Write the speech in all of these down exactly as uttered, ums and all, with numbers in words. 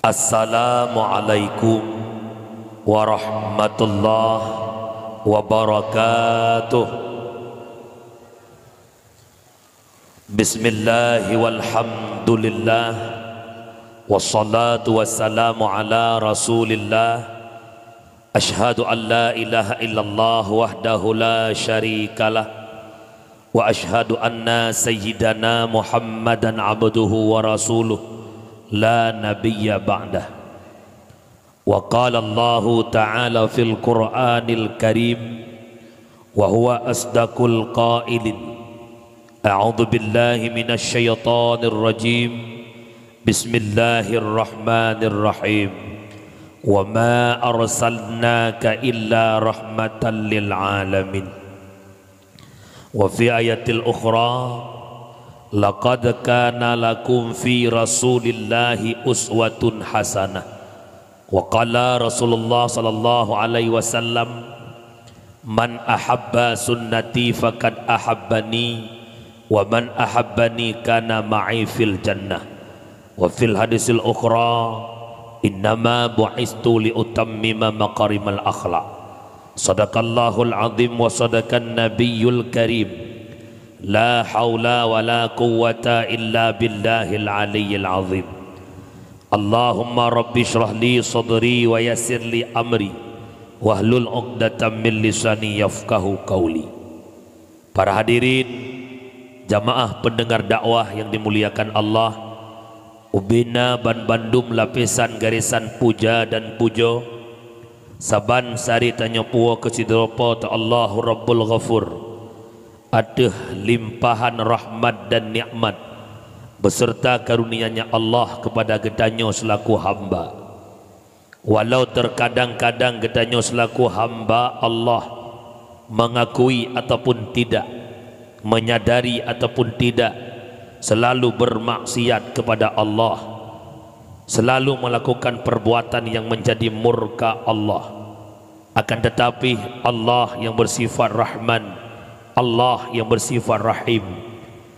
Assalamualaikum warahmatullahi wabarakatuh. Bismillah walhamdulillah, wassalatu wassalamu ala Rasulillah. Asyhadu an la ilaha illallah wahdahu la syarikalah, wa asyhadu anna sayyidana Muhammadan abduhu wa rasuluh, la nabiyya ba'dah. Wa qala Allahu ta'ala fil Qur'anil Karim, wa huwa asdaqul qailin. A'udzu billahi minasy syaithanir rajim. Bismillahirrahmanirrahim. Wa ma arsalnaka illa rahmatan lil alamin. Wa fi ayatil ukhra, laqad kana lakum fi Rasulillahi uswatun hasanah. Wa qala Rasulullah sallallahu alaihi wasallam, "Man ahabba sunnati faqad ahabbani, wa man ahabbani kana ma'i fil jannah." Wa fil hadisil ukhra, "Innama bu'istu li utammima makarimal akhlak." Sadaqallahul azim wa sadaqan nabiyyul karim. La haula wa la quwwata illa billahil aliyyil azim. Allahumma rabbi shrah li sadri wa yassir li amri, wahlul uqdatam min lisani yafqahu qauli. Para hadirin, jamaah pendengar dakwah yang dimuliakan Allah, ubena ban bandum lapisan garesan puja dan pujo, saban sari tanyoe puwoe keu sidroe Po teu Allahu Rabbul Ghafur, ateueh limpahan rahmat dan nikmat beserta karunia-Nya Allah kepada geutanyoe selaku hamba. Walau terkadang-kadang geutanyoe selaku hamba Allah mengakui ataupun tidak, menyadari ataupun tidak, selalu bermaksiat kepada Allah, selalu melakukan perbuatan yang menjadi murka Allah. Akan tetapi, Allah yang bersifat Rahman, Allah yang bersifat Rahim,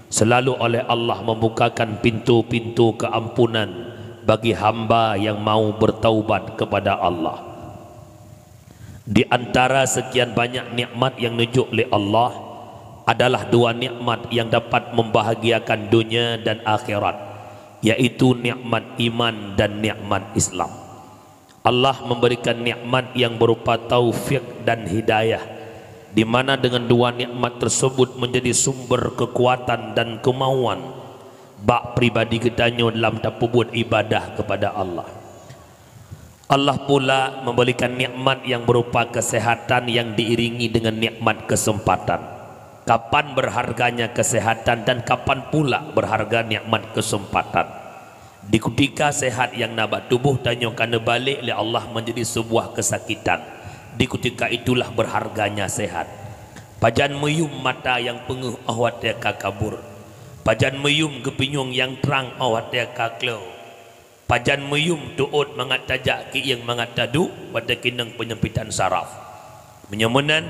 selalu oleh Allah membukakan pintu-pintu keampunan bagi hamba yang mau bertaubat kepada Allah. Di antara sekian banyak nikmat yang neujok lé Allah, adalah dua nikmat yang dapat membahagiakan dunia dan akhirat, yaitu nikmat iman dan nikmat Islam. Allah memberikan nikmat yang berupa taufik dan hidayah, di mana dengan dua nikmat tersebut menjadi sumber kekuatan dan kemauan bak pribadi geutanyoe dalam tapeubuet ibadah kepada Allah. Allah pula memberikan nikmat yang berupa kesehatan yang diiringi dengan nikmat kesempatan. Kapan berharganya kesehatan dan kapan pula berharga nikmat kesempatan? Di kutika sehat nyang na bak tuboh tanyoe ka neubalek lé Allah menjadi sebuah kesakitan. Di kutika itulah berharganya sehat. Pajan meuyum mata nyang peungeuh óh watée ka kabur. Pajan meuyum geupinyueng nyang trang óh watée ka kleu. Pajan meuyum teuôt mangat tajak keu iéng mangat taduek watée keunong peunyempitan saraf. Meunyoe meunan,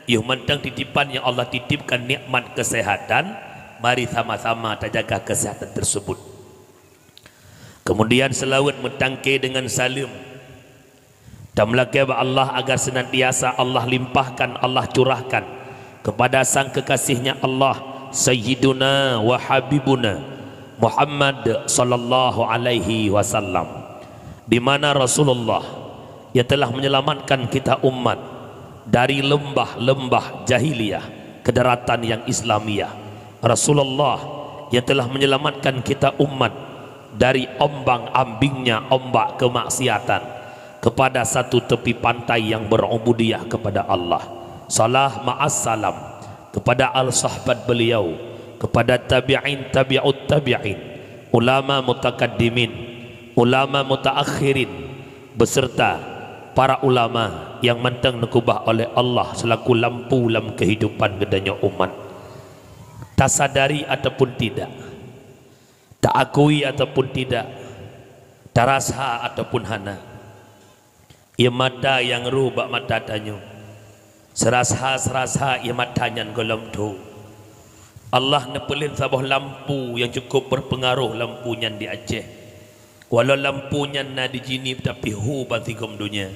yoh mantong titipan nyang Allah titipkan nikmat kesehatan, mari sama-sama tajaga kesehatan tersebut. Kemudian seulaweuet meutangke deungon saleuem. Tameulakée bak Allah agar seunantiasa Allah limpahkan, Allah curahkan kepada sang kekasih-Nya Allah, Sayyiduna wa Habibuna Muhammad sallallahu alaihi wasallam, di mana Rasulullah yang telah menyelamatkan kita umat dari lembah-lembah jahiliyah ke daratan yang Islamiyah. Rasulullah yang telah menyelamatkan kita umat dari ombang-ambingnya ombak kemaksiatan kepada satu tepi pantai yang berubudiyah kepada Allah. Salam ma'as salam kepada al-sahbat beliau, kepada tabi'in tabi'ut tabi'in, ulama mutakaddimin, ulama mutaakhirin, beserta para ulama yang mantong neukeubah oleh Allah selaku lampu lam kehidupan geutanyoe umat. Tasadari ataupun tidak, Taakui ataupun tidak, tarasa ataupun hana, ie mata nyang roh bak mata tanyoe, seurasa-seurasa ie mata nyan gohlom tho. Allah neupeuleuet saboh lampu nyang cukup berpengaruh lampu nyan di Aceh. Walau lampu nyan na di Jeunieb tapi hu ban sigom donya.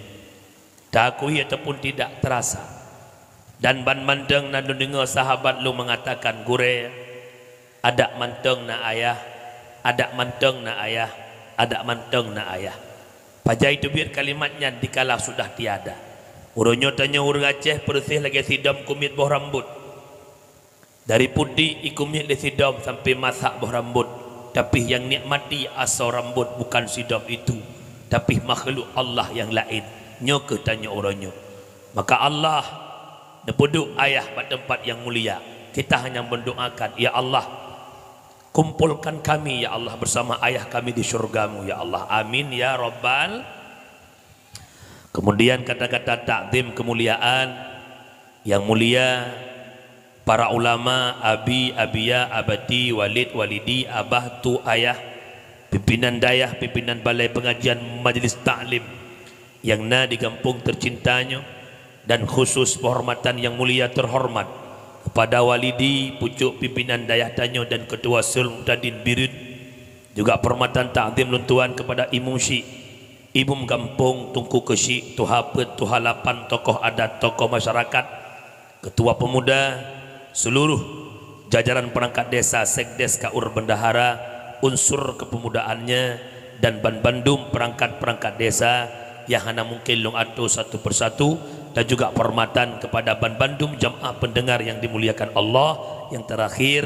Taakui ataupun tidak, terasa. Dan ban mantong na lôn deungoe sahabat lôn mengatakan, "Gurée, adak mantong na ayah, adak mantong na ayah, adak mantong na ayah." Pajan teubiet kalimat nyan dikala sudah tiada. Uroe nyoe tanyoe ureuëng Aceh peureuseh lagée sidom kumiet boh rambot. Dari putik ikumiet lé sidom sampai masak boh rambot, tapi nyang nikmati asoe rambot bukan sidom itu, tapi makhluk Allah nyang laén. Nyoe kheueh tanyoe uroe nyoe. Maka Allah neupeuduek ayah bak teumpat nyang mulia. Kita hanya mendoakan, "Ya Allah, kumpulkan kami, ya Allah, bersama ayah kami di syurga-Mu, ya Allah. Amin, ya Rabbal." Kemudian kata-kata takzim kemuliaan, yang mulia para ulama, abi, abia, abati, walid, walidi, abah, tu, ayah, pimpinan dayah, pimpinan balai pengajian, majlis taklim yang na di gampông tercinta nyoe, dan khusus penghormatan yang mulia terhormat kepada walidi, pucuk pimpinan dayah tanyoe dan ketua Sultan Muhtadin Bireuen, juga penghormatan takzim lôn tuan kepada Imum Syik, Imum Gampông, Teungku Keuchik, Tuha Peuet, Tuha Lapan, tokoh adat, tokoh masyarakat, ketua pemuda, seluruh jajaran perangkat desa, sekdes, kaur, bendahara, unsur kepemudaannya, dan ban bandum perangkat-perangkat desa yang hana mungkin lôn atur satu persatu, dan juga penghormatan kepada ban bandum jamaah pendengar yang dimuliakan Allah. Yang terakhir,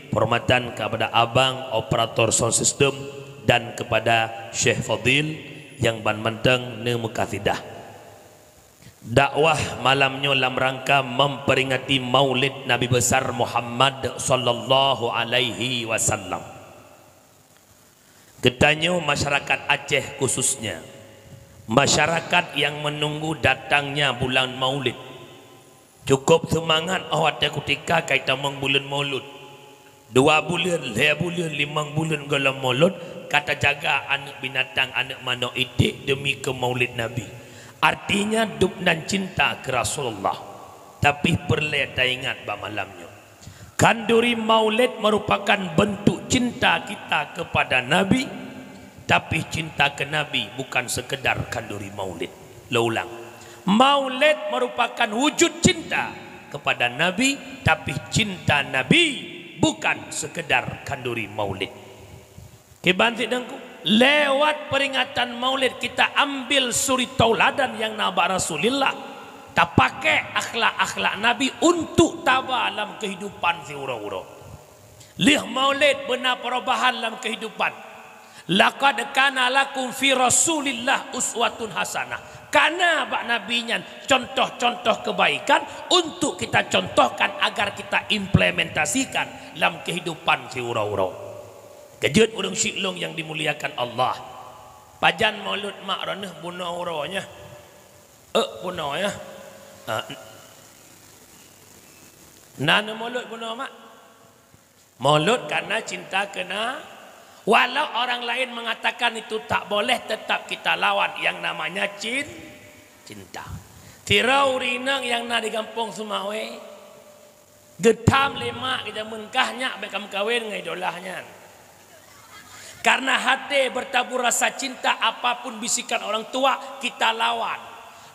penghormatan kepada abang operator sound system dan kepada Syekh Fadil yang ban mantong neumeukasidah. Dakwah malam nyoe lam rangka memperingati Maulid Nabi Besar Muhammad sallallahu alaihi wasallam. Geutanyoe masyarakat Aceh khususnya, masyarakat yang menunggu datangnya bulan Maulid, cukup seumangat óh watée kutika ka itamong buleuen Maulud. Dua buleuen, lhée buleuen, limong buleuen gohlom Maulud, ka tajaga aneuëk binatang, aneuëk manok iték deumi keu Maulid Nabi. Artinya, dub nan cinta keu Rasulullah. Tapi peureulée taingat bak malam nyoe, khanduri Maulid merupakan bentuk cinta kita kepada Nabi, tapi cinta keu Nabi bukan sekedar khanduri Maulid. Lôn ulang, Maulid merupakan wujud cinta kepada Nabi, tapi cinta Nabi bukan sekedar khanduri Maulid. Kiban cit Teungku, lewat peringatan Maulid kita ambil suri tauladan nyang na bak Rasulullah, tapakai akhlak-akhlak Nabi untuk taba lam kehidupan siuroe-uroe. Lheueh Maulid beuna perubahan lam kehidupan. "Laqad kana lakum fi Rasulillah uswatun hasanah." Kana bak Nabi nyan contoh-contoh kebaikan untuk kita contohkan agar kita implementasikan lam kehidupan siuroe-uroe. Keujeuet ureuëng syik lôn nyang dimuliakan Allah. Pajan Maulud mak, droeneueh bunoe uroe nyoe? Euk bunoe nyoe? Ah, n-, na neumaulud bunoe mak? Maulud karena cinta keu Na-, walau orang lain mengatakan itu tak boleh, tetap kita lawan yang namanya cin-, cinta. Sidroe ureuëng inong nyang na di gampông Seumawe, geutham lé mak geuh jameun kah nyak bék kameukawen ngon idolah nyan. Karena hati bertabur rasa cinta, apapun bisikan orang tua, kita lawan.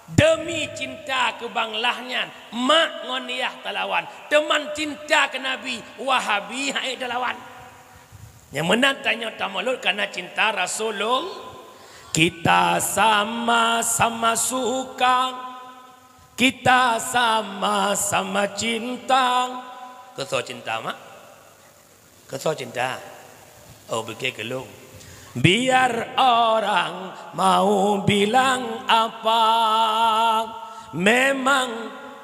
Demi cinta keu bang lah nyan, mak ngon yah talawan. Teuma cinta keu Nabi, Wahabi han ék talawan. Nyang meunan tanyoe tamaulud karena cinta Rasulullah. Kita sama-sama suka, kita sama-sama cinta. Keu soe cinta, mak? Keu soe cinta? Oh, bukon keu lôn. Biar orang mau bilang apa, memang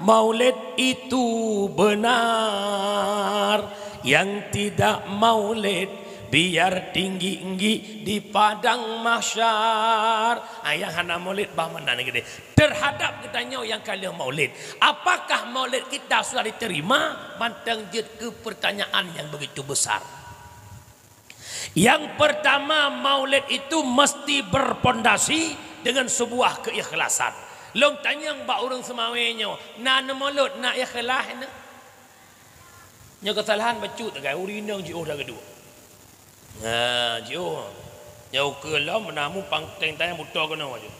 Maulid itu benar. Yang tidak Maulid, biar tinggi-tinggi di padang mahsyar. Ah, nyang hana Maulid bah meunan geude. Terhadap geutanyoe nyang ka lheueh Maulid, apakah Maulid kita sudah diterima? Mantong jeuet keu pertanyaan nyang begitu besar. Yang pertama, maulid itu mesti berpondasi dengan sebuah keikhlasan. Lôn tanyong bak ureuëng Seumawe nyoe, na neumulod na ikhlaih na? Nyoe keusalahan bacut tagai, ureuëng inong jiôh dah geuduek. Nah, jiôh. Nyoe ukeue lom, namu pangkeng tayang butôi keunoe aju.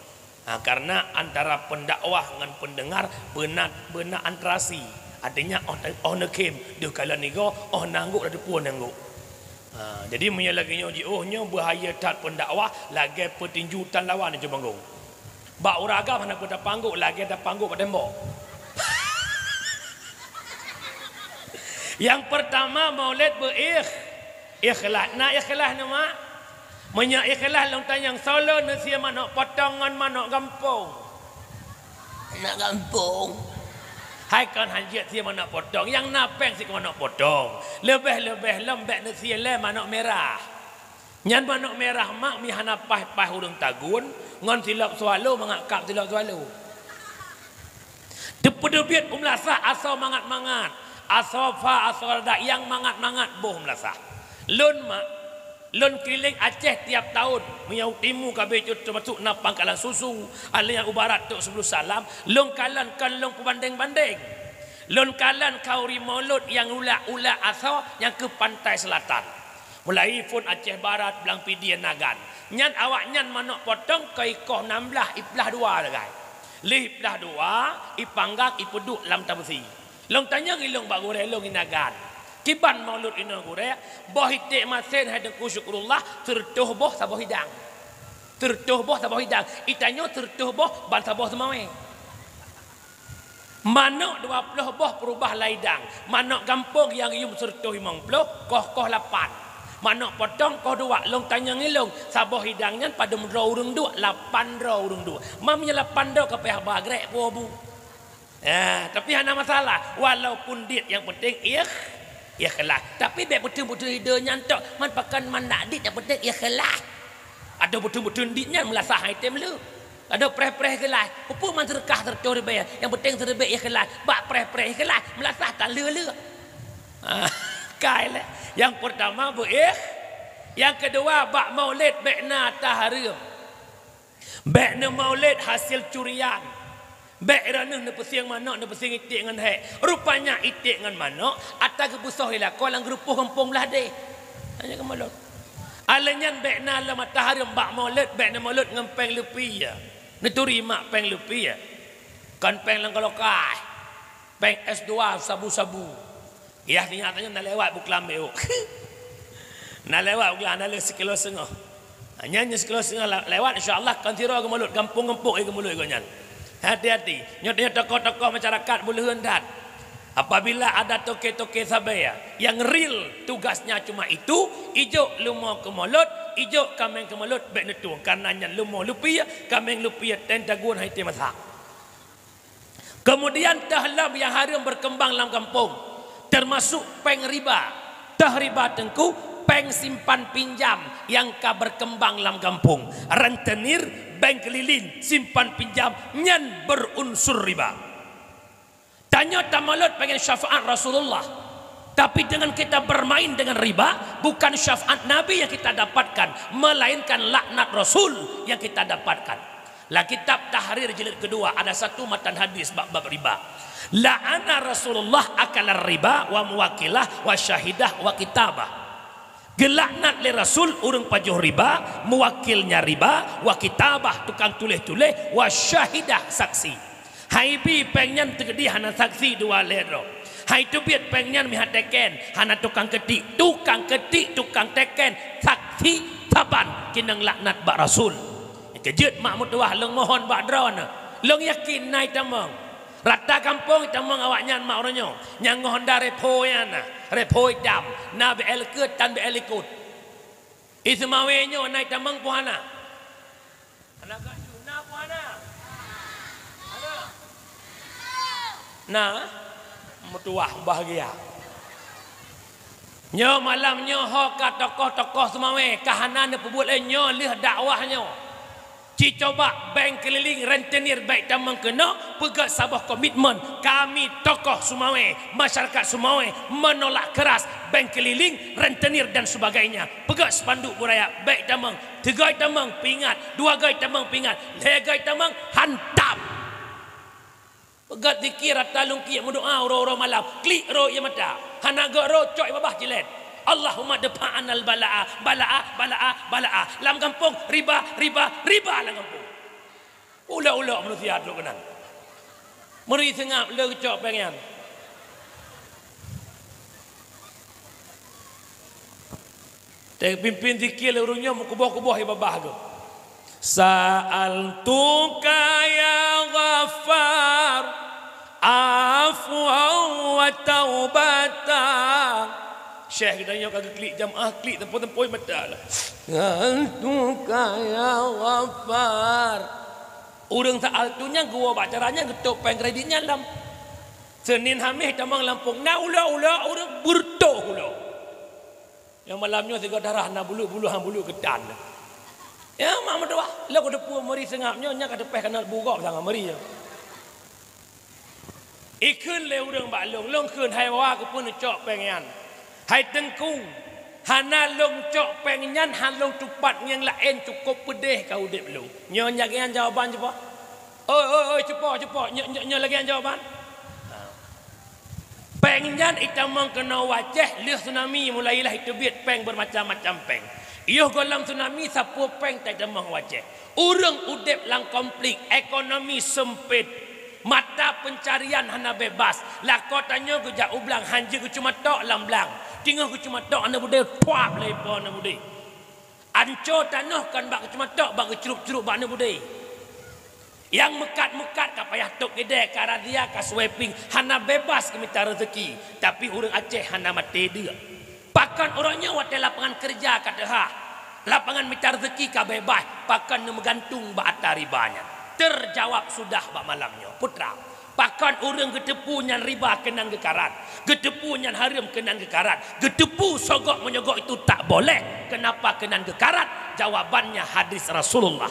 Ha, karena antara pendakwah ngon pendengar beuna, beuna antarasi. Artinya, oh, oh neukhém deuh kalon nigo, oh nanggok dah teupeue nanggok. Ha, jadi meunyoe lagée nyoe jiôh, nyoe bahaya that pendakwah lagée peutinju tan lawan di banggong. Bak ureuëng agam hana peue tapanggok, lagée tapanggok bak tembok. Yang pertama, maulid beuikh, ikhlas. Na ikhlas na, Mak? Meunyoe ikhlas, lôn tanyong, soe lôn neusie manok potong ngon manok gampông? Manok gampông. Hai kon hanjeuet sie manok potong, nyang na péng sie manok potong. Leubeh-leubeh lom bék neusie lé manok mirah. Nyan manok mirah mak mi hana paih-paih ureuëng tagun, ngon silop swallow mangat kap silop swallow. Teupeuteubiet u meulasah asoe mangat-mangat, asoe fa, asoe rada nyang mangat-mangat boh meulasah. Lôn mak, lôn keuliléng Aceh tiap tahun, meunyoe timu ka beucut teumasuk na Pangkalan Susu, alèh nyang u barat trok Sebulu Salam, lôn kalon kon lôn peubandeng-bandeng. Lôn kalon khauri mulod nyang ulak-ulak asoe nyang keu pantai selatan. Mulai phon Aceh Barat, Blang Pidie, Nagan. Nyan awaknyan manok potong keu ikoh nam blaih, iplah dua sagai. Lheuh iplah dua, ipanggang, ipeuduek lam tabeusi. Lôn tanyong ilong bak gurée lôn i Nagan. Kiban mulod inoe gurée, boh iték masen hai Teungku Syukurullah, seureutôh boh saboh hidang. Seureutôh boh saboh hidang. Itanyoe seureutôh boh ban saboh seumawé. Manok dua ploh boh peurubah lam idang. Manok gampông nyang yum seureutôh limong ploh, koh-koh lapan. Manok potong koh dua, lôn tanyong ilong, saboh hidang nyan padum droe ureuëng duek, lapan droe ureuëng duek. Mam nyan lapan droe ka payah ba grek puwobu. Ya, tapi hana masalah. Walaupun dit, yang penting ikh, ikhlas. Tapi bék beutôi-beutôi ide nyan tok, man pakon mandak dit, yang penting ikhlas. Adoe beutôi-beutôi dit nyan meulasah hai tem le. Adoe preh-preh ikhlas. Peue man seudeukah seureutôh ribée, yang penting siribée ikhlas. Bak preh-preh ikhlas, meulasah tan le-le. Ah, kai lé. Yang pertama beuikh, yang kedua bak maulid bék na tahareuem. Bék neumaulid hasil curian. Bék droeneuh neupeusieng manok, neupeusieng iték ngon hék. Rupanya iték ngon manok ata geupeusoh ilako lam geurupoh gampông blah deh. Hanya keumalot. Alèh nyan bék na lom ata hareuem bak maulid, bék neumaulid ngon péng lupi ya. Neuturi mak péng lupi ya. Kon péng lam kalokai. Péng S dua sabu-sabu. Yah, sinyak tanyoe na lewat buklam beu. Na lewat buklam, na le sikilo seungoh. Nyan nyoe sikilo seungoh la-, lewat, insya Allah kon sidroe geumulod, gampông-gampông eh geumulod gobnyan. Hati-hati. Nyoe tanyoe tokoh-tokoh masyarakat beuleuheun that. Apabila ada toke-toke sabe yang real tugasnya cuma itu, ijok leumo keumulod, ijok kaméng keumulod bék neutueng. Karena nyan leumo lupi, kaméng lupi ten tagun hai te masak. Kemudian teuh lom nyang hareuem berkembang lam gampông, termasuk péng riba. Teuh riba teungku, péng simpan pinjam nyang ka berkembang lam gampông. Rentenir, bank keliling, simpan pinjam, nyan berunsur riba. Tanyoe tamulod pengen syafaat Rasulullah. Tapi dengan kita bermain dengan riba, bukan syafaat Nabi yang kita dapatkan, melainkan laknat Rasul yang kita dapatkan. Lam kitab Tahrir jilid kedua ada satu matan hadis bab-bab riba. La'ana Rasulullah akalar riba wa muwakilah wa syahidah wa kitabah. Geulaknat lé Rasul ureuëng pajoh riba, muwakilnya riba, wa kitabah tukang tuléh-tuléh, wa syahidah saksi. Hai bi péng nyan teukeudi hana saksi dua lhée droe. Hai teubiet péng nyan meuhat teken, hana tukang keutik, tukang keutik, tukang teken, saksi saban keunong laknat bak Rasul. Keujeuet mak meutuwah lôn mohon bak droeneuh. Lôn yakin na itamong. Rata gampông itamong awaknyan mak uroe nyoe. Nyang ngoh honda repo nyan na, repo itam, na B L keut tan B L likot. Iseumawe nyoe na itamong peue hana? Hana gak ju, na peue hana? Hana? Na? Meutuwah bahagia. Nyoe malam nyoe ho ka tokoh-tokoh seumawe ka hana neupeubuet lé nyoe lheueh dakwah nyoe. Ci coba bank keliling rentenir bèk tamong keunoe, peugèt saboh komitmen, kami tokoh Sumawe, masyarakat Sumawe menolak keras bank keliling, rentenir dan sebagainya. Peugèt spanduk beuraya, bèk tamong, tiga tamong peuingat, dua gèt tamong peuingat, lhèe gèt tamong hantam. Peugèt zikir atra lungkiek meudoa uroe-uroe malam, klik rô ie mata. Hana gèt rô cok ie babah jilet. Allahumma dfa anal balaa, balaa, balaa, balaa. Lam gampông riba, riba, riba lam gampông. Ulok-ulok manusia trok keunan. Meuri seungab le geucok péng nyan. Teupimpin zikir lé ureueng nyoe meukuboh-kuboh ie babah geuh. Sa'altuka ya Ghaffar afwan wa taubatan. Syekh geutanyoe ka geuklik jamaah klik tempo-tempo ie mata lah. Sa'altuka ya Ghaffar. Ureueng sa'altu nyan geuwoe bak cara nyan geutôp péng kredit nyan lam. Senin Hamis tamong lam pong na ulok-ulok ureueng beureutoh ulok. Nyang malam nyoe sigoe darah na bulut-bulut han bulut keutan. Ya, mak meutuah, lôn kuteupeu meuri seungab nyoe nyang ka teupeh kana bugop sangat meuri nyoe. Ikheun lé ureueng bak lôn, lôn kheun hai wa keupeue neucok péng nyan. Hai teungku, hana lôn cok péng nyan han lôn tupat nyang laén cukôp peudeh ka udeb lôn. Nyoe nyang nyan jawaban cuba. Oi, oi, oi, cupo, cupo. Nyoe, nyoe, nyoe lagèe nyan jawaban. Ha. Péng nyan itamong keunoe u Aceh lheueh tsunami mulai lah iteubiet péng bermacam-macam péng. Yoh gohlom tsunami sapeue péng taitamong u Aceh. Ureueng udeb lam konflik, ekonomi seumpet, mata pencarian hana bebas. Lakoe tanyoe geujak u blang han jeuet geuceumatok lam blang. Teungoh geuceumatok aneuk beudé, puap lé po aneuk beudé. Anco tanoh kon bak geuceumatok, bak geucrup-crup bak aneuk beudé. Nyang meukat-meukat ka payah tôp idéh, ka razia, ka sweeping, hana bebas geumita reuzeki, tapi ureueng Aceh hana maté deuk. Pakon uroe nyoe watèe lapangan keureuja ka teuhah, lapangan mita reuzeki ka bebas, pakon neumeugantung bak atra riba nyan? Teujawab sudah bak malam nyoe, putra. Pakon ureueng geuteupeue nyan riba keunan geukarat, geuteupeue nyan hareuem keunan geukarat, geuteupeue sogok menyogok itu tak boleh, kenapa keunan geukarat? Jawabannya hadis Rasulullah.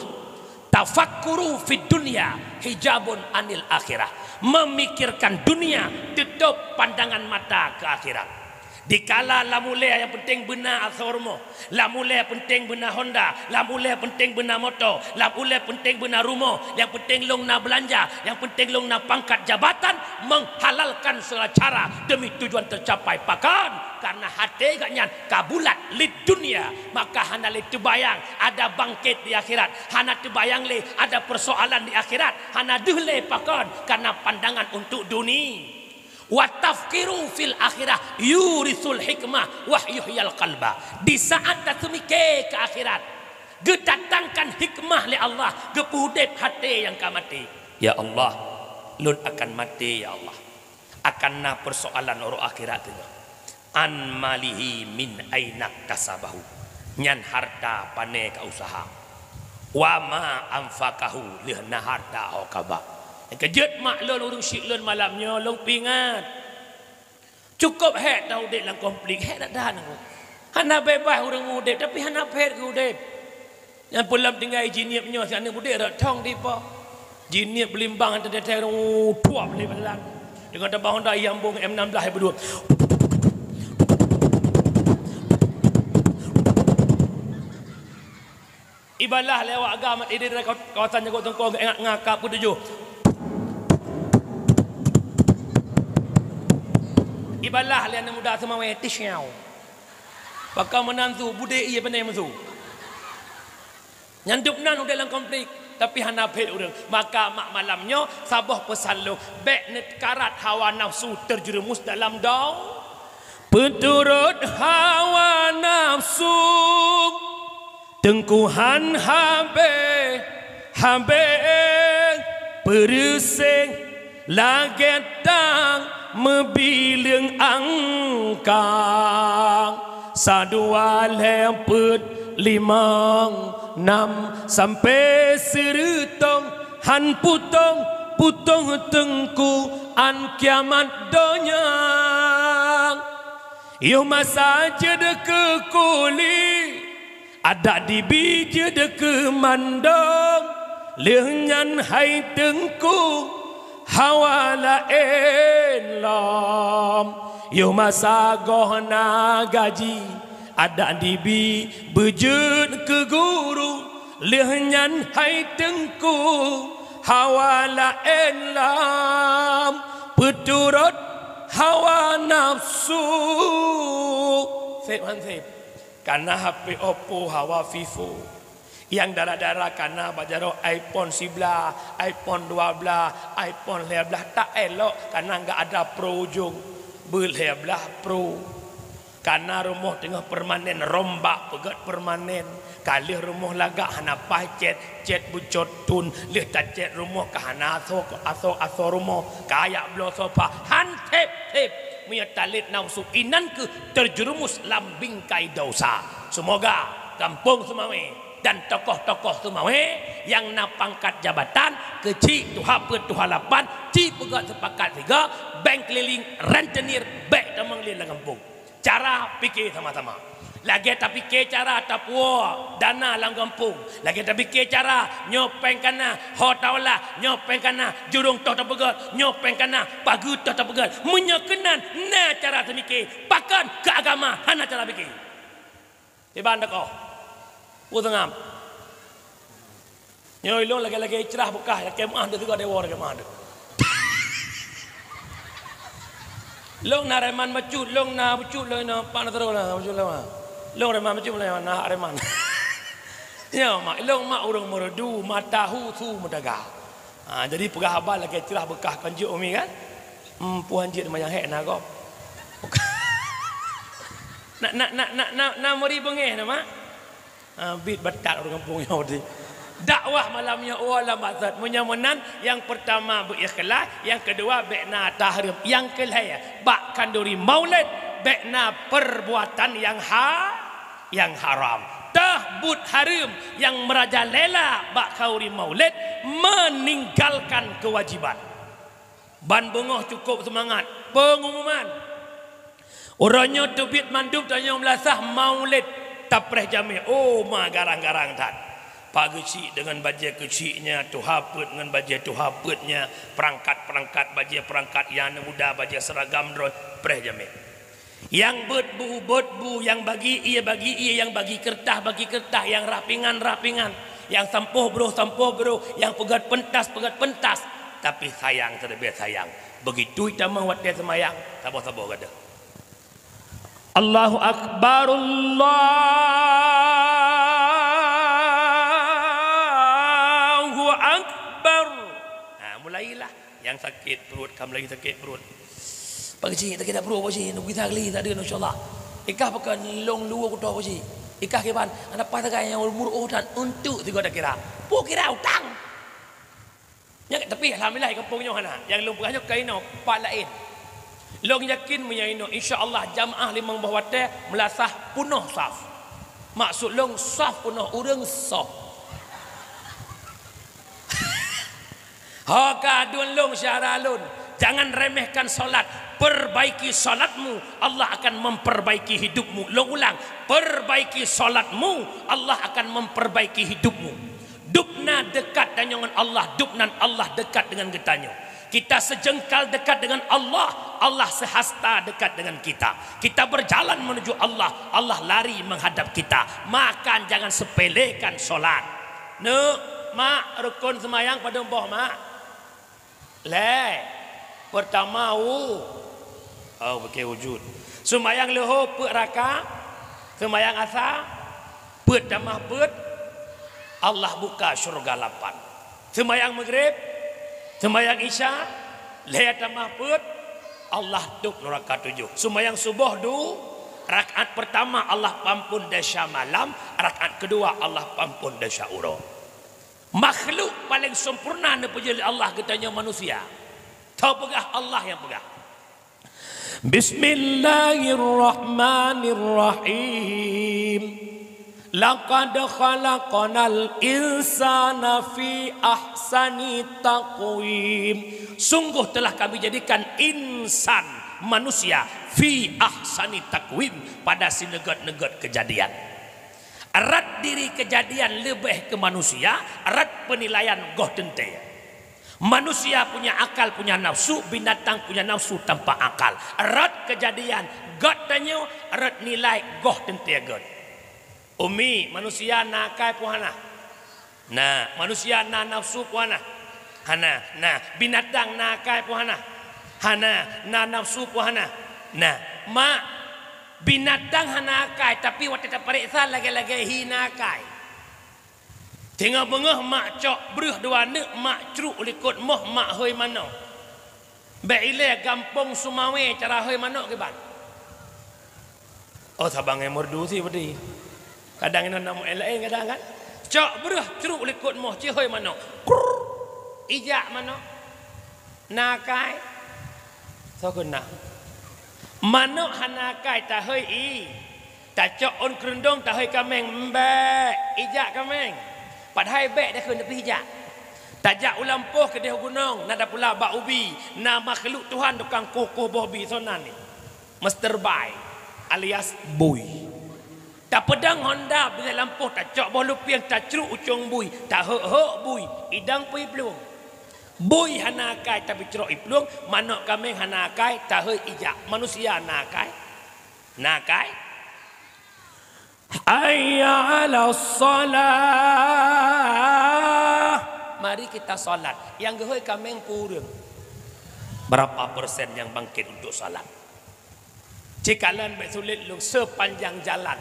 Tafakkuru fid dunya hijabun anil akhirah. Memikirkan dunia teutôp pandangan mata keu akhirat. Dikala lam ulèe nyang peunteng beuna asoe rumoh, lam ulèe peunteng beuna Honda, lam ulèe peunteng beuna moto, lam ulèe peunteng beuna rumoh, nyang peunteng lôn na beulanja, nyang peunteng lôn na pangkat jabatan, menghalalkan segala cara demi tujuan tercapai. Pakon? Karena até geuh nyan ka bulat lid dunya, maka hana lé teubayang ada bangkét di akhirat, hana teubayang lé ada persoalan di akhirat, hana deuh lé. Pakon? Karena pandangan untuk duni. Wa tafkiru fil akhirah yurisul hikmah wa yuhyil qalba. Di saat taseumike keu akhirat, geudatangkan hikmah lé Allah, geupeuudeb até nyang ka maté. Ya Allah, lôn akan maté, ya Allah. Akan na persoalan uroe akhirat teungoh. An malihi min aina kasabahu. Nyan harta pané ka useuha. Wa ma anfaqahu, lheueh na harta ho ka ba. Keujeuet mak lôn, ureueng syik lôn malam nyoe lôn peuingat. Cukôp hék taudeb lam konflik, hék that-that nangku. Hana beubaih ureueng udeb, tapi hana phét geuudeb. Nyang peulom tinggai jinieub nyoe, si aneuk udeb rot thong dipo. Jinieub beulimbang teuntèe-teuntèe ureueng tuap lé badan. Deungon tabang Honda nyang bong M enam belas nyang beudua. Ibalah lé awak agam idéh dari kawasan Nyogo Tungkong ingat ngaka peutujoh. Ibalah lé aneuk muda Seumawé tisiau. Pakon meunan su budé ié beunai meusu. Nyan dub nan udeb lam konflik, tapi hana phét ureueng. Maka mak malam nyoe saboh peusan lôn, bèk neukarat hawa nafsu terjerumus dalam dau. Peuturot hawa nafsu, teungku han habéh-habéh, peureuséh lagèe tang meubileueng angkang. Sa dua lhèe peuet limong nam sampoe seureutôh, han putôh-putôh teungku án kiamat donya. Yoh masa jeuet keu kuli, adak dibi jeuet keu mandong. Lheueh nyan hai Teungku, hawa laén lom. Yoh masa goh na gaji, adak dibi beujeuet keu guru. Lheueh nyan hai Teungku, hawa laén lom. Peuturot hawa nafsu. Seb han seb. Kana H P Oppo, hawa Vivo. Nyang dara-dara kana bak jaroe iPhone siblaih, iPhone dua blaih, iPhone lhèe blaih, tak elok kana enggak ada Pro ujong. Beu lhèe blaih Pro. Kana rumoh teungoh permanen, rombak peugöt permanen. Ka lheueh rumoh lagak hana paih cét, cét beucot thon, lheueh tacét rumoh ka hana asoe, asoe, asoe rumoh, ka jak bloe sofa, han seb-seb. Meunyoe talét nafsu, inan kheueh terjerumus lam bingkai dosa. Seumoga gampông Seumawé dan tokoh-tokoh Seumawé nyang na pangkat jabatan, keuchik tuha peuet tuha lapan, ci peugöt seupakat sigoe, bèk keulileng, rentenir, bèk tamong lé lam gampông. Cara pike sama-sama. Lagèe tapike cara tapuwoe dana lam gampông. Lagèe tapike cara nyoe pèng kana, ho taolah, nyoe pèng kana, jurông toh tapeugöt, nyoe pèng kana, pageue toh tapeugöt. Meunyoe keunan na cara teumike, pakon keu agama hana cara pike? Iban teukoh. Peue seungab? Nyoe ilông lagèe-lagèe icrah beukah, lakèe meu'ah deuh sigoe deungoe lakèe meu'ah deuh. Lông na reman bacut, lông na bacut, lông na pan terus na bacut lama. Lông reman bacut, lông na reman. Nyoe mak, ilông mak ureueng Meureudu, mata hu su meudaga. Ha, jadi peugah haba lakèe icrah beukah kon jeuet umi kan? Hmm, puhan jeuet manyang hék na gob. Na, na, na, na, na, na meuri beungéh na, mak? Ah, bit batat ureueng gampông nyoe di. Dakwah malam nyoe, oh, lam maksud. Meunyoe meunan, nyang peurtama beu-ikhlaih, nyang keudua bèk na tahareuem, nyang keulhèe bak khanduri maulid bèk na peurbuatan nyang ha-, nyang haram. Teuh buet hareuem nyang meurajalela bak khanduri maulid, meninggalkan kewajiban. Ban beungoh cukôp seumangat. Peungumuman. Uroe nyoe teubiet mandum tanyoe meulasah maulid tapreh jamé. Oh, ma garang-garang that. Pak geuchik deungon bajèe keuchiknya, tuha peuet ngon bajèe tuha peuetnya, peurangkat-peurangkat bajèe peurangkat, nyang muda bajèe seuragam droe preh jamé. Nyang beuet bu, beuet bu, nyang bagi ié, bagi ié, nyang bagi keureutas, bagi keureutas, nyang rhah pingan, rhah pingan, nyang sampoh broh, sampoh broh, nyang peugöt peuntas, peugöt peuntas. Tapi sayang, teuleubèh sayang, begitu itamong watèe seumayang, saboh-saboh gata, "Allahu Akbar, Allahu Akbar." Ha, mulailah. Nyang sakét pruet ka mulai sakét pruet. Pak Cik, sakét dak pruet, Pak Cik? Neuk gisa geli, tak ada, insya Allah. Ikah pakai lông luwa kuto, Pak Cik. Ikah kiban, aneuk pas sagai nyang umur oh dan untuk tiga dak kira. Pue kira utang. Nyan, tapi alhamdulillah, di kampung nyoe hana. Nyang lôn peugah nyoe ka inoe, pat laén. Lôn yakin meunyoe inoe, insya Allah jamaah limong boh watèe meulasah peunoh saf. Maksud lôn, saf peunoh ureueng soh. Ho ka aduen lôn syedara lôn, jangan remehkan salat. Perbaiki salatmu, Allah akan memperbaiki hidupmu. Lôn ulang, perbaiki salatmu, Allah akan memperbaiki hidupmu. Dubna dekat tanyoe ngon Allah, dubnan Allah dekat dengan geutanyoe. Kita sejengkal dekat dengan Allah, Allah sehasta dekat dengan kita. Kita berjalan menuju Allah, Allah lari menghadap kita. Maka jangan sepelekan salat. Neuk, mak, rukon seumayang padum boh, mak? Lhèe. Peurtama, u. Oh, bukon wujud. Seumayang leuhô peuet raka, seumayang asa peuet tamah peuet, Allah buka syurga lapan. Seumayang Maghrib, seumayang Isya, lhèe tamah peuet, Allah tôb nuraka tujoh. Seumayang suboh du, rakaat peurtama Allah pampon desya malam, rakaat keudua Allah pampon desya uroe. Makhluk paleng sempurna neupeujeuet lé Allah geutanyoe manusia. Tapeugah Allah nyang peugah. Bismillahirrahmanirrahim. Laqad khalaqnal insana fi ahsani taqwim. Sungguh telah Kami jadikan insan, manusia, fi ahsani taqwim, pada sineugét-neugét keujadian. Rot diri keujadian leubeh keu manusia, rot peunilaian goh teuntée. Manusia punya akal, punya nafsu, binatang punya nafsu tanpa akal. Rot keujadian göt tanyoe, rot nilai goh teuntée göt. Umi, manusia na akai peue hana? Na. Manusia na nafsu peue hana? Hana. Na. Binatang na akai peue hana? Hana. Na nafsu peue hana? Na. Mak, binatang hana akai, tapi watée tapareksa lagée-lagée hi na akai. Teungoh beungoh mak cok breuh dua neuk, mak cruk likot moh, mak hôi manok. Bék ilée gampông Sumawe cara hôi manok kiban. Oh, sabang ngon merdu si peuti. Kadang inong na mu'en laén kadang kan. Cok breuh cruk likot moh, ci hôi manok. Krrr. Ijak manok. Na akai? Soe keu na? Manok hana akai tahôi ie. Tacok ôn keureuntong tahôi kaméng, mbék, ijak kaméng. Padahai bék dakheun tapi ijak. Tajak u lampôh keudeh u gunong, na tapula bak ubi, na makhluk Tuhan tukang koh-koh boh bi, soe nan nyan? Master Bai alias Bui. Tapeudong honda bak lampôh, tacok boh lupieng, tacruk ucong bui, tahok-hok bui, idong pui plueng. Bui hana akai tapi crok iplueng, manok kaméng hana akai tahôi ijak. Manusia na akai? Na akai? Hayya 'alas shalah. Mari kita salat. Nyang geuhôi kaméng peue ureuëng? Berapa persen yang bangkit untuk salat? Cikalon bék sulet lôn, sepanjang jalan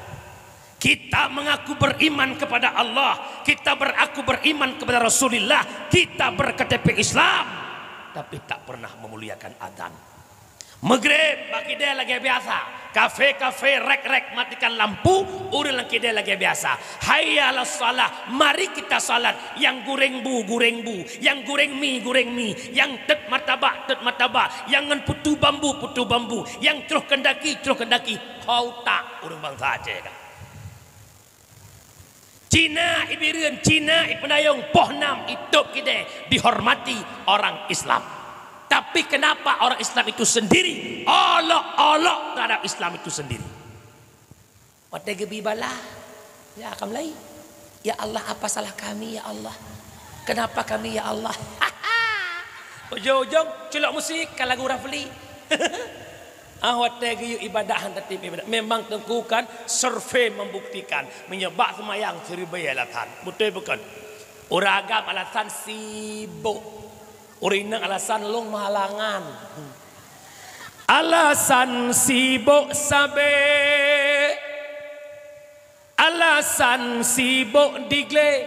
kita mengaku beriman kepada Allah, kita beraku beriman kepada Rasulullah, kita berKTP Islam, tapi tak pernah memuliakan adzan. Maghrib bak kidée lagée biasa, kafe-kafe, rék-rék matikan lampu, ureuëng lam kidée lagée biasa. Hayya 'alas shalah, mari kita salat. Nyang goreng bu, goreng bu. Nyang goreng mi, goreng mi. Nyang tét martabak, tét martabak. Nyang ngon putu bambu, putu bambu. Nyang croh keundaki, croh keundaki. Ho utak ureuëng bansa Aceh ka. Cina i Bireuen, Cina i Peunayong, poh nam i tôb kidée dihormati orang Islam. Tapi kenapa orang Islam itu sendiri olok-olok terhadap Islam itu sendiri? Watée geubi bala, ya, ka mulai. Ya Allah, apa salah kami, ya Allah? Kenapa kami, ya Allah? Ujong-ujong culok musik ka lagu Rafli. Ah, watée geuyue ibadah han tatém ibadah. Memang teungku kan survei membuktikan, meunyoe bak seumayang siribée alasan. Beutôi bukon? Ureuëng agam alasan sibok. Ureuëng inong alasan lôn meuhalangan. Alasan sibok sabe. Alasan sibok digle,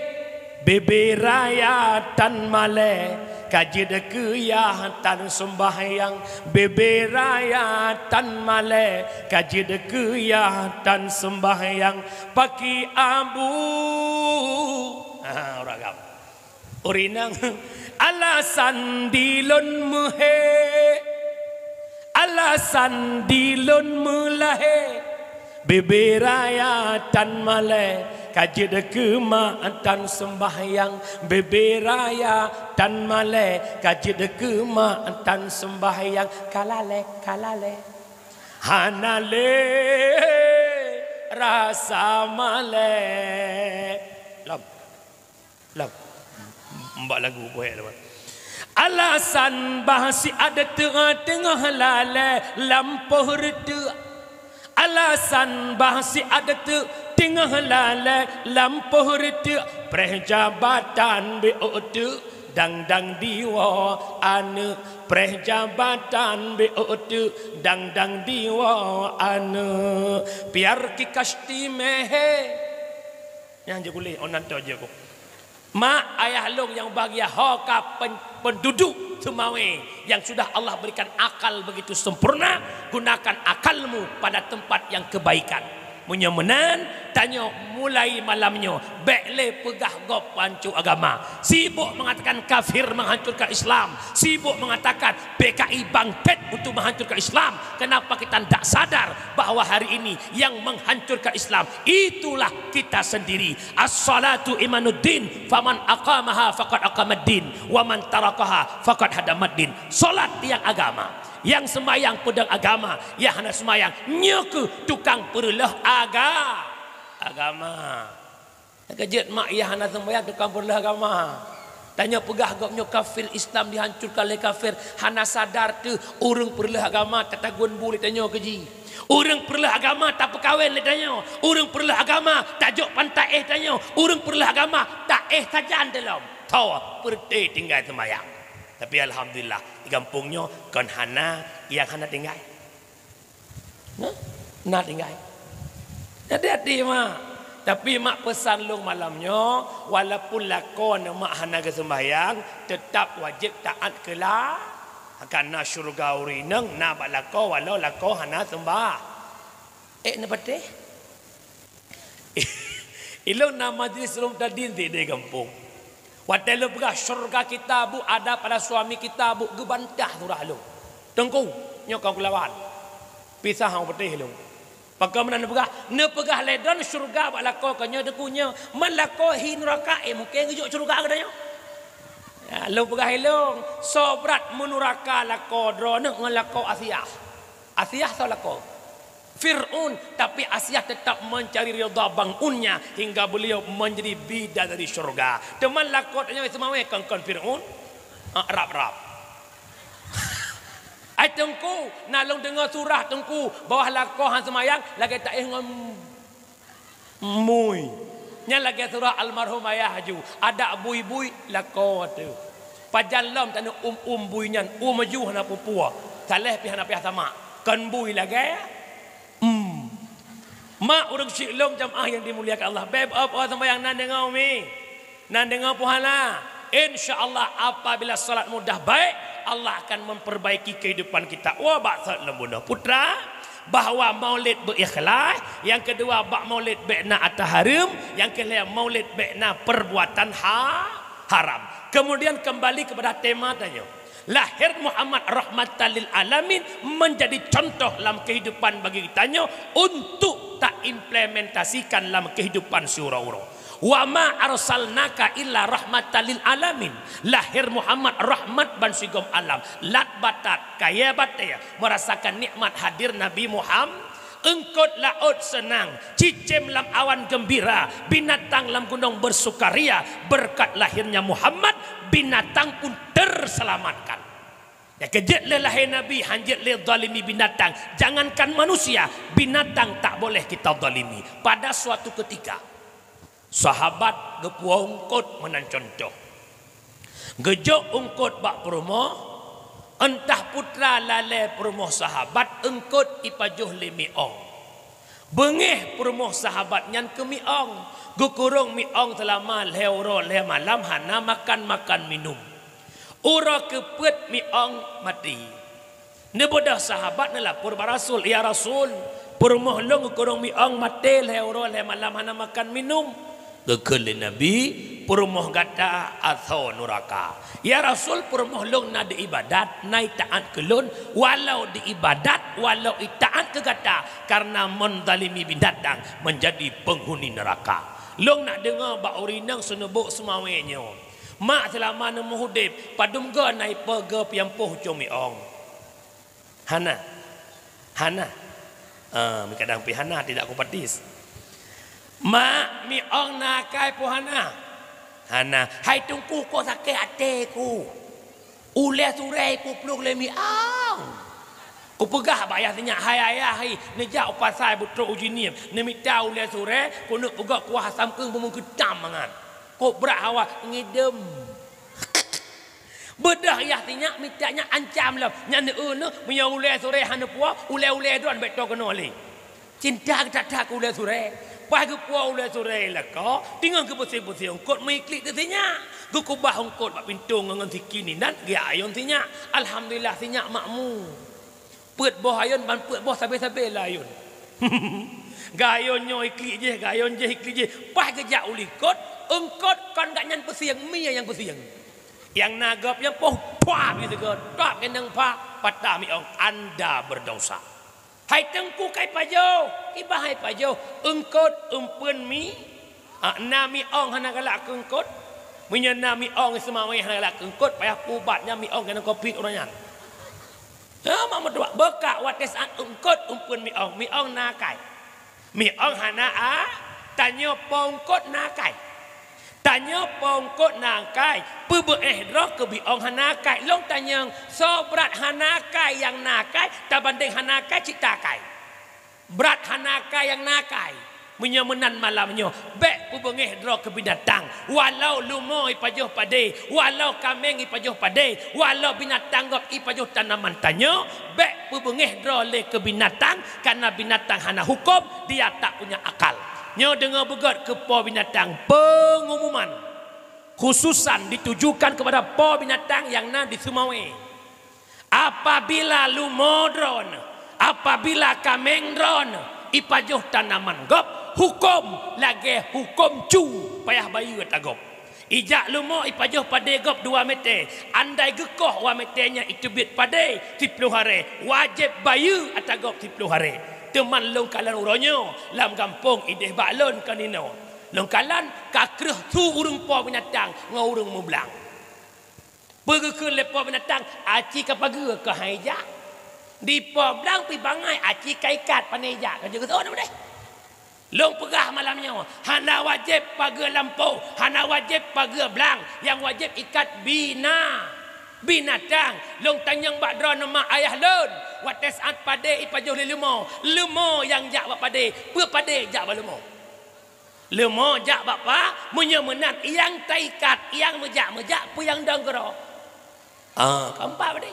bebe raya tan malée, ka jeuet keu yah tan seumbahyang, bebe raya tan malée, ka jeuet keu yah tan seumbahyang, paki abu. Ha, ureuëng agam. Ureuëng inong, alasan dilôn meuhé, alasan dilôn meulahé, bebe raya tan malée, ka jeuet keu mak tan seumbahyang, bebe raya tan malée, ka jeuet keu mak tan seumbahyang, ka lalée, ka lalée, hana lé rasa malée. Lom. Lam. Mbak lagu poék lewat. Alasan bah siat teuk teungoh lalée lam poh reuteuek. Alasan bah siat teuk teungoh lalée lam poh reuteuek. Preh jabatan beu teuk dang-dang diwoe aneuëk. Preh jabatan beu teuk dang-dang diwoe aneuëk. Piar ki kasti meuhé. Nyang jeuet kuleh, oh, nan toh jeuet ku. Mak ayah lôn nyang bahagia, ho ka pen-, penduduk Seumawe yang sudah Allah berikan akal begitu sempurna, gunakan akalmu pada tempat yang kebaikan. Meunyoe meunan, tanyoe mulai malam nyoe, bék lé peugah gob peuhanco agama. Sibok mengatakan kafir menghancurkan Islam, sibok mengatakan P K I bangkrut untuk menghancurkan Islam. Kenapa kita tidak sadar bahwa hari ini yang menghancurkan Islam itulah kita sendiri? As-salatu imaduddin, faman aqamaha faqad aqamaddin, wa man tarakaha faqad hadamaddin. Salat nyang agama, nyang seumayang peudong agama, nyang hana seumayang nyoe keuh tukang peureuloh aga-, Agama. Keujeuet mak yah hana seumbahyang tukang peureuloh agama. Tanyoe peugah gobnyoe kafir, Islam dihancurkan lé kafir, hana sadar teuh ureuëng peureuloh agama tatagun bu lé tanyoe keu jih. Ureuëng peureuloh agama tapeukawen lé tanyoe. Ureuëng peureuloh agama tajok pantai éh tanyoe. Ureuëng peureuloh agama taéh sajan dalam. Tho, peureute tinggai seumbahyang. Tapi alhamdulillah, di gampông nyoe kon hana nyang hana tinggai. Nah, na tinggai. Hati-hati mak. Tapi mak peusan lôn malam nyoe, walaupun lakoe neuh mak hana geuseumbahyang, teutap wajéb taát keu la-, karena syeuruga ureuëng inong na bak lakoe walau lakoe hana seumbah. Ék neupatéh? Ilôn na majlis rom tadin di, di gampông. Watée lôn peugah syeuruga kita bu ada pada suami kita bu geubantah surah lôn. Teungku, nyoe ka kulawan. Pisah hang peuteh lôn. Pakon meunan neupeugah, neupeugah lé droe syeuruga bak lakoe keu nyoe teungku nyoe. Man lakoe hi nuraka, eh mungken geujok syeuruga keu nyoe. Ya, lôn peugah ilôn, sobrat meunuraka lakoe droeneuh ngon lakoe Asiah. Asiah soe lakoe? Fir'aun, tapi Asiah tetap mencari ridha bangunnya hingga beliau menjadi bidadari syurga. Teuma lakoe tanyoe seumawé kon-kon Fir'aun. Ah, rab-rab. Ai teungku, na lôn deungoe surah teungku, bawah lakoe han seumayang, lagée taéh ngon mui. Nyan lagée surah almarhum ayah aju, adak bui-bui lakoe teuh. Pajan lom taneuk um-um bui nyan, um aju hana peue-peue. Saleh pih hana payah tamak. Kon bui lagée, hmm. Mak ureuëng syik lom jamaah yang dimuliakan Allah. Beb op oh sembahyang nan deungoe umi. Nan deungoe puhala. Insya Allah apabila salat mudah baik, Allah akan memperbaiki kehidupan kita. Wa bak salat lom bunoe putra, bahwa maulid beu ikhlas, yang kedua bak maulid bék na ata hareuem, yang kelhée maulid bék na perbuatan ha-, haram. Kemudian kembali kepada tema tanyoe. Lahir Muhammad rahmatan lil alamin menjadi contoh lam kehidupan bagi tanyoe untuk taimplementasikan lam kehidupan siuroe-uroe. Wa ma arsalnaka illa rahmatan lil alamin. Lahir Muhammad rahmat ban sigom alam. Lat batat, kayée batée, merasakan nikmat hadir Nabi Muhammad. Eungkot laôt seunang, cicém lam awan gembira, binatang lam gunong bersukaria, berkat lahirnya Muhammad, binatang pun terselamatkan. Ya, keujeuet lé lahé Nabi, hanjeuet lé zalimi binatang. Jangankan manusia, binatang tak boleh kita zalimi. Pada suatu ketika, sahabat geupuwoe eungkot meunan contoh. Geujok eungkot bak peurumoh, entah putra lalée peurumoh sahabat eungkot ipajoh lé miong. Beungéh peurumoh sahabat nyan keu miong, geukurong miong seulama lhée uroe lhée malam hana makan-makan minum. Uroe keupeuet miong maté. Neubeudôh sahabat neulapor bak Rasul, "Ya Rasul, peurumoh lôn geukurong miong maté lhée uroe lhée malam hana makan minum." Geukheun lé Nabi, "Peurumoh gata asoe nuraka." "Ya Rasul, peurumoh lôn na di ibadat, na itaát keu lôn, walau di ibadat, walau itaát keu gata, karena menzalimi binatang menjadi penghuni neraka." Lôn na deungoe bak ureuëng inong seuneubok seumawé nyoe. Mak seulama neumeuhudép, padum goe na ipeugah piampoh ucong miong? Hana. Hana. Ah, kadang pih hana, tidak kupatis. Mak, miong na akai po hana? Hana. Hai teungku, ko sakét até ku. Ulée surée ku plueng lé miong. Kupeugah bak ayah sinyak, "Hai ayah, hai, neujak u pasai beutrok uji niem, neumita ulée surée, keuneuk peugah kuah asam keueng beumeung keutam mangat. Kok brat hawa ngidem." Beudôh ayah sinyak mita nyan ancam lom. Nyan eu neuh, meunyoe ulée surée hana puwoe, ulée-ulée droen bék toe keunoe lé. Cinta geutak-tak keu ulée surée. Paih geupuwoe ulée surée lakoe, teungoh geupeusieng-peusieng eungkot meuiklik teuh sinyak. Geukubah eungkot bak pintoe ngon, ngon sikin inan, geujak ayôn sinyak. Alhamdulillah, sinyak makmu. Peuet boh ayôn ban peuet boh sabe-sabe lé ayôn. Geuayôn nyoe iklik jih, geuayôn jih iklik jih. Paih geujak u likot, eungkot kon gobnyan peusieng, mie nyang peusieng. Nyang na gob nyang poh, pah, bri sigoe, top keuneung pah, patah miong, anda berdosa. Hai teungku, kai pajoh, kiban hai pajoh, eungkot eumpeuen mi, ah, na miong hana galak keu eungkot. Meunyoe na miong seumawé hana galak keu eungkot, payah pubat nyan miong keuneung covid ureuëng nyan. Ya, mak meutuah, beukak watée saát eungkot eumpeuen miong, miong na akai. Miong hana a-, Tanyoe po eungkôt na akai. Tanyoe po eungkôt na akai, peubeuéh droe keubiông hana akai. Lôn tanyong, soe brat hana akai nyang na akai tabandéng hana akai cit ta akai? Brat hana akai nyang na akai. Meunyoe meunan malam nyoe, bék peubeungéh droe keu binatang. Walau leumo ipajoh padé, walau kaméng ipajoh padé, walau binatang gob ipajoh tanaman tanyoe, bék peubeungéh droe lé keu binatang, karena binatang hana huköm, dia tak punya akal. Nyoe deungoe beugét keu po binatang, peungumuman khususan ditujukan kepada po binatang nyang na di Seumawé. Apabila leumo droeneuh, apabila kaméng droeneuh ipajoh tanaman gob, huköm lagée huköm cu payah bayeue ata gob. Ijak leumo ipajoh padé gob dua meté, andai geukoh dua meté nyan iteubiet padé siploh haré, wajéb bayeue ata gob siploh haré. Teuma lôn kalon uroe nyoe lam gampông idéh bak lôn kon inoe. Lôn kalon ka kreueh su ureuëng po binatang ngon ureuëng meublang. Peue geukheun lé po binatang, aci ka pageue keuh han ijak. Di po blang pih bangai, aci ka ikat, pane ijak, ka jeuet geuseuôt na udeh. Lôn peugah malam nyoe, hana wajéb pageue lampôh, hana wajéb pageue blang, nyang wajéb ikat bina-, binatang. Lôn tanyong bak droeneuh ma ayah lôn, watée saát padé ipajoh lé leumo, leumo nyang jak bak padé, peue padé jak bak leumo? Leumo jak bak pa, meunyoe meunan nyang taikat, nyang meujak-meujak peue nyang dong keudroe. Ah, keumpat padé.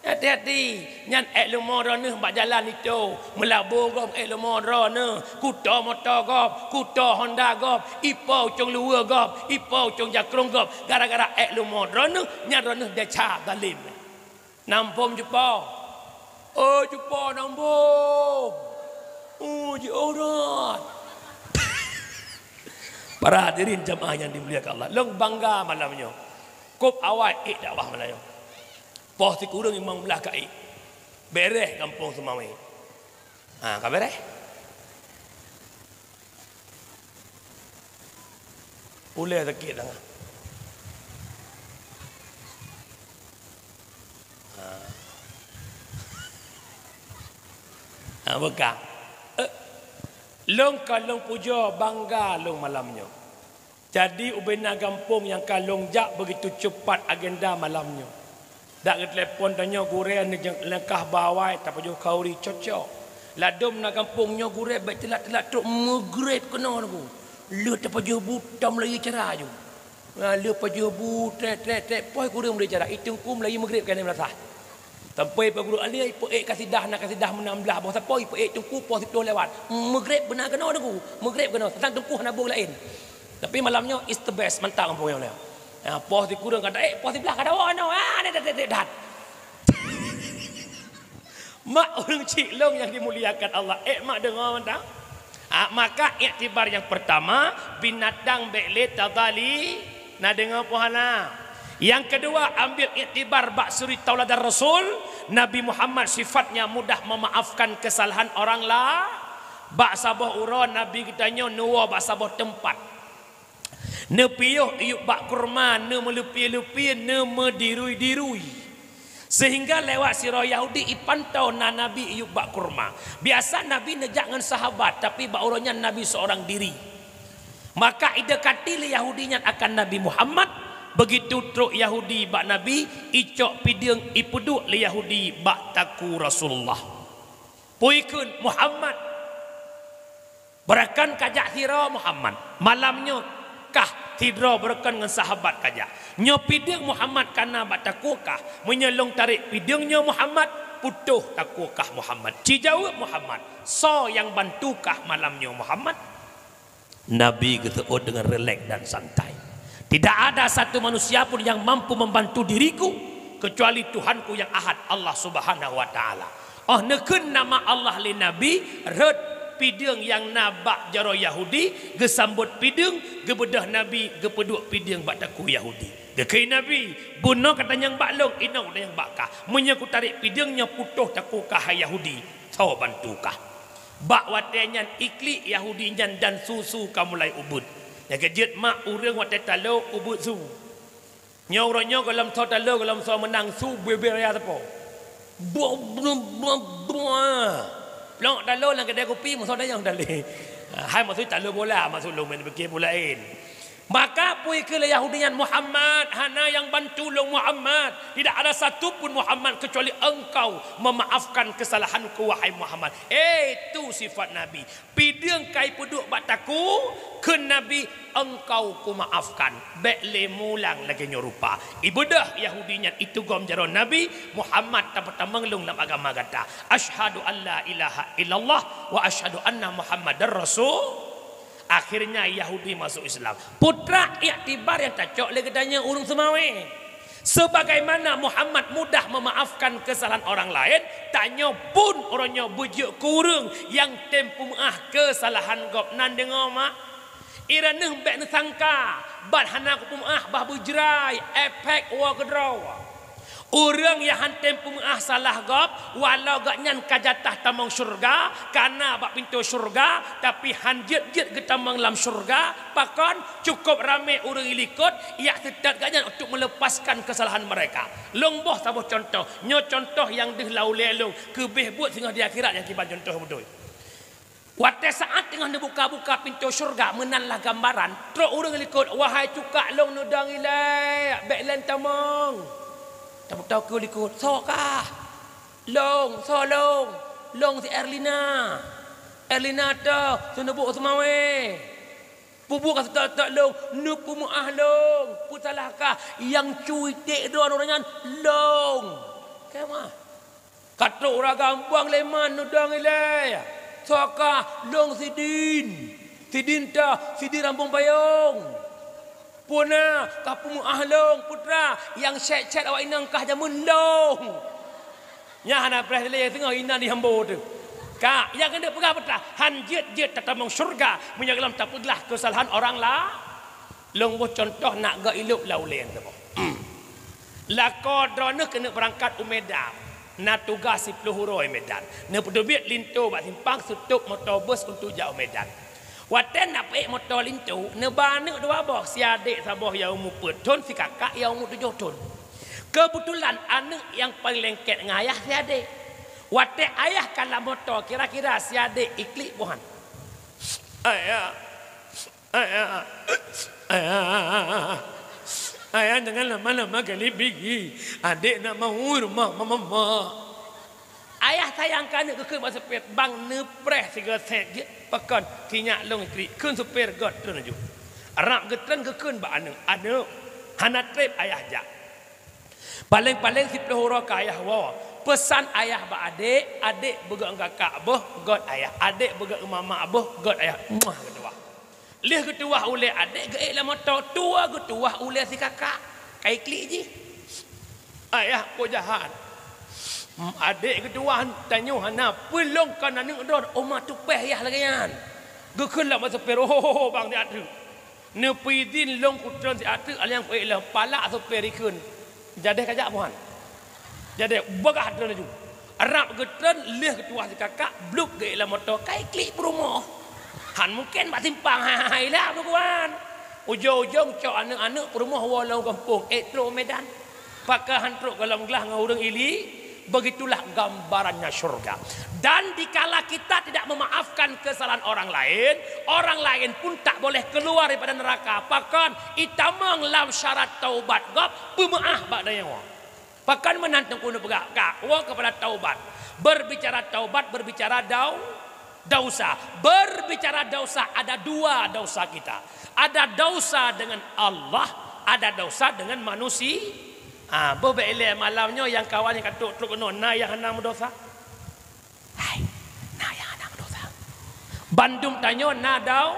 Hati-hati, nyan ék leumo droeneuh bak jalan itu, meulabô gob ék leumo droeneuh, kuto moto gob, kuto Honda gob, ipo ucong luweue gob, ipo ucong jakrong gob, gara-gara ék leumo droeneuh, nyan droeneuh desya zalim. Nambom cupo. Oh, cupo nambom. Oh, jiôh rot. Para hadirin jamaah yang dimuliakan Allah, lôn bangga malam nyoe. Kôb awai ék dakwah malam nyoe. Poh sikureueng limong blah ka ék. Bereh gampông Seumawé. Ha, ka bereh. Ulée sakét tangan. Ha. Ha, beukah. Eh, lôn ka lôn pujoe bangga lôn malam nyoe. Jadi, ubena gampông nyang ka lôn jak begitu cepat agenda malam nyoe. Dak geutelepon tanyoe gurée neujeuet leungkah bawai tapajoh khauri cocok. Ladôm na gampông nyoe gurée bék teulat-teulat trok meugreb keunoe Teungku. Lheueh tapajoh bu tam lagée cara ju. Na lheueh pajoh bu trek trek trek poh kureueng lagée cara. Itungku meulayeue meugreb keunan meunasah. Sampai peuguruek alai peuék kasidah na kasidah meunam blaih boh sapo peuék Teungku poh siplôh lewat. Meugreb beuna keunoe Teungku. Meugreb keunoe. Teuntang Teungku hana bu laén. Tapi malam nyoe is the best mantap gampông nyoe. Ya, poh sikureueng ka daék, poh siblaih ka dawa nyoe. Ah, dek, dek, dek, dek, dat. Mak ureuëng cik lôn yang dimuliakan Allah, ék mak deungoe mantap. Ah, maka iktibar yang pertama, binatang bék lé tadali, na deungoe poh hana. Yang kedua, ambil iktibar bak suri tauladan Rasul, Nabi Muhammad sifatnya mudah memaafkan kesalahan orang la-, bak saboh uroe Nabi geutanyoe neuwoe bak saboh teumpat. Neupiôh iyup bak kurma, neumeuleupie-leupie, neumeudirui-dirui. Sehingga lewat sidroe Yahudi ipantoe na Nabi iyup bak kurma. Biasa Nabi neujak ngon sahabat, tapi bak uroe nyan Nabi seorang diri. Maka idekati lé Yahudi nyan akan Nabi Muhammad, begitu trok Yahudi bak Nabi, icok pideueng ipeuduek lé Yahudi bak takue Rasulullah. Peue ikheun Muhammad. Beureukan ka jak sidroe Muhammad. Malam nyoe kah sidroe beureukan ngon sahabat ka jak. Nyoe pideueng Muhammad ka na bak takue kah. Meunyoe lôn tarek pideueng nyoe Muhammad, putôh takue kah Muhammad. Ci jaweueb Muhammad, soe nyang bantu kah malam nyoe Muhammad? Nabi geuseuôt deungon rileks dan santai. Tidak ada satu manusia pun yang mampu membantu diriku kecuali Tuhanku yang Ahad, Allah Subhanahu wa Ta'ala. Óh neukheun nama Allah lé Nabi, rhot pideueng nyang na bak jaroe Yahudi, geusambot pideueng, geubeudôh Nabi, geupeuduek pideueng bak takue Yahudi. Geukheun Nabi, "Bunoe ka tanyong bak lôn, inoe tanyong bak kah. Meunyoe kutarek pideueng nyoe putôh takue kah hai Yahudi, soe bantu kah?" Bak watée nyan iklik Yahudi nyan dan su-su ka mulai ubeuet. Nyang keujeuet mak ureuëng watée talo ubeuet su. Nyoe uroe nyoe gohlom soe talo, gohlom soe meunang su bubé raya sapo. Buah, buah, buah, buah. Plok talo lam keudai kupi, meusoe dayang tali. Hai maksud taleu bola, maksud lôn main pikir bola laén. Maka peue kheun lé Yahudi nyan, "Muhammad, hana nyang bantu lôn Muhammad. Tidak ada satu pun Muhammad kecuali engkau memaafkan kesalahanku, wahai Muhammad." Eh, tu sifat Nabi. Pideueng kai peuduek bak takue, kheun Nabi, "Engkau kumaafkan." Bék lé mulang lagée nyoe rupa. Ibeudôh Yahudi nyan itugom jaroe Nabi, "Muhammad, tapeutamong lôn lam agama gata. Asyhadu an la ilaha illallah wa asyhadu anna Muhammadar Rasul." Akhirnya Yahudi masuk Islam. Putra iktibar nyang tacok lé geutanyoe ureuëng Seumawé. Sebagaimana Muhammad mudah memaafkan kesalahan orang lain, tanyoe pun uroe nyoe beujeuet keu ureuëng nyang tem peumeuáh kesalahan gobnyan deungoe mak. Ireuneuh bék neusangka, ban hana kupeumeuáh bah beujrai, efek woe keudroe. Ureuëng nyang han tem peumeuáh salah gob, walau gobnyan ka jatah tamong syeuruga, ka na bak pintoe syeuruga, tapi han jeuet-jeuet geutamong lam syeuruga, pakon? Cukup ramé ureuëng likot, jak seutôt gobnyan untuk melepaskan kesalahan mereka. Lôn boh saboh contoh, nyoe contoh nyang deuh lam ulée lôn, keubeh buet singoh di akhirat nyang kiban contoh beutôi. Watée saát teungoh neubuka-buka pintoe syeuruga meunan lah gambaran, trok ureuëng likot, "Wahai cuka lôn neudong ilée, bék lôn tamong." Tapeutoe keu likot, "Soe kah?" "Lôn, soe lôn?" "Lôn si Erlina." "Erlina toh, seuneubok Seumawé." "Peue buet ka seutôt-tôt lôn?" "Neupeumeuáh lôn." "Peue salah kah?" "Nyang cuitek droe nyan lôn." Keu ma? Ka trok ureuëng agam buang lé man neudong ilée. "Soe kah?" "Lôn Sidin." "Sidin toh?" "Sidin Rambong Payong." "Peue na ka peumeuáh lôn, putra?" "Nyang sét-sét awak inong kah jameun lôn." Nyan hana preh lé singoh inan di hambo teuh. Ka, nyang keuneuk peugah putra, han jeuet-jeuet tatamong syeuruga meunyoe gohlom tapeuglah keusalahan orang la-, Lôn boh cuntoh nak geuilop lam ulée saboh. Lakoe droeneuh keuneuk beurangkat u Medan, na tugaih siploh uroe Medan. Neupeuteubiet linto bak simpang, seutôb moto bus untuk jak u Medan. Watée nak peuék moto linto, neuba aneuëk dua boh, si adék saboh nyang umu peuet thon, si kakak nyang umu tujoh thon. Keubeutulan aneuëk nyang paleng lengket ngon ayah si adék. Watée ayah ka lam moto, kira-kira si adék iklik boh han. Ayah, Ayah, ayah, ayah, jangan lama-lama kali pigi. Adék nak mau rumah mama. Ayah sayang keu aneuëk, geukheun bak supir, "Bang, neupreh sigoe sét jeuet." "Pakon?" "Sinyak lôn iklik." Kheun supir, "Göt, treun laju." Rab geutreun, geukheun bak aneuëk, "Aneuëk, hana treb ayah jak. Paleng-paleng siploh uroe ka ayah woe. Peusan ayah bak adék, adék beugöt ngon kakak boh, göt ayah. Adék beugöt ngon mamak boh, göt ayah." Muah, geutuwah. Lheueh geutuwah ulée adék, geuék lam moto, tuwoe geutuwah ulée si kakak. Ka iklik jih. "Ayah, peue jahat. Adék geutuwah tanyoe hana peulông kon aneuëk droe, oma tupeh yah lagée nyan." Geukheun lam supir, "Oh, bang, siat teuk. Neupeuidin lôn kutreun siat teuk, aléng kuék lom." Palak supir ikheun, "Jadeh kajak boh han." Jadeh, beugah treun laju. Rab geutreun, lheueh geutuwah si kakak, blub geuék lam moto, ka iklik peurumoh. Han mungken bak simpang, hai, hai, hai, lah, bukan. Ujong-ujong cok aneuëk-aneuëk peurumoh woe lam gampông, ék trok Medan. Pakon han trok gohlom glah ngon ureuëng ili, begitulah gambarannya syurga. Dan dikala kita tidak memaafkan kesalahan orang lain, orang lain pun tak boleh keluar daripada neraka. Pakon? Itamong lam syarat taubat gob, peumeuáh bak tanyoe. Pakon meunan Teungku neupeugah, ka, woe keupada taubat. Berbicara taubat, berbicara dau-, dausa. Berbicara dausa, ada dua dausa kita. Ada dausa dengan Allah, ada dausa dengan manusia. Ah, boh bék ilée malam nyoe nyang kawan nyang ka trok-trok keunoe, na nyang hana meudausa? Hai, na nyang hana meudausa? Bandum tanyoe na dau-,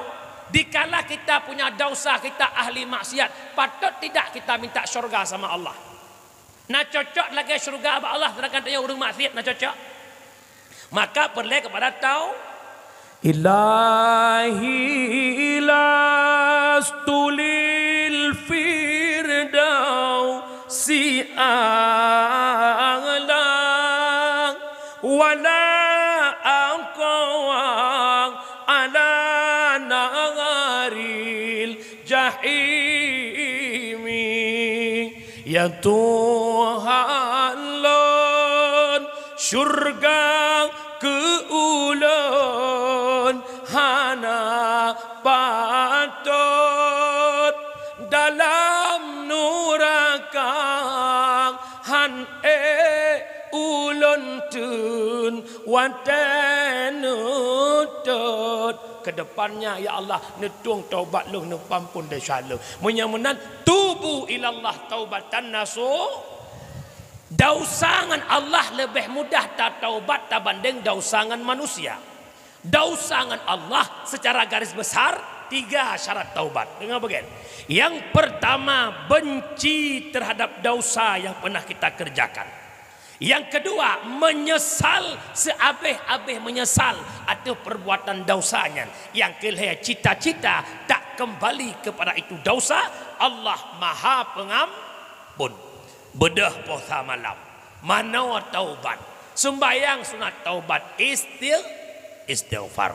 dikala kita punya dausa, kita ahli maksiat, patut tidak kita minta syurga sama Allah? Na cocok lagée syurga bak Allah, sedangkan tanyoe ureuëng maksiat, na cocok? Maka peureulée keupada tau-, Ilahi lastu lil firdausi a'la, wala aqwa ala naril jahimi. Ya Tuhan lôn, syurga keu ulôn hana Teun watée neutot, kedepannya, ya Allah, neutueng taubat lôn, neupeuampon desya lôn. Meunyoe meunan, tubu ilallah taubatan nasuh. Dausa ngon Allah leubeh mudah tataubat tabandeng dausa ngon manusia. Dausa ngon Allah secara garis besar tiga syarat taubat. Deungoe bagian. Yang pertama, benci terhadap dausa yang pernah kita kerjakan. Yang kedua, menyesal seabeh-abeh menyesal ateueh perbuatan dausa nyan. Yang keulhée, cita-cita tak kembali kepada itu dausa. Allah Maha Pengampun. Beudôh posa malam, manoe taubat, sumbayang sunat taubat, istigh-, istighfar.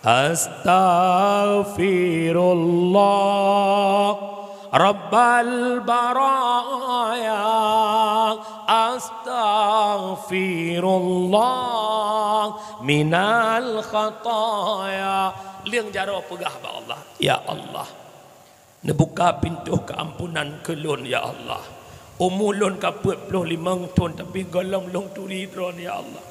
Astaghfirullah Rabbal baraya, astaghfirullah minal khataya. Leueng jaroe peugah bak Allah, "Ya Allah, neubuka pintoe keuampunan keu lôn, ya Allah. Umu lôn ka peuet ploh limong thon, tapi gohlom lôn turi Droeneuh, ya Allah.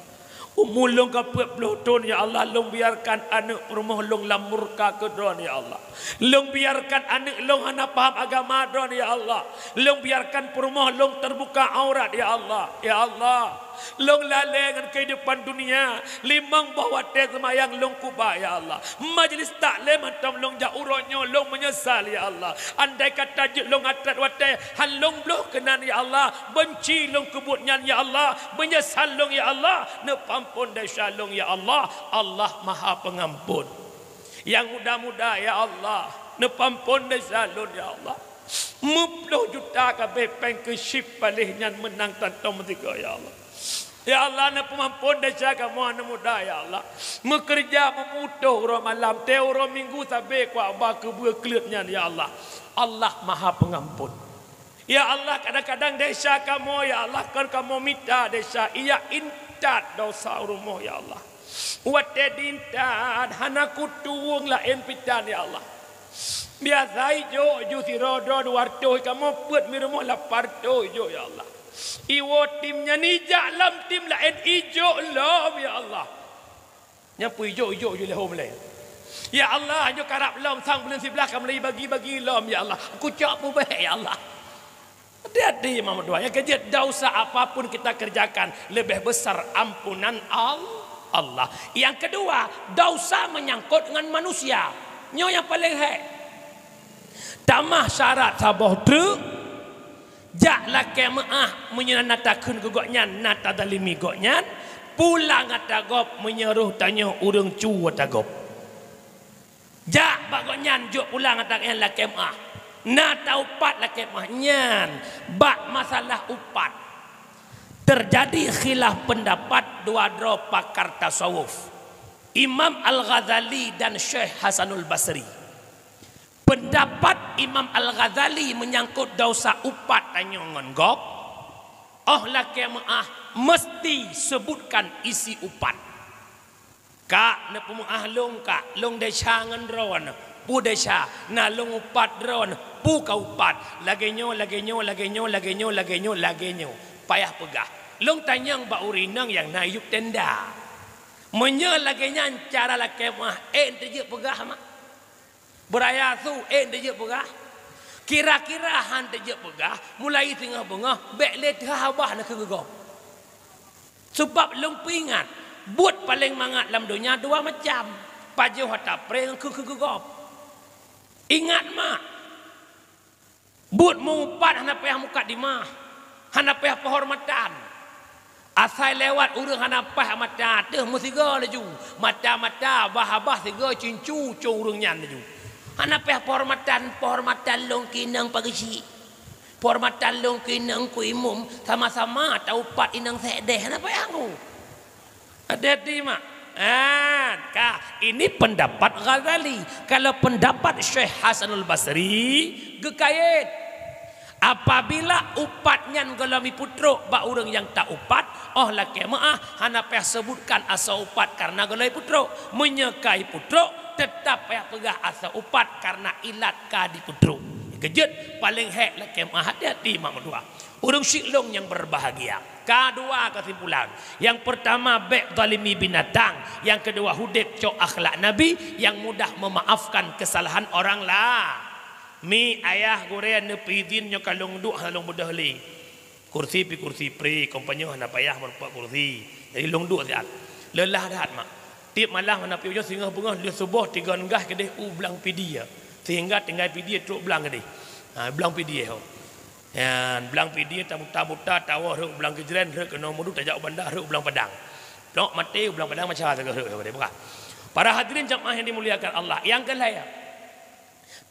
Umu lôn ka peuet ploh thon, ya Allah, lôn biarkan aneuëk peurumoh lôn lam murka keu Droeneuh, ya Allah. Lôn biarkan aneuëk lôn hana paham agama Droeneuh, ya Allah. Lôn biarkan peurumoh lôn teubuka aurat, ya Allah. Ya Allah, lôn lalée ngon keuhidupan dunia, limong boh watée seumayang lôn kuba, ya Allah. Majlis taklim hantom lôn jak uroe nyoe, lôn meunyeusal, ya Allah. Andai kata jeuet lôn ateueh watée han lôn bloh keunan, ya Allah. Benci lôn keu buet nyan, ya Allah. Meunyeusal lôn, ya Allah. Neupeuampon desya lôn, ya Allah. Allah Maha Pengampun. Nyang muda-muda, ya Allah, neupeuampon desya lôn, ya Allah. Meuploh juta kabeh péng keu chip paléh nyan meunang tantom meusigoe, ya Allah. Ya Allah, neupeuampon desya kamoe aneuëk muda, ya Allah. Meukeureuja meumutôh uroe malam, tée uroe minggu sabe kuaba keubeue kleuet nyan, ya Allah. Allah Maha Pengampun. Ya Allah, kadang-kadang desya kamoe, ya Allah, kon kamoe mita desya, iya intat desya u rumoh, ya Allah. Watée diintat, hana kutueng laén pitan, ya Allah. Biasa ijok ju sidroe droe dua reutôh, kamoe peuet mi rumoh lapan reutôh ijok, ya Allah. Iwoe tim nyan ijak lom tim laén ijok lom, ya Allah. Nyan peue ijok-ijok ju lé hom lé. Ya Allah, nyoe karab lom sang buleuen siblaih ka mulai bagi-bagi lom, ya Allah. Kucok peubeh, ya Allah. Hati-hati, Muhammad dua. Nyang keujeuet, dosa apapun kita kerjakan, lebih besar ampunan Al-, Allah. Yang kedua, dosa menyangkut dengan manusia. Nyoe nyang paleng hék. Tamah syarat saboh treuk, jak lakée meuáh meunyoe na takheun keu gobnyan, na tadalimi gobnyan, pulang ata gob meunyoe roh tanyoe ureuëng cu ata gob. Jak bak gobnyan jok pulang ata gobnyan lakée meuáh. Na taupat lakée meuáh nyan bak masalah upat. Terjadi khilaf pendapat dua droe pakar tasawuf, Imam Al-Ghazali dan Syekh Hasanul Basri. Pendapat Imam Al-Ghazali menyangkut dosa upat tanyoe ngon gob, óh lakée meuáh meusti sebutkan isi upat. Kak, neupeumeuáh lôn, Kak, lôn desya ngon droeneuh, peue desya, na lôn upat droeneuh, peue ka upat, lagée nyoe, lagée nyoe, lagée nyoe, lagée nyoe, lagée nyoe, lagée nyoe. Payah peugah. Lôn tanyong bak ureuëng inong nyang na yueb tenda. Meunyoe lagée nyan cara lakée meuáh, ék teujeuet peugah mak? Beuraya su ék teujeuet peugah? Kira-kira han teujeuet peugah, mulai singoh beungoh bék lé teuhah babah na keu geugob. Sabab lôn peuingat, buet paleng mangat lam donya dua macam, pajoh ata pré ngon keu keu geugob. Ingat mak, buet meu-upat hana payah mukadimah, hana payah peuhormatan. Asai lewat ureuëng hana paih mata teuh meusigoe laju, mata-mata, babah-babah sigoe cincu cong ureuëng nyan laju. Hana payah peuhormatan, peuhormatan lôn keu inong pageusik. Peuhormatan lôn keu inong keu imum, sama-sama taupat inong sék déh, hana payah ngu. Hati-hati mak. Ah, ka, ini pendapat Ghazali. Kalau pendapat Syekh Hasanul Basri, geukayét. Apabila upat nyan gohlom ipeutrok bak ureuëng nyang ta-upat, óh lakée meuáh hana payah sebutkan asoe upat kareuna gohlom ipeutrok. Meunyoe ka ipeutrok, teutap payah peugah asoe upat kareuna ilat ka dipeutrok. Keujeuet paléng hék lakée meu'ah, hati-hati mak meutuah. Ureuëng syiek lôn nyang berbahagia. Ka dua kesimpulan. Nyang peurtama, bék zalimi binatang. Nyang keudua, udeb cok akhlak Nabi nyang mudah memaafkan kesalahan orang la. Mi ayah gurée neupeuidhin nyoe ka lôn duek hana lôn beudôh lé. Kursi pi kursi pri, kompanyong hana payah meurumpok kursi. Jadi lôn duek siat. Leulah that mak. Tiep malam hana pi ujoe singoh beungoh lheueh suboh tigon gah keudeh u blang pidie. Sehingga tinggai pidie trok blang keudeh. Ha, blang pidie ho. Nyan, blang pidie tabuta-buta, tawoe rhot u blang Gejren, rhot keunoe Meureudu, tajak u Banda, rhot u blang Padang. Plok maté u blang Padang macam tu rhot, rhot, rhot, bukan. Para hadirin jamaah yang dimuliakan Allah, nyang keulhèe,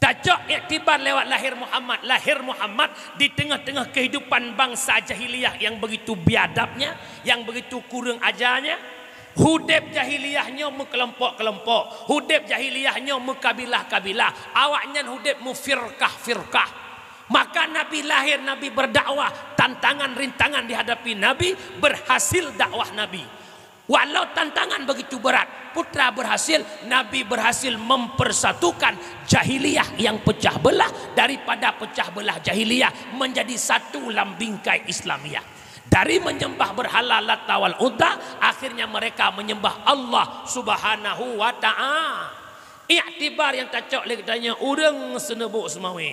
tacok iktibar lewat lahir Muhammad. Lahir Muhammad di tengah-tengah kehidupan bangsa jahiliyah yang begitu biadabnya, yang begitu kurang ajarnya. Udeb jahiliyah nyoe meukelompok-kelompok, udeb jahiliyah nyoe meukabilah-kabilah, awaknyan udeb meufirkah-firkah. Maka Nabi lahir, Nabi berdakwah, tantangan, rintangan dihadapi Nabi, berhasil dakwah Nabi. Walau tantangan begitu berat, putra berhasil, Nabi berhasil mempersatukan jahiliyah yang pecah belah, daripada pecah belah jahiliyah menjadi satu lam bingkai Islamiyah. Dari menyembah berhala Lata wal Uzza, akhirnya mereka menyembah Allah Subhanahu wa Ta'ala. Iktibar nyang tacok lé geutanyoe ureuëng seuneubok seumawe.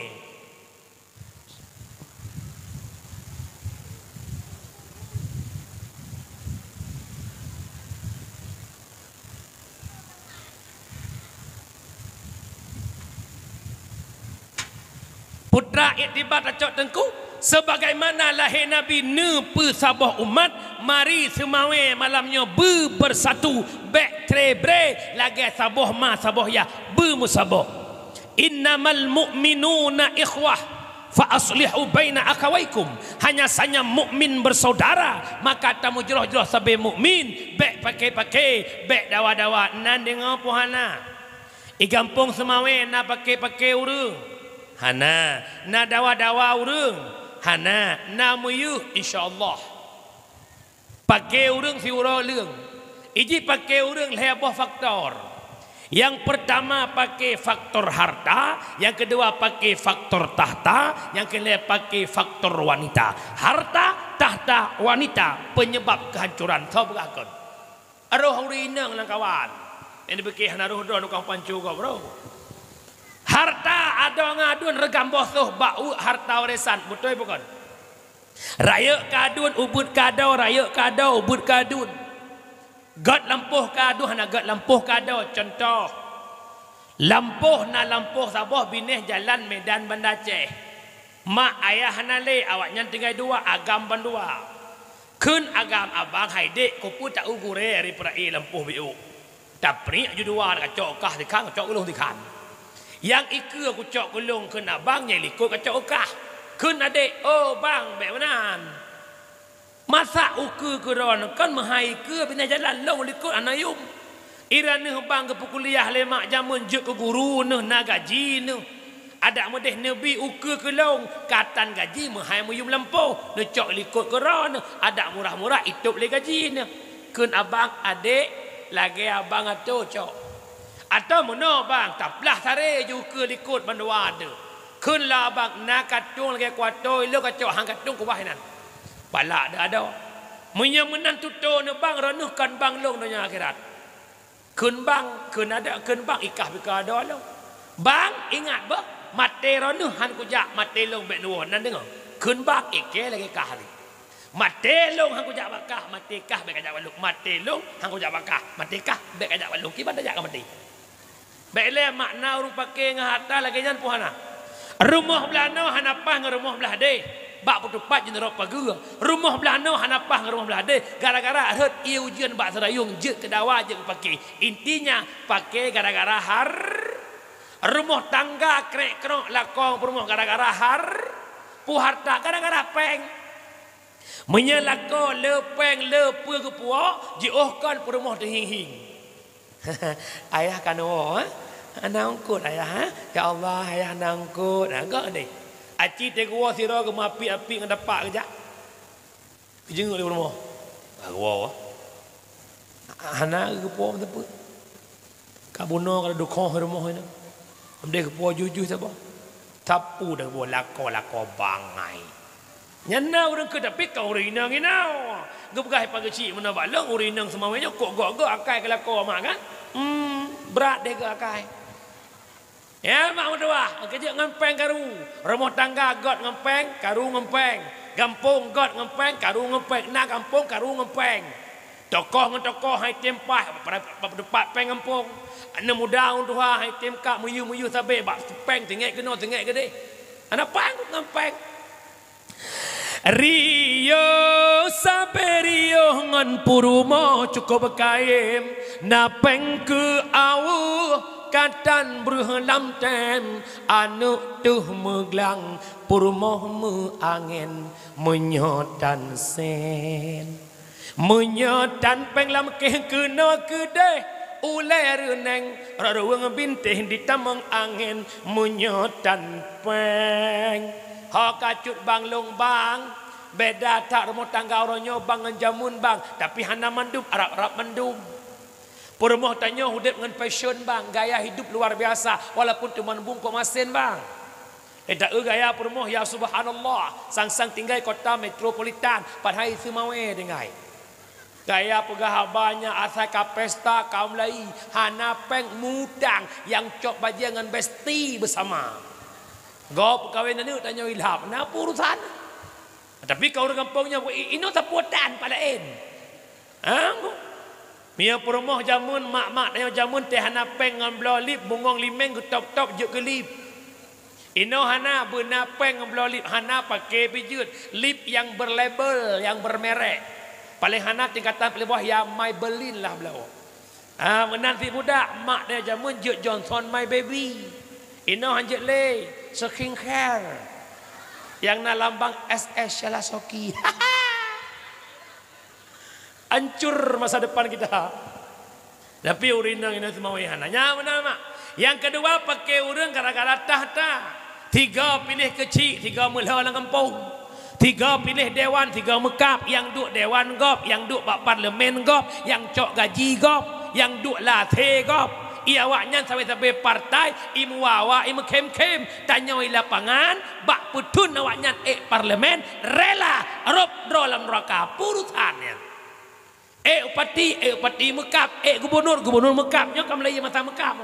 Putra iktibar tacok teungku, sebagaimana lahé Nabi neupeusaboh umat, mari seumawe malam nyoe beubeusatu, bék trebre lagée saboh ma saboh yah beumeusaboh. "Innamal mu'minuna ikhwah, fa aslihu baina akhawaikum." Hanya saja mukmin bersaudara, maka tamujroh-jroh sabe mukmin, bék pake-pake, bék dawa-dawa. Na deungoe peue hana? I gampông seumawe na pake-pake ureuëng? Hana. Na dawa-dawa ureuëng? Hana. Na meuyeuh, insya Allah. Pake ureuëng siuroe leueng. Iji pake ureuëng lhée boh faktor. Nyang peurtama pake faktor harta, nyang keudua pake faktor tahta, nyang keulhée pake faktor wanita. Harta, tahta, wanita, penyebab kehancuran. Soe peugah kon? Roh ureuëng inong lam kawan. Nyang dipike hana roh droe tukang pancu gob roh. Harta adoe ngon aduen reugam boh soh bak uek harta warisan. Beutôi peue kon? Rayeuk keu aduen, ubeuet keu adoe, rayeuk keu adoe, ubeuet keu aduen. Gét lampôh keu aduen, hana gét lampôh keu adoe. Cuntoh, lampôh na lampôh saboh binéh jalan Medan Banda Aceh. Mak ayah hana lé, awaknyan tinggai dua, agam bandua. Kheun agam abang, "Hai dék, keupeue ta-u gurée ari peura'i lampôh biôk?" Tapriek ju dua, kacok u kah sikhan, kacok u lôn sikhan. Nyang ikeue kucok keu lôn kheun abang, nyang likot kacok u kah. Kheun adék, "Oh bang, bék meunan. Masa ukeue keu droeneuh kon meuhai ikeue, binéh jalan lôn likot hana yum." Ira neuh bang geupeukuliah lé mak jameun jeuet keu guru neuh na gaji neuh. Adak meudeh neubi ukeue keu lôn, ka tan gaji meuhai meuyum lampôh, neucok likot keu droeneuh, adak murah-murah itôb lé gaji neuh. Kheun abang, "Adék, lagée abang atoe cok." "Atoe meunoe bang, taplah saré ju ukeue likot bandua teuh." Kheun lé abang, "Na katueng lagée kuatoe ilôn kacok, han katueng kuwah inan." Palak deuh adoe. "Meunyoe meunan tutoe neuh bang, droeneuh kon bang lôn donya akhirat." Kheun bang, kheun adak, kheun bang, i kah beu keu adoe lôn. "Bang, ingat beuh, maté droeneuh han kujak, maté lôn bék neuwoe, nan deungoe." Kheun bang, ikée lagée kah lé. "Maté lôn han kujak bak kah, maté kah bék kajak bak lôn. Maté lôn han kujak bak kah, maté kah bék kajak bak lôn. Kiban tajak ka maté." Bék lé makna ureuëng pake ngon harta lagée nyan peue hana. Rumoh blah noe hana paih ngon rumoh blah deh. Bak peutupat jeuet rot pageue. Rumoh blah noe hana paih ngon rumoh blah deh. Gara-gara rhot ié ujeuen bak seurayueng jeuet keu dawa jeuet keu pake. Intinya, pake gara-gara har-, rumoh tangga krek-krok lakong peurumoh gara-gara har-, peue harta gara-gara péng. Meunyoe lakoe le péng le peue geupuwoe, jiôh kon peurumoh teuhing-hing. Ayah ka neuwoe, eh? Hana eungkot ayah, eh? Ya Allah, ayah hana eungkot. Ha, gak deh. Aci teuguwoe sidroe geumeuapi-api ngon tapak geujak. Geujenguk di peurumoh. Ka geuwoe. Hana geupuwoe meuteupeu. Ka bunoe ka dukhoh rumoh nyan. Amdeh geupuwoe juih-juih saboh. Sapeue deuh boh lakoe-lakoe bangai. Nyan na ureuëng keu tapi ka ureuëng inong inoe. Geupeugah ipang keuchik meunan bak lôn ureuëng inong seumawé nyoe kok gok-gok akai keu lakoe mak kan? Hmm, brat deh gok akai. Ya, mak meutuah, keujeuet ngon péng karu. Rumoh tangga gét ngon péng, karu ngon péng. Gampông gét ngon péng, karu ngon péng. Na gampông, karu ngon péng. Tokoh ngon tokoh hai tem paih, pada, pada, pada péng gampông. Aneuk muda ngon tuha hai tem kak meuyuh-meuyuh sabe bak péng teungét keunoe teungét keudeh. Hana péng ngon péng. Riôh sabe riôh ngon peurumoh cukup kayém, na péng keu aweuh katan breuh lam tem, aneuk teuh meuglang peurumoh meuangén meunyoe tan sén. Meunyoe tan péng lam kéh keunoe keudeh, ulée reuneng, rot ruweueng bintéh ditamong angén, meunyoe tan péng. Ho ka cut bang lôn bang, beda that rumoh tangga uroe nyoe bang ngon jameun bang, tapi hana mandum, arab-arab mandum. Peurumoh tanyoe udeb ngon fashion bang, gaya hidup luar biasa, walaupun teuma bungkôh masen bang. Eh, taeu gaya peurumoh, ya subhanallah, sang-sang tinggai kota metropolitan, padahai seumawé tinggai. Gaya peugah haba nyan asai ka pesta kaum laén, hana péng mutang nyang cok bajée ngon besti beusama. Gob kawén aneuk tanyoe ilham, na peue urusan. Tapi ka ureuëng gampông nyoe, i-, inoe saputan palaén. Ha? Meunyoe peurumoh jameun mak-mak tanyoe jameun teuh hana péng ngon bloe lip, bungong limeng geutôb-tôb jeuet keu lip. Inoe hana beuna péng ngon bloe lip, hana paké pih jeuet. Lip nyang berlabel, nyang bermerek. Paléng hana tingkatan peuleubah ya Maybelline lah bloe. Ah, meunan si budak, mak tanyoe jameun jeuet Johnson My Baby. Inoe han jeuet lé, skincare. Nyang na lambang S S Syalasoki. Hancur masa depan kita. Tapi ureuëng inong-inong seumawé hana. Nyan beuna mak. Nyang keudua paké ureuëng gara-gara tahta. Tiga piléh keuchik, tiga meulhô lam gampông. Tiga piléh dewan, tiga meukab, nyang duek dewan gob, nyang duek bak parlemen gob, nyang cok gaji gob, nyang duek lasé gob. I awaknyan sabe-sabe partai, i meuwawa, i meukhém-khém. Tanyoe i lapangan, bak peuthon awaknyan ék parlemen, rela rôb droe lam neuraka. Peue urusan nyan. Ék upati, ék upati meukab, ék gubunur, gubunur meukab. Nyoe ka meulayeue masa meukab.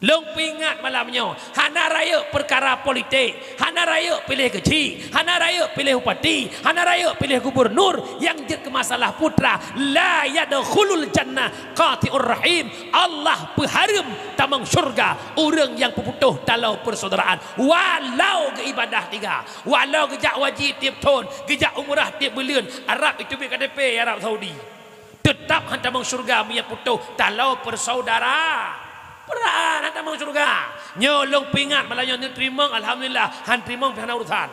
Lôn peuingat malam nyoe, hana rayeuk peukara politik, hana rayeuk piléh keuchik, hana rayeuk piléh upati, hana rayeuk piléh gubunur, nyang jeuet keu masalah putra. La yadkhulul jannah qati'ur rahim. Allah peuhareuem tamong syeuruga ureuëng nyang peuputôh taloe persaudaraan, walau geuibadah tiga. Walau geujak haji tieb thon, geujak umrah tieb buleuen, Arab iteubiet K T P Arab Saudi. Teutab han tamong syeuruga meunyoe putôh taloe persaudaraan. Peuraan han tamong syeuruga. Nyoe lôn peuingat malam nyoe neuteurimong, alhamdulillah, han teurimong pih hana urusan.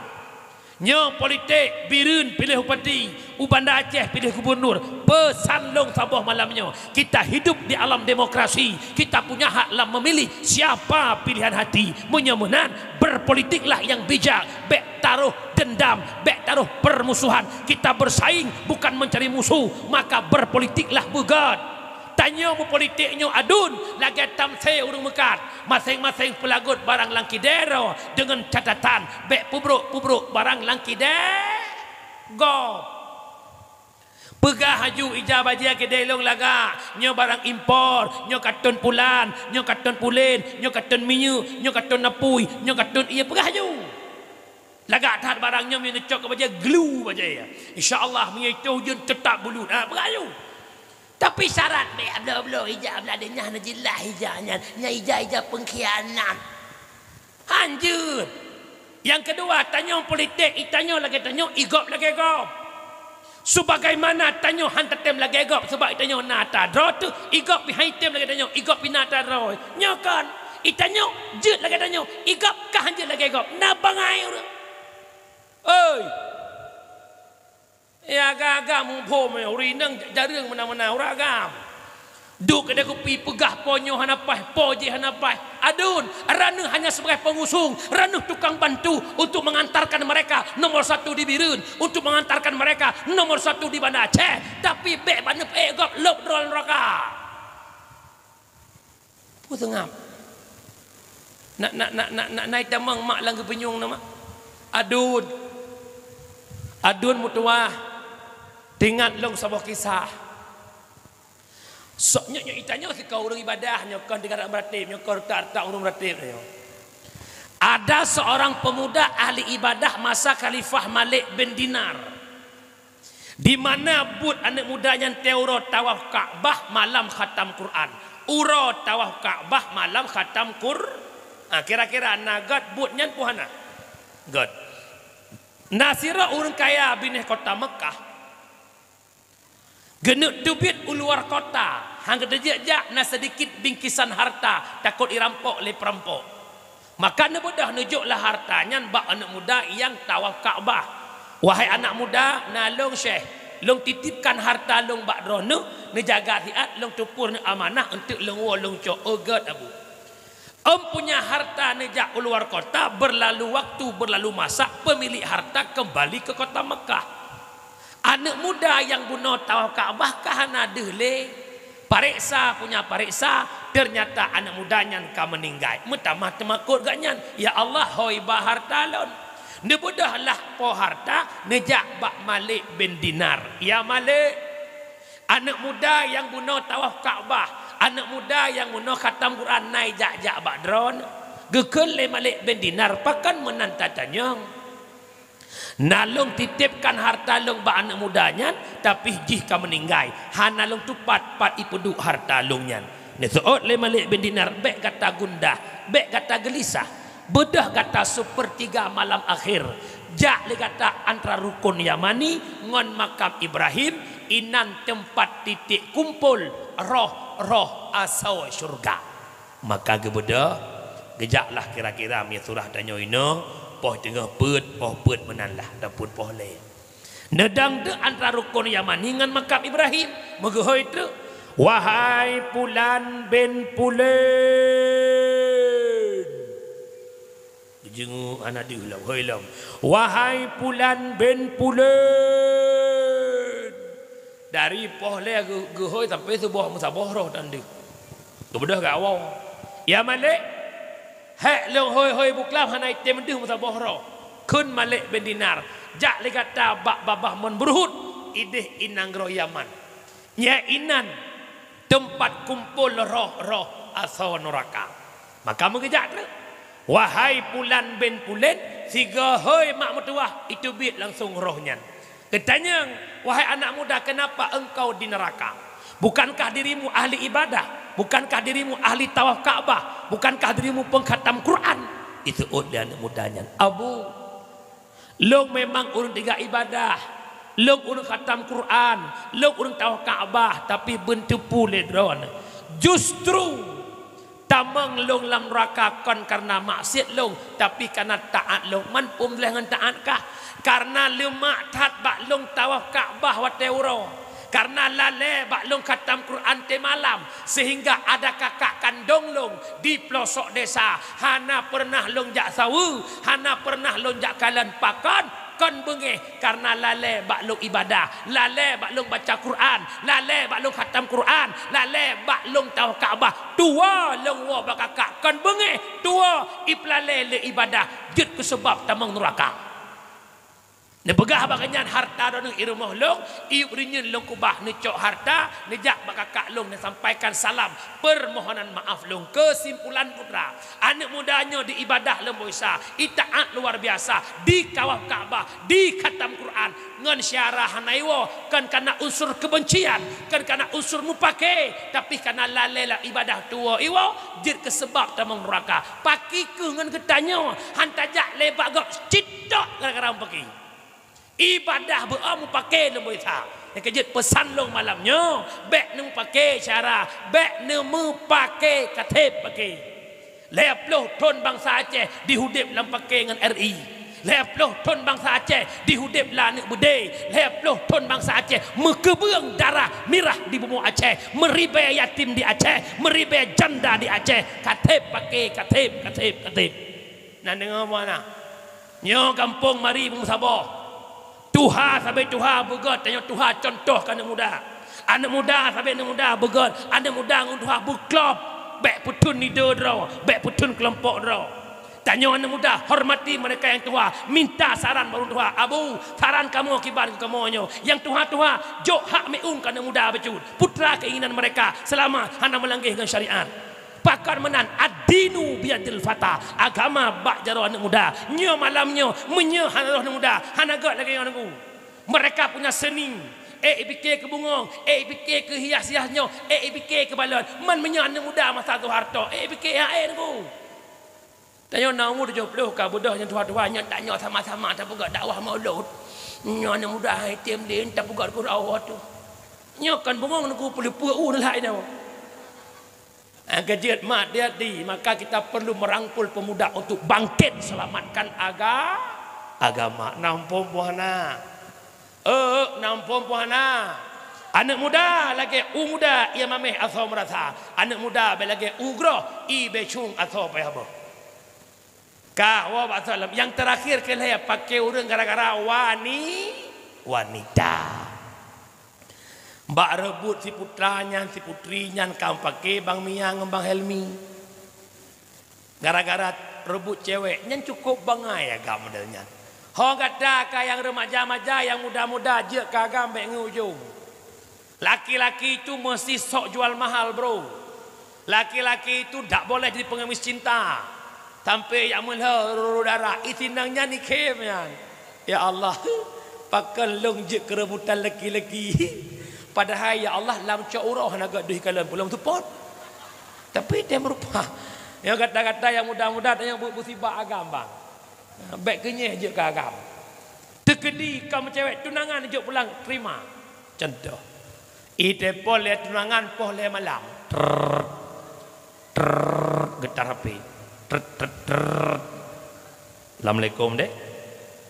Nyoe politik, Bireuen piléh upati, u Banda Aceh piléh gubunur. Peusan lôn saboh malam nyoe, kita hidup di alam demokrasi, kita punya hak lam memilih siapa pilihan hati. Meunyoe meunan, berpolitiklah nyang bijak, bék taroh dendam, bék taroh permusuhan. Kita bersaing bukan mencari musuh, maka berpolitiklah beugét. Tanyoe meupolitik nyoe aduen lagée tamsé ureuëng meukat, maséng-maséng peulagot barang lam kidée droe deungon catatan bék peubrok-peubrok barang lam kidée gob. Peugah laju ija bajée keudeh lôn lagak, nyoe barang impor, nyoe katôn pulan, nyoe katôn pulen, nyoe katôn minyeuk, nyoe katôn apui, nyoe katôn ié, peugah laju. Lagak that barang nyoe meunyoe neucok keu bajée, glu bajée. Insya Allah meunyoe itôh ujeuen teutap bulut. Ha, peugah laju. Tapi syarat bék bloe-bloe ija blah deh nyan, na jeulaih ija nyan, nyan ija-ija pengkhianat. Hanjeuet. Nyang keudua, tanyoe politik, i tanyoe lagée tanyoe, i gob lagée gob. Sebagaimana tanyoe han tatem lagée gob, sebab i tanyoe na atra droe teuh, i gob pih han item lagée tanyoe, i gob pih na atra droe. Nyoe kon, i tanyoe jeuet lagée tanyoe, i gob ka han jeuet lagée gob. Na bangai ureuëng. Oi! Eh, agam-agam muphom, eh, ureuëng inong jareueng meunan-meunan, ureuëng agam. Duek keudeh kupi peugah po nyoe hana paih, po jih hana paih. Aduen, ranuh hanya sebagai pengusung, ranuh tukang bantu untuk mengantarkan mereka nomor satu di Bireuen, untuk mengantarkan mereka nomor satu di Banda Aceh. Tapi bék bak neupeugét gob lôb droe neuraka. Peue seungab? Nak, nak, nak, nak, nak, nak tamong mak lam geupeunyueng na mak. Aduen. Aduen meutuwah. Teuingat lôn saboh kisah. Sok nyoe, nyoe itanyoe sikoe ureuëng ibadah, nyoe kon digarap meuratéb, nyoe kon reutak-reutak ureuëng meuratéb nyoe. Ada seorang pemuda ahli ibadah masa Khalifah Malik bin Dinar. Di mana buet aneuëk muda nyan teuroe tawaf Ka'bah malam khatam Quran. Uroe tawaf Ka'bah malam khatam Qur-, ha, kira-kira na gét buet nyan peue hana? Gét. Na sidroe ureuëng kaya binéh kota Mekkah. Geuneuk teubiet u luwa kota, han geuteujak-jak na seudikit bingkisan harta, takot irampok lé peurampok. Maka neubeudôh neujok lah harta nyan bak aneuëk muda nyang tawaf Ka'bah. "Wahai anak muda, na lôn syeh, lôn titipkan harta lôn bak droeneuh, neujaga siat, lôn teupeue neuh amanah eunteuk lôn woe lôn cok." "Oh gét, Abu." Empunya harta neujak u luwa kota, berlalu waktu, berlalu masa, pemilik harta kembali ke kota Mekah. Aneuëk muda nyang bunoe tawaf Ka'bah ka hana deuh lé. Pareksa punya pareksa, ternyata aneuëk muda nyan ka meuninggai. Meutamah teumakot gobnyan, "Ya Allah, hôi ba harta lôn." Neubeudôh lah po harta, neujak bak Malik bin Dinar. "Ya Malik, aneuëk muda nyang bunoe tawaf Ka'bah, aneuëk muda nyang bunoe khatam Quran na ijak-jak bak droeneuh. Geukheun lé Malik bin Dinar, pakon meunan tatanyong? Na lôn titipkan harta lôn bak aneuëk muda nyan, tapi jih ka meuninggai. Hana lôn tupat pat ipeuduek harta lôn nyan." Neuseuôt lé Malik bin Dinar, "Bék gata gundah, bék gata geulisah. Beudôh gata seupeurtiga malam akhir. Jak lé gata antara Rukun Yamani ngon Makam Ibrahim, inan teumpat titik kumpul roh-roh asoe syeuruga." Maka geubeudôh, geujaklah kira-kira meunyoe surah tanyoe inoe, poh teungoh peuet, poh peuet meunan lah, ataupun poh lhée. Neudong teuk antara Rukun Yamani ngon Makam Ibrahim, meugeuhôi teuk, "Wahai Pulan bin Pulen." Geujingeuk hana deuh lom, hôi lom. "Wahai Pulan bin Pulen." Dari poh lhée geu-, geuhôi sampai suboh meusaboh roh tan deuh. Geubeudôh geuwoe. "Ya Malik, hék lôn hôi-hôi buklam hana item deuh meusaboh roh." Kheun Malik bin Dinar, "Jak lé gata bak babah Mon Beuruhut, ideh i nanggroe Yaman. Nyan inan teumpat kumpul roh-roh asoe nuraka." Maka meugeujak teuk. "Wahai Pulan bin Pulen," sigoe hôi mak meutuwah, iteubiet langsong roh nyan. Geutanyong, "Wahai anak muda, kenapa engkau di neraka? Bukankah dirimu ahli ibadah? Bukankah dirimu ahli tawaf Ka'bah? Bukankah dirimu pengkhatam Quran?" Iseuôt lé aneuk muda nyan, "Abu, lôn memang ureuëng teuga ibadah, lôn ureuëng khatam Quran, lôn ureuëng tawaf Ka'bah, tapi beuteupeue lé droeneuh, justru tamong lôn lam nuraka kon kareuna maksiet lôn, tapi kareuna taát lôn." "Man peue lheueh ngon taát kah?" "Kareuna leumak that bak lôn tawaf Ka'bah watée uroe. Kareuna lalée bak lôn khatam Quran tiep malam, sehingga ada kakak kandong lôn di pelosok desa, hana peureunah lôn jak saweue, hana peureunah lôn jak kalon. Pakon? Kon beungéh, kareuna lalée bak lôn ibadah, lalée bak lôn baca Quran, lalée bak lôn khatam Quran, lalée bak lôn tawaf Ka'bah. Tuwoe lôn woe bak kakak, kon beungéh, tuwoe ipeulalée lé ibadah, jeuet keu seubab tamong nuraka." Neupeugah bak gobnyan, "Harta droeneuh i rumoh lôn, i uroe nyoe lôn keubah, neucok harta, neujak bak kakak lôn, neusampaikan salam, permohonan maaf lôn." Keusimpulan putra, aneuk muda nyoe di ibadah luar biasa, itaát luar biasa, di tawaf Ka'bah, di khatam Quran, ngon syara hana iwoe, kon kareuna unsur keubencian, kon kareuna unsur mupake, tapi kareuna lalée lam ibadah tuwoe iwoe, jeuet keu seubab tamong nuraka. Paki kheueh ngon geutanyoe, han tajak lé bak gob cit tok gara-gara mupake. Ibadah beu-o mupake lom beuisa. Nyang keu jeuet peusan lôn malam nyoe, bék neumupake syara, bék neumupake katheb pake. Lhée ploh thon bansa Aceh diudeb lam pake ngon R I. Lhée ploh thon bansa Aceh diudeb lam aneuk beudé. Lhée ploh thon bansa Aceh meukeubeueng darah mirah di bumoe Aceh. Meuribée yatim di Aceh, meuribée janda di Aceh. Katheb pake, katheb, katheb, katheb. Na deungoe muana? Nyoe gampông Mari Beusaboh. Tuha sabe tuha beugét, tanyoe tuha contoh keu aneuk muda. Aneuk muda sabe aneuk muda beugét, aneuk muda ngon tuha beuklop. Bék peuthon leader droe, bék peuthon keulompok droe. Tanyoe aneuk muda, hormati mereka nyang tuha, minta saran bak ureuëng tuha. "Abu, saran kamoe kiban keu kamoe nyoe. Nyang tuha-tuha, jok hak miueng keu aneuk muda bacut. Putra keinginan mereka selama hana meulanggaih ngon syariat." Pakon meunan, ad-dinu biyadil fata, agama bak jaroe aneuk muda. Nyoe malam nyoe, meunyoe hana roh aneuk muda, hana gét lagée nyoe nunggu. Mereka punya seni. Eh, ipike keu bungong, eh, ipike keu hias-hias nyoe, eh, ipike keu balon. Man meunyoe aneuk muda masa tu harto, eh, ipike, eh, nunggu. Tanyoe na umu tujoh ploh ka beudôh nyang tuha-tuha, nyoe tanyoe sama-sama tapeugah dakwah maulud. Nyoe aneuk muda hai tem lé tapeugah keu rawot tu. Nyoe kan bungong nunggu peuleupeue u nilai nyoe. Keujeuet mat hati-hati, maka kita perlu merangkul pemuda untuk bangkit selamatkan aga-, agama. Nampung buhana. Eh, nampung buhana. Aneuk muda lagée u muda ia mameh asoe meurasa. Aneuk muda bék lagée u groh, i bécung asoe payah boh. Ka, woe bak salam. Nyang terakhir keu lhée paké ureuëng gara-gara wani-, wanita. Bak reubot si putra nyan, si putri nyan ka paké Bang Mia ngon Bang Helmi. Gara-gara reubot cewek nyan cukôp bangai agam model nyan. Ho gata ka nyang remaja-maja, nyang muda-muda jeuet keu agam bék ngeujong. Laki-laki itu meusti sok jual mahal, bro. Laki-laki itu dak boleh jadi pengemis cinta. Sampai jak meulhö ruru dara, isinang nyan ikhém nyan. Ya Allah, pakon lôn jeuet keurebutan laki-laki. Padahai ya Allah, lam cok uroe hana gét deuh kalon pulom tupot. Tapi dia merupa. Nyang gata-gata nyang muda-muda nyang bu-, beusibak agam bang. Bék keunyeh jeuet keu agam. Teukeudi ka meucewek tunangan jok pulang terima. Contoh. Iteupon lé tunangan poh lhée malam. Trrrr. Trrrr, geutar H P. Trrrr, trrrr, trrrr. "Assalamualaikum, Dek."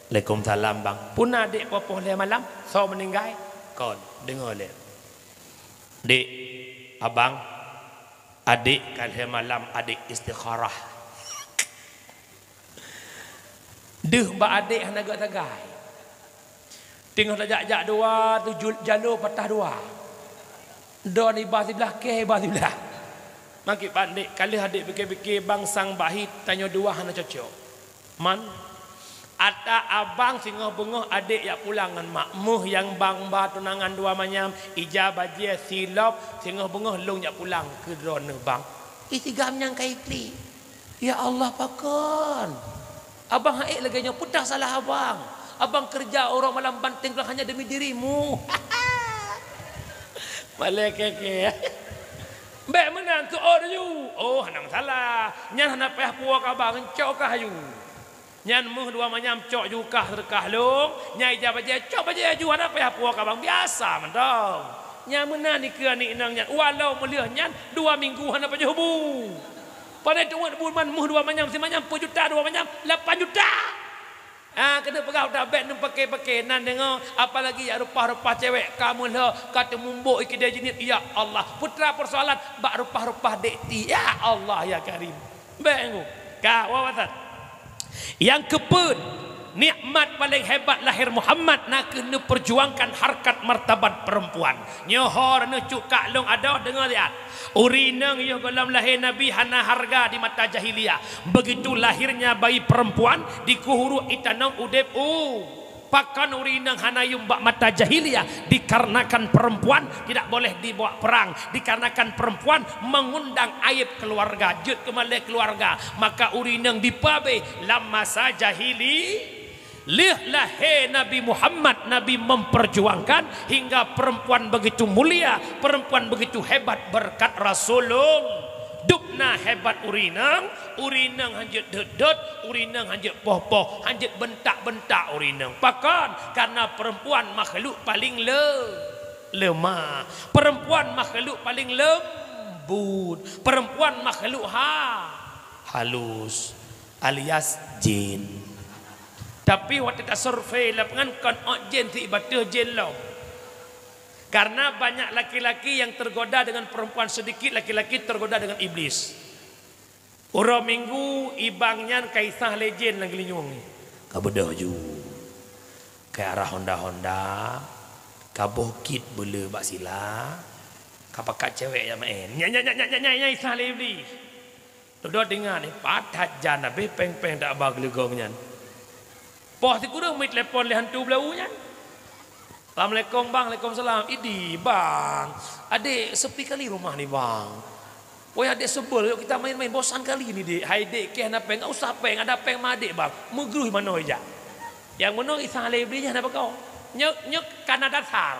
"Waalaikumsalam, Bang." "Puna Dek poh-poh lhée malam? Soe meuninggai?" "Kon, deungoe lé." "Dek, Abang, Adek ka lhée malam Adek istikharah." Deuh bak adek hana gét sagai. Teungoh tajak-jak dua, tu jul-, jaloe patah dua. Droeneuh iba siblah, kèe iba siblah. Makiban dek, ka lheueh adek pike-pike bang sang bahi tanyoe dua hana cocok. Man, ata abang singoh beungoh adek jak pulang ngon mak. Meuh nyang bang ba tunangan dua manyam, ija bajée silop, singoh beungoh lôn jak pulang keu droeneuh bang. Ih, si gam nyang ka iklik. Ya Allah, pakon? Abang ha'ék lagée nyoe, peue salah abang? Abang keureuja uroe malam banting tulang hanya demi dirimu. Malée kèe-kèe. Bék meunan, tu'oh laju. Oh, hana masalah. Nyan hana payah puwoe keu abang, cok kah aju. Nyan meuh dua manyam cok ju kah seudeukah lôn, nyan ija bajée cok bajée aju, hana payah puwoe keu abang, biasa mantong. Nyan meunan dikeue aneuk inong nyan, walau meuleueh nyan dua minggu hana pajoh bu. Pane tuwet bu man meuh dua manyam, simanyam peujuta dua manyam, lapan juta. Ah, keuneuk peugah udah bék neupake-pake nan deungoe, apalagi jak reupah-reupah cewek, ka meulhö, ka teumumbok i keudée jineuk, ya Allah. Putra persoalan bak reupah-reupah dek ti, ya Allah ya Karim. Bék nggu. Ka, wa wasat. Nyang keupeuet, nikmat paleng hebat lahé Muhammad na kheueh neupeurjuangkan harkat martabat perempuan. Nyoe ho neucuk kak lôn adoh deungoe siat. Ureueng inong yoh gohlom lahé Nabi hana hareuga di mata jahiliyah. Begitu lahirnya bayi perempuan, dikueh uruek itanom udeb u. Pakon ureueng inong hana yum bak mata jahiliyah? Dikarenakan perempuan tidak boleh dibawa perang, dikarenakan perempuan mengundang aib keluarga, jeuet keumalée keluarga. Maka ureueng inong dipeuabeh lam masa jahili. Lheueh lahé Nabi Muhammad, Nabi memperjuangkan hingga perempuan begitu mulia, perempuan begitu hebat berkat Rasulullah. Dubna hebat ureueng inong, ureueng inong hanjeuet dot-dot, ureueng inong hanjeuet poh-poh, hanjeuet bentak-bentak ureueng inong. Pakon? Karena perempuan makhluk paling le-, lemah. Perempuan makhluk paling lembut. Perempuan makhluk ha-, halus alias jin. Tapi watée tasurvei lapangan kon ot jin ti ibateue jin lom. Karena banyak laki-laki yang tergoda dengan perempuan, sedikit laki-laki tergoda dengan iblis. Uroe Minggu, ibang nyan ka isah lé jén lam geulinyueng. Ka beudôh ju. Ka arah honda-honda, ka boh kit beule bak sila. Ka pakat cewek nyang maén. Nyan, nyan, nyan, nyan, nyan, nyan, Isa lé Iblih. Dudoe deungon, eh, pat that jan habéh péng-péng dak ba geuleugong nyan. Poh sikureueng meutelepon lé hantu beuleu nyan. "Assalamualaikum, Bang." "Waalaikumsalam." "Idi, Bang. Adék sepi kali rumah ni, Bang. Woi, adék sebel, yuk kita main-main. Bosan kali ni, Dek." "Hai, Dek, keu hana péng, nggak usah péng. Ada péng ma adék, Bang." Meugrui manoe ijak. Nyang meunoe Isa lé Iblih nyan hana peugah. Nyoe, nyoe kana dasar.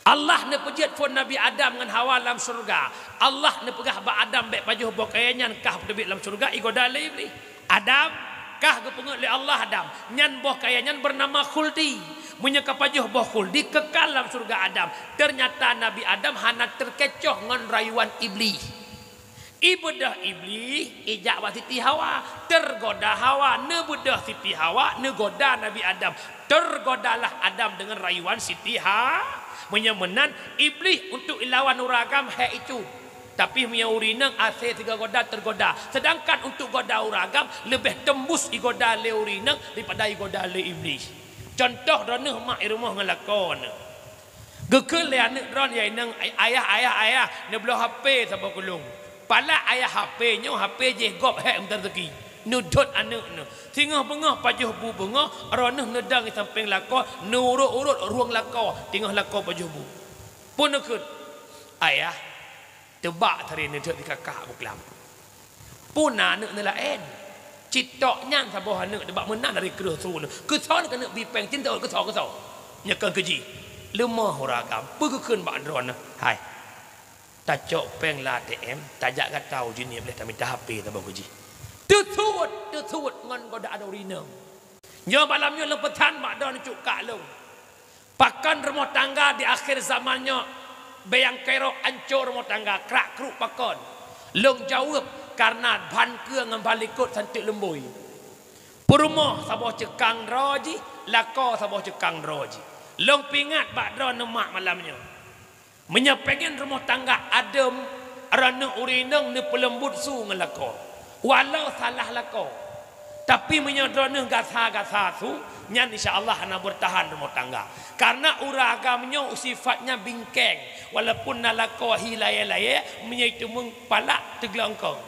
Allah neupeujeuet phon Nabi Adam ngon Hawa lam syeuruga. Allah neupeugah bak Adam, "Bék pajoh boh kayèe nyan, kah teubiet lam syeuruga," igoda lé Iblih. "Adam, kah geupeungeut lé Allah, Adam, nyan boh kayèe nyan beunama khuldi. Meunyoe ka pajoh boh khuldi, keukal lam syeuruga Adam." Teunyata Nabi Adam hana teukecoh ngon rayuan Iblih. Ibeudôh Iblih ijak bak Siti Hawa, teugoda Hawa, neubeudôh Siti Hawa, neugoda Nabi Adam. Teugodalah Adam deungon rayuan Siti Ha-, meunyoe meunan, Iblih untuk ilawan ureueng agam hék icut. Tapi meunyoe ureueng inong asé sigoe goda teugoda. Seudangkan untuk goda ureueng agam leubeh teumbus igoda lé ureueng inong daripada igoda lé Iblih. Cuntoh droeneuh mak i rumoh ngon lakoe neuh. Geukheun lé aneuk droen, "Ya inong, ay-, ayah, ayah, ayah, neubloe H P saboh keu lôn." Palak ayah H P nyoe, H P jih gob hék meuteureuki. Neudhôt aneuk neuh. Singoh beungoh pajoh bu beungoh, droeneuh neudong i sampéng lakoe, neuurot-urot rueng lakoe, teungoh lakoe pajoh bu. Peue neukheun? "Ayah, teubak tari neudhôt di kakak buklam." Peue na aneuk neulaén? Cit tok nyan saboh aneuk teubak meunan dari kreueh su neuh. Keusoe keuneuk bi péng cit tok keusoe, keusoe. Nyoe keuh keu jih. Leumoh ureueng agam, peue geukheun bak droeneuh? "Hai, tacok péng lam A T M, tajak gata u Jeunieb lé tamita H P saboh keu jih." Teusuet, teusuet ngon godaan ureueng inong. Nyoe malam nyoe lôn peusan bak droeneuh cut kak lôn. Pakon rumoh tangga di akhé zaman nyoe bèe nyang keurok ancô rumoh tangga, krak-kruk pakon? Lôn jaweueb, kareuna ban keue ngon ban likot santeuk leumbôi. Peurumoh saboh ceukang droe jih, lakoe saboh ceukang droe jih. Lôn peuingat bak droeneuh mak malam nyoe. Meunyoe pengen rumoh tangga adem, droeneuh ureueng inong neupeuleumbot su ngon lakoe, walau salah lakoe. Tapi meunyoe droeneuh gasa-gasa su, nyan insya Allah hana beurtahan rumoh tangga. Kareuna ureueng agam nyoe sifatnya bingkeng, walaupun na lakoe hi layèe-layèe, meunyoe jiteumeung palak teuglengkong.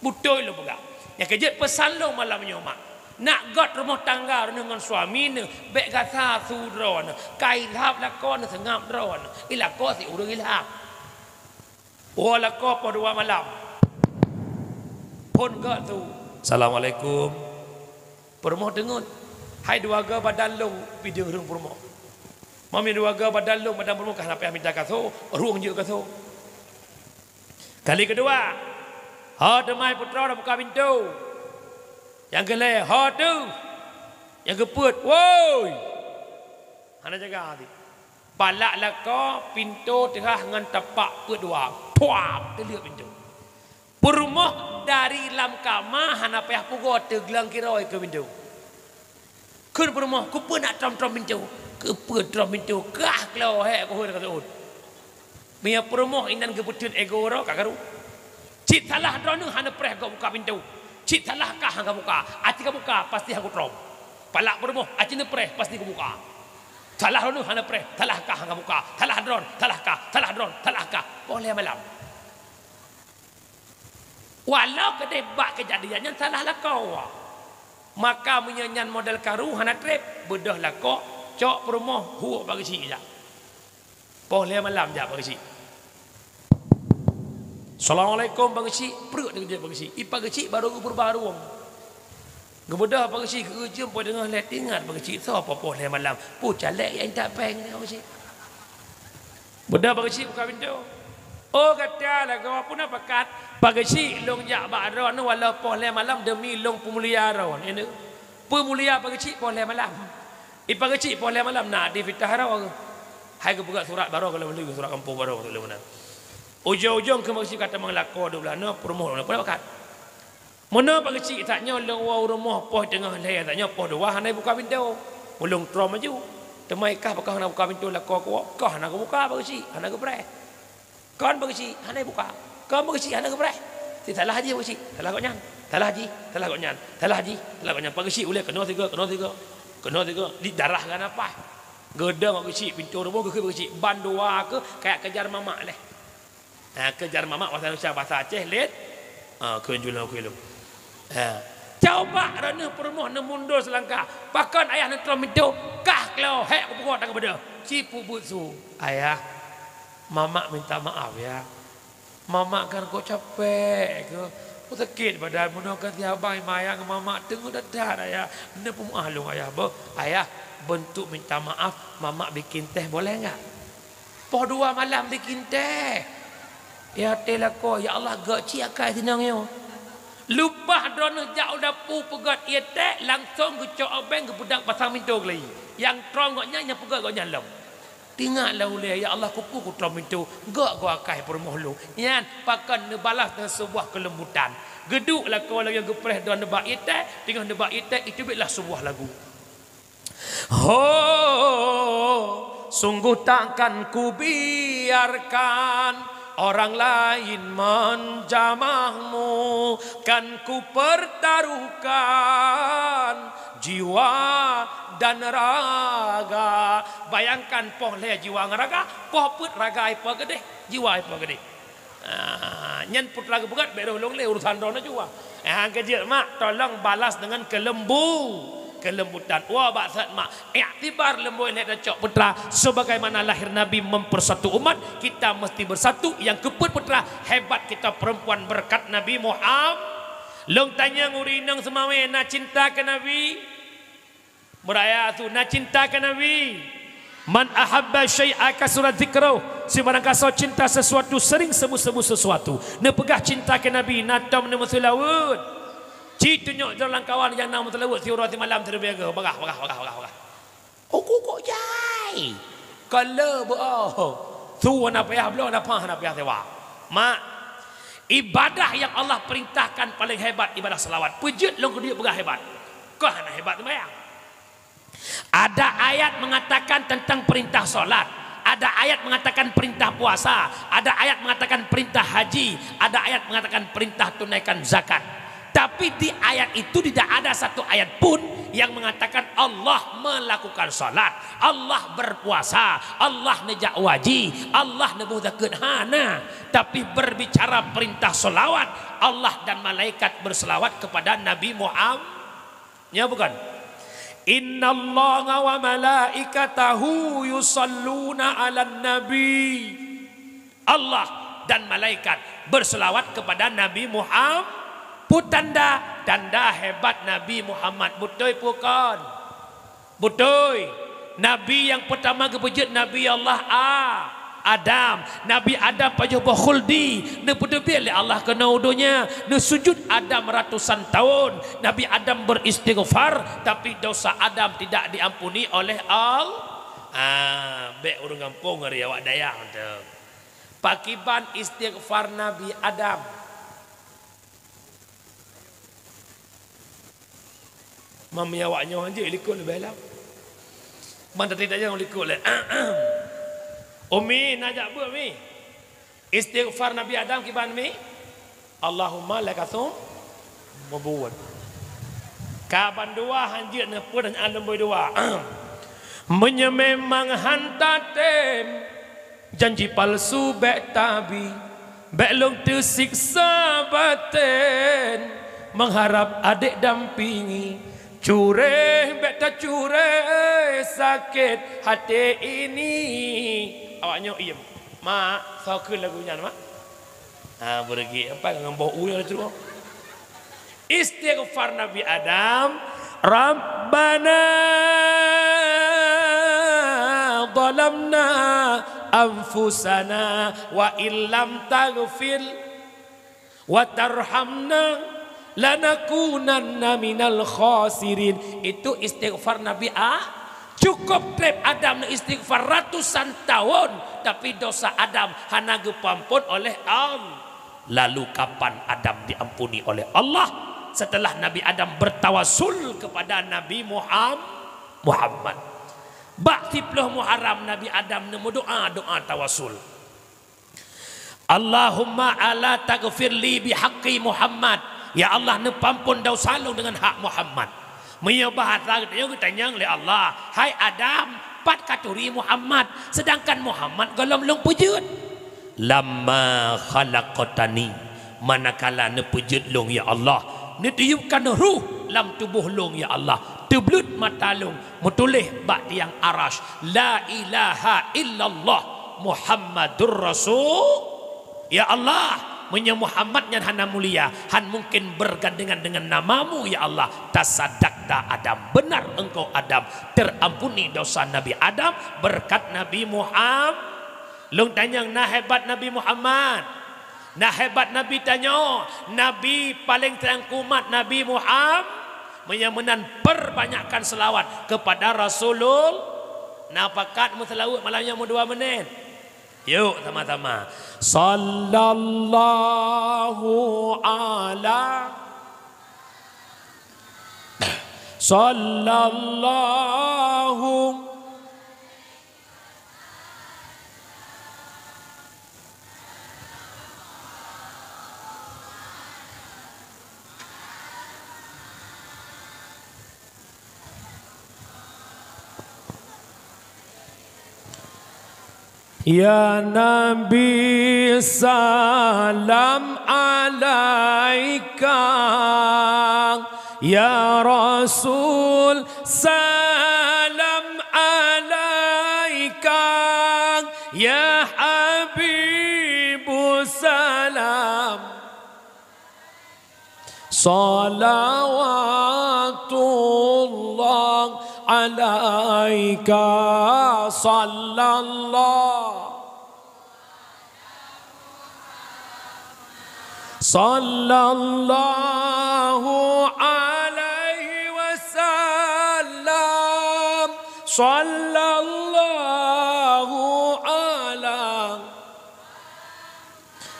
Beutôi lôn peugah. Nyang keu jeuet peusan lôn malam nyoe mak. Nak göt rumoh tangga droeneuh ngon suami neuh, bèk gasa su droeneuh. Ka ilhab lakoe neuh seungab droeneuh. I lakoe si ureueng ilhab. Woe lakoe poh dua malam. Phôn göt su. "Assalamualaikum." Peurumoh deungon. "Hai dua goe badan lôn," pih deuh ureueng peurumoh. "Mami dua goe badan lôn, badan peurumoh kah na payah mita kaso, rueng jeuet kaso." Kali keudua, "Ho teuma hai putroe, dah buka pintoe." Nyang keulhèe, "Ho teuh." Nyang keupeuet, "Woi!" Hana jaga hati. Palak lakoe, pintoe teuhah ngon tapak peuet dua. Puap! Teuleuek pintoe. Peurumoh dari lam kama hana payah pugoe teugleng kiroe keu pintoe. Kheun peurumoh, "Keupeue nak trom-trom pintoe?" "Keupeue trom pintoe? Kah klo hék keuhôi ka seuôt." Meunyoe peurumoh inan geupeuteun ego droe ka karu. Cit salah droeneuh hana preh gob buka pintoe. Cit salah kah hana buka. Aci ka buka pasti hana trom. Palak peurumoh aci neupreh pasti ka buka. Salah droeneuh hana preh, salah kah hana buka. Salah droen, salah kah, salah droen, salah kah. Poh lhèe malam. Walau keudeh bak keujadian nyan salah lakoe. Maka meunyoe nyan model karu hana treb, beudôh lakoe, cok peurumoh, huok bak geuchik jak. Poh lhèe malam jak bak geuchik. "Assalamualaikum bak geuchik," preuk teukeujot bak geuchik. I bak geuchik barô geupeuruba rueng. Geubeudôh bak geuchik geujeum poh teungoh lhèe teuingat bak geuchik, soe poh lhèe malam, peue caleg nyang intat péng bak geuchik. Beudôh bak geuchik buka pintoe. "Oh gata lagoe peue na pakat?" "Bak geuchik lôn jak bak droeneuh walau poh lhèe malam deumi lôn peumulia droeneuh." Peumulia bak geuchik poh lhèe malam. I bak geuchik poh lhèe malam na di fitah droe. Hai geupeugah surat barô goh lom lé, surat kampông barô goh lom na. Ujong-ujong keu bak geuchik ka tamong lakoe dua blah nyoe peurumoh lôn peue na pakat. Meunoe bak geuchik, that nyoe lôn woe u rumoh poh teungoh lhèe, that nyoe poh dua hana buka pintoe. Ulôn trom laju. Teuma i kah bak kah hana buka pintoe lakoe kuwoe, kah hana geubuka bak geuchik, hana geupreh. Kon bak geuchik hana buka, kon bak geuchik hana geupreh. Ti salah jih bak geuchik, salah gobnyan, salah jih, salah gobnyan, salah jih, salah gobnyan. Bak geuchik ulèe keunoe sigoe, keunoe sigoe, keunoe sigoe, di darah geunapaih. Geudong keuchik, pintoe rumoh geukheun keuchik, ban dua keuh kayak kejar mamak leh. Ha, kejar mamak bahasa Indonesia, bahasa Aceh lét. Ha, kheun ju lom, kheun lom. Ha. Coba droeneuh peurumoh neumundor seulangkah. Pakon ayah neutrom pintoe, kah klo, hék kupeugah takeubeudôh. Ci peubuet su. Ayah, mamak minta maaf ya. Mamak kan kok capek keuh. Kok sakét badan, meunoe kan si abang mayang mamak teungoh that-that ayah. Neupeumeu'ah lôn ayah beuh. Ayah, beuntuk minta maaf, mamak bikin teh boleh enggak? Poh dua malam bikin teh. Ya teh lakoe, ya Allah, gok cit akai sinong nyoe. Leupah droeneuh jak u dapu peugöt ié teh, langsong geucok obeng geupeudang pasang pintoe keulayi. Nyang trom gobnyan, nyang peugöt gobnyan lom. Teuingat lom ulèe, ya Allah, keupeue kutrom pintoe, gok goe akai peurumoh lôn. Nyan pakon neubalas deungon seubuah keulembutan. Geuduek lakoe lagèe geupreh droeneuh bak ié teh, teungoh neuba ié teh, iteubiet lah seubuah lagu. Ho, sungguh takkan kubiarkan orang lain menjamahmu, kan kupertaruhkan jiwa dan raga. Bayangkan, poh lhèe jiwa ngon raga, poh peuet raga ipo geudeh, jiwa ipo geudeh. Ah, nyan putra geupeugah, bèk rôh lôn lé urusan droeneuh jua. Ah, keujeuet mak, tolong balas dengan kelembu-, kelembutan. Wah, bak saat mak, iktibar leumbôi lé tacok putra. Sebagaimana lahir Nabi mempersatu umat, kita mesti bersatu. Nyang keupeuet putra, hebat kita perempuan berkat Nabi Muhammad. Lôn tanyong ureueng inong Seumawé na cinta keu Nabi? Meuraya su na cinta keu Nabi. Man ahabba syai'a kasura dzikruh. Sibarang kasoe cinta sesuatu sering sebut-sebut sesuatu. Neupeugah cinta keu Nabi, na tom neumeuseulaweuet. Ci tunyok droe lam kawan nyang na meuseulaweuet siuroe simalam sireubèe goe. Bagah, bagah, bagah, bagah, bagah. Uku kok jai. Kala beuoh. Su hana payah bloe, hana pah, hana payah sewa. Mak, ibadah nyang Allah perintahkan paling hebat ibadah salawat. Peujeuet lôn keudiek peugah hebat. Kah hana hebat seumayang. Ada ayat mengatakan tentang perintah salat, ada ayat mengatakan perintah puasa, ada ayat mengatakan perintah haji, ada ayat mengatakan perintah tunaikan zakat. Tapi di ayat itu tidak ada satu ayat pun yang mengatakan Allah melakukan salat, Allah berpuasa, Allah neujak haji, Allah neuboh zakeuet, hana. Tapi berbicara perintah salawat, Allah dan malaikat berselawat kepada Nabi Muhammad. Nyo bukon? Innallaha wa malaikatahu yusalluna 'alan nabi. Allah dan malaikat berselawat kepada Nabi Muhammad. Peue tanda? Tanda hebat Nabi Muhammad. Beutôi peue kon? Beutôi. Nabi nyang peutama geupeujeuet Nabi Allah A-, Adam. Nabi Adam pajoh boh khuldi, neupeuteubiet lé Allah keunoe u donya, neusujut Adam ratusan taun. Nabi Adam beristighfar, tapi dosa Adam tidak diampuni oleh Al-, ah, bèk ureueng gampông ngon awak dayah mantong. Pakiban istighfar Nabi Adam? Mami awak nyoe hanjeuet likot leubeh lam. Man teuti tajak likot lé. Umi, na jak beuet, Mi. Istighfar Nabi Adam kiban, Mi. Allahumma laka sum-, meubuet. Ka bandua hanjeuet neupeuet nyan leumbôi dua. Meunyoe memang hanta tem, janji palsu bèk tabi, bèk lôn teusiksa baten, mengharap adek dampingi. Cureh bèk tacuréh, sakét hati ini. Awak nyoe iem. Mak, soe kheun lagu nyan, Mak? Ha, beureugi, apa ngon boh u nyan laju. Istighfar Nabi Adam, "Rabbana zalamna anfusana wa illam taghfir wa tarhamna lanakunanna minal khasirin." Itu istighfar Nabi A-, cukup trép Adam istighfar ratusan tahun, tapi dosa Adam hana geupeuampon oleh Allah. Lalu kapan Adam diampuni oleh Allah? Setelah Nabi Adam bertawasul kepada Nabi Muham-, Muhammad. Bak siplôh Muharram Nabi Adam neumeudoa doa tawasul. Allahumma ala taghfir li bihaqqi Muhammad. Ya Allah, neupeuampon dosa lôn deungon hak Muhammad. Meunyoe bahasa geutanyoe geutanyong lé Allah, "Hai Adam, pat Ka turi Muhammad, seudangkan Muhammad gohlom lôn peujeuet. Lamma khalaqtani, manakala neupeujeuet lôn, ya Allah, neutiyeupkan ruh lam tuboh lôn, ya Allah, teubleuet mata lôn, meutuléh bak tiang Arasy, "La ilaha illallah Muhammadur Rasul." Ya Allah, meunyoe Muhammad nyan hana mulia, han mungken bergandengan dengan nama-Mu, ya Allah. Tasadakta Adam, benar engkau Adam, terampuni dosa Nabi Adam berkat Nabi Muhammad. Lôn tanyong, na hebat Nabi Muhammad? Na hebat Nabi tanyoe? Nabi paleng sayang keu umat, Nabi Muhammad. Meunyoe meunan, perbanyakkan selawat kepada Rasulul-, na pakat meuseulaweuet malam nyoe meudua menit? Yuk, sama-sama. Sallallahu ala, sallallahu. Ya Nabi, salam alaika. Ya Rasul, salam alaika. Ya Habibu, salam. Salawatullah alaika, sallallahu, sallallahu alaihi wasallam, sallallahu ala.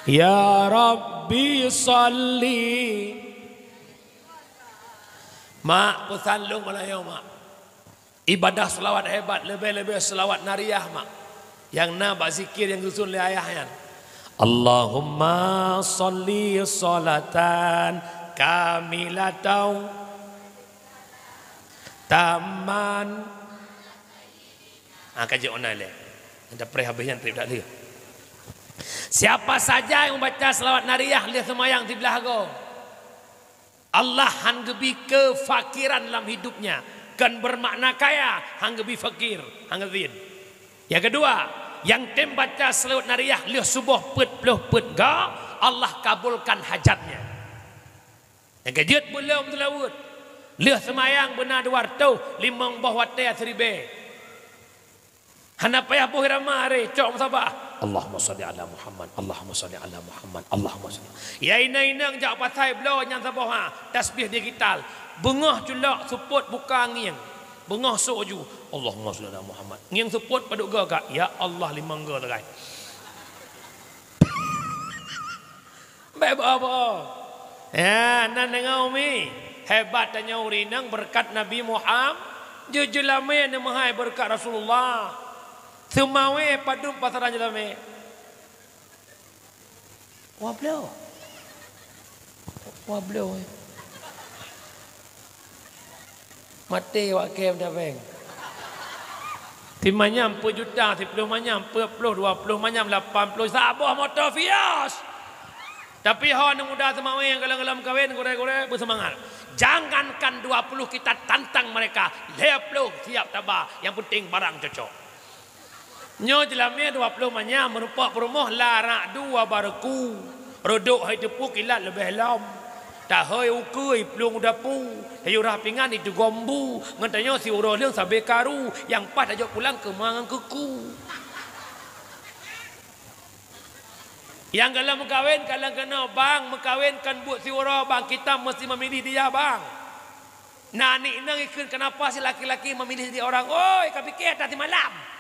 Ya Rabbi, salli. Mak, peusan lôn malam nyoe, Mak. Ibadah seulaweuet hebat, leubeh-leubeh seulaweuet nariyah, Mak. Nyang na bak zikir nyang geususun lé ayah nyan. Allahumma salli salatan kamilatan tamman. Ha, ka jeuet online lé. Nyang tapreh habéh nyan trép dak lé. Siapa saja yang membaca selawat nariyah lheueh seumayang siblaih agoe, Allah han geubi kefakiran lam hidupnya. Kon bermakna kaya, han geubi fakir, han geubi. Yang kedua, nyang tem baca selawat nariyah lheueh suboh peuet ploh peuet ga, Allah kabulkan hajatnya. Nyang keujeuet beulom seulaweuet. Lheueh seumayang beuna dua reutôh, limong boh watée siribée. Hana payah boh irama aré, cok meusaboh. Allahumma shalli ala Muhammad, Allahumma shalli ala Muhammad, Allahumma shalli. Ya inong-inong jak pasai bloe nyang saboh ha, tasbih digital. Beungoh culok seupôt buka ngieng. Beungoh sôk ju. Allahumma shalli ala Muhammad. Ngieng seupôt padub goe ka. Ya Allah, limong goe sagai. Bék bohong-bohong. Ya, nan deungoe umi. Hebat tanyoe ureueng inong beureukat Nabi Muhammad. Jeuet jeulamé neumeuhai beureukat Rasulullah. Seumawé padub pasaran jeulamé. Wah bloe. Wah bloe. Maté awak kém dah, Bang. Simanyam peuet juta, siploh manyam peuet ploh, dua ploh manyam lapan ploh, saboh moto Vios. Tapi ho aneuk muda seumawé nyang gohlom-gohlom meukawen, gurée-gurée beuseumangat. Jangankan dua puluh kita tantang mereka, lhée ploh siap taba, nyang penting barang cocok. Nyoe jeulamé dua ploh manyam, meurumpok peurumoh la rak dua bareku. Reudok hai teupeu kilat leubeh lom. Tahôi ukeue plueng u dapu. Sayura pingan itu gombu. Ngon tanyoe siuroe leueng sabé karu. Nyang paih tajok pulang keu ma ngon keu ku. Nyang gohlom meukawen, ka lheueh keunoe, bang, meukawen kon buet siuroe, bang. Kita mesti memilih dia, bang. Na aneuk inong ikheun, kenapa si laki-laki memilih jadi orang? Oi, ka piké ata simalam.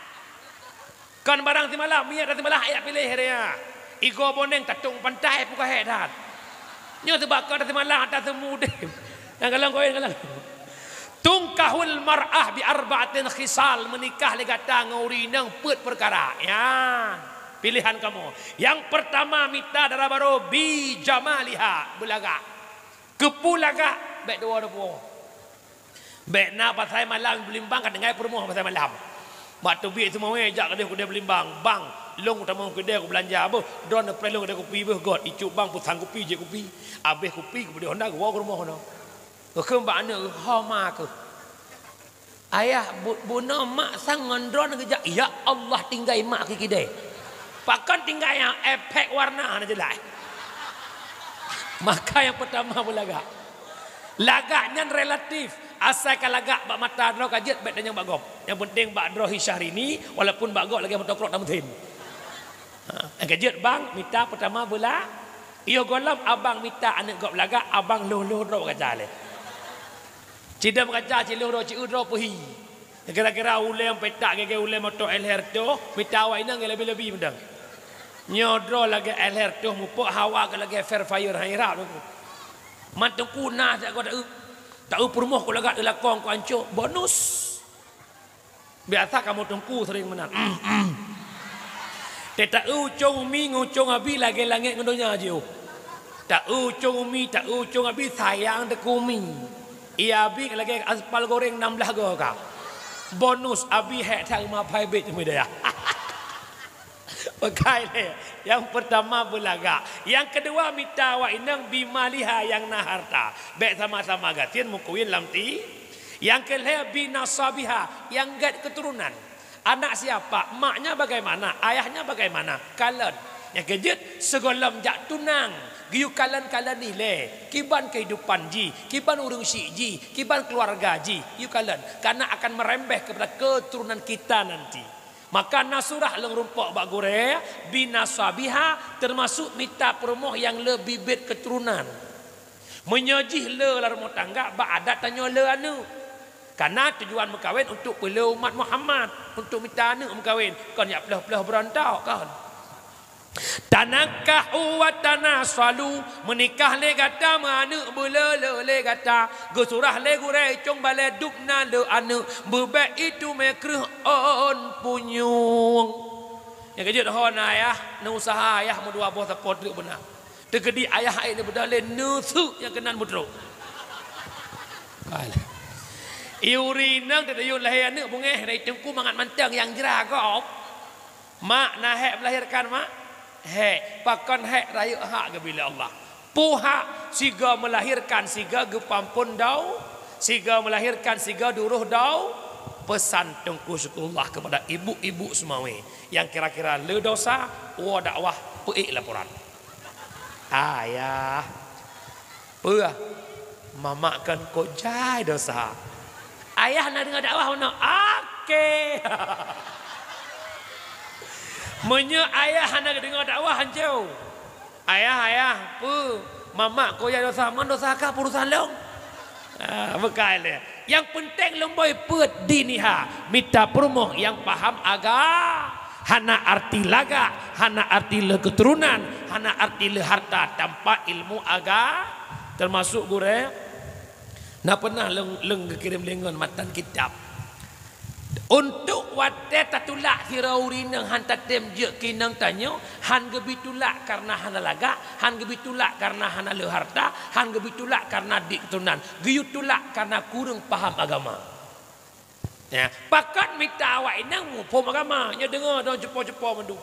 Kon barang simalam, minyeuk ata simalam, ayat piléh dia. Igoe boneng tatong pantai, pukah hék that. Nyoe seubab kon ata simalam, ata seumu udeb. Nyang gohlom koin gohlom. Tungkahul mar'ah bi arba'atin khisal, meunikah lé gata ngon ureueng inong peuet peukara. Ya, pilihan kamoe. Nyang peurtama mita dara barô bi jamaliha, beulagak. Keupeue lagak, bék dua-dua. Bék na pasai malam beulimbang ka tinggai peurumoh pasai malam. Bak teubiet teumawé jak keudeh, keudeh Beulimbang, "Bang, lôn kutamong keudeh kubeulanja beuh, droeneuh preh lôn keudeh kupi beuh." "Göt." Icup bang peusang kupi, jép kupi. Abéh kupi, kupeudeh honda, geuwoe keu rumoh nyoe. Geukheun bak aneuk, "Ho ma keuh." "Ayah, bu-, bunoe mak sang ngon droeneuh geujak." "Ya Allah, tinggai mak keu kideh." "Pakon tinggai nyan?" "Efek warna hana jeulaih." Maka nyang peurtama beulagak. Lagak nyan relatif. Asai ka lagak bak mata droe ka jeuet, bék tanyong bak gob. Nyang peunteng bak droe hi Syahrini, walaupun bak gob lagèe moto krok tameuthén. Ha, nyang ka jeuet bang mita peurtama beula. Yoh gohlom abang mita aneuk gob lagak, abang lhôh-lhôh droe bak kaca lé. Cidong kaca cilôh droe, cieu droe peuhi. Kira-kira ulèe petak gègèe ulèe moto L R toh, mita awak inong leubi-leubi meudang. Nyoe droe lagèe L R toh mupok, hawa ka lagèe Fair Fire, hai rap tu. Man teungku na siat goe taeu. Taeu peurumoh ku lagak, lakong ku ancô, bonus. Biasa kamoe teungku sering meunan. Teuh taeu ucông umi ngon ucông abi lagèe langèt ngon donya jiôh. Taeu ucông umi, taeu ucông abi sayang teuh keu umi. Iya abi lagèe aspal goreng nam blah go ka. Bonus abi hék that rumoh private cuma daya. Pakai lé. Nyang peurtama beulagak. Nyang keudua mita awak inong bimaliha nyang na harta. Bék sama-sama gasien meukuwin lam ti. Nyang keulhèe binasabiha nyang gèt keuturonan. Anak siapa? Maknya bagaimana? Ayahnya bagaimana? Kalon. Nyang keujeuet sigohlom jak tunang. Geuyue kalon-kalon ilèe. Kiban keuhidupan jih, kiban ureueng syik jih, kiban keuluwarga jih. Yue kalon. Karena akan merembeh kepada keturunan kita nanti. Maka na surah lôn rumpok bak gurèe, binasabiha, teumasuk mita peurumoh nyang le bibet keuturonan. Meunyoe jih le lam rumoh tangga, bak adat tanyoe le aneuk. Karena tujuan meukawen untuk peulé umat Muhammad, untuk mita aneuk meukawen, kon jak ploh-ploh beurontok kon. Tanakahu wa tanasalu, meunikah lé gata, meuaneuk beulé-lé lé gata, geusurah lé gurèe cong balèe dub na le aneuk, beubèk itu mè kreueh ôn punyueng. Nyang keujeuet ho na ayah, na usaha ayah meudua boh sapo treuk beuna. Teukeudi ayah ék neubeudôh lé neuseuk nyang keunan meutrok. Ié ureueng inong teutayue lahé aneuk beungéh dari teungku mangat mantong nyang jra gob. Mak, na hék melahirkan, Mak? Hék. Pakon hék? Rayeuk hak geubri lé Allah. Peue hak? Sigoe melahirkan, sigoe geupampon dau, sigoe melahirkan, sigoe duroh dau. Pesan Teungku Syukurullah kepada ibu-ibu seumawé nyang kira-kira le dosa, woe dakwah, peuék laporan. Ayah. Peue? Mamak kan kok jai dosa. Ayah na deungoe dakwah meunoe? Oke. Meunyoe ayah hana geudeungoe dakwah, hanco. Ayah, ayah, peue? Mamak kok jai dosa? Man dosa kah, urusan lôn. Ah, bukai lé. Nyang peunteng lôn boi peuet diniha, mita peurumoh nyang paham aga-, hana arti lagak, hana arti le keuturonan, hana arti le harta, tanpa ilmu aga-, teumasuk gurèe. Na peunah lôn, lôn geukirém lé ngon matan kitab. Untuk watèe tatulak sidroe ureueng inong han tatém jeuet keu inong tanyoe, han geubi tulak kareuna hana lagak, han geubi tulak kareuna hana le harta, han geubi tulak kareuna dik keuturonan. Geuyue tulak kareuna kureueng paham agama. Ya, pakon mita awak inong muphom agama, nyoe deungoe dong cupo-cupo mandum.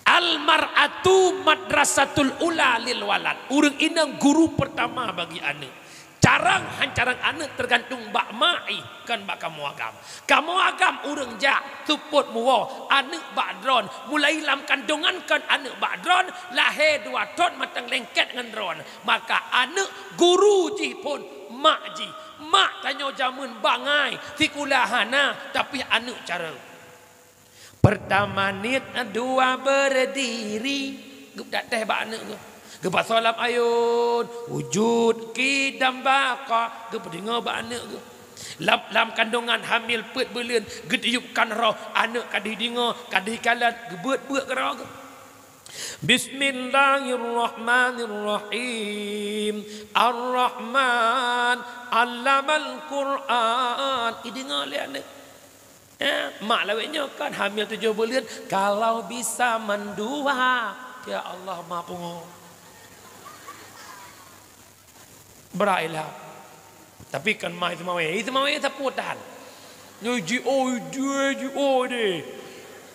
Al-mar'atu madrasatul ula lil walad. Ureueng inong guru peurtama bagi aneuk. Carông han carông aneuk teugantung bak mak ih, kon bak kamoe agam. Kamoe agam ureueng jak seupôt muwoe aneuk bak droen, mulai lam kandongan kon aneuk bak droen, lahé dua thon mantong lengket ngon droen. Maka aneuk guru jih phon mak jih. Mak tanyoe jameun bangai, sikula hana, tapi aneuk carông. Pertama niet, dua berdiri. Geupeuteh bak aneuk geuh. Geupasoe lam ayôn, wujud, qidam, baqa. Geupeudeungoe bak aneuk geuh. Lam, lam kandongan hamil peuet buleuen, geutiupkan roh, aneuk ka deuh deungoe, ka deuh kalon, geubeuet-beuet keudroe geuh. Bismillahirrahmanirrahim. Ar-Rahman, 'allamal Qur'an. Ideungoe lé aneuk. Eh, mak lawét nyoe kan hamil tujoh buleuen, kalau bisa mandua. Ya Allah, ma pungo. Brat ilham. Tapi kan mak itu mawé, itu mawé sapeue tahan. Nyoe jiôh deh, jiôh deh.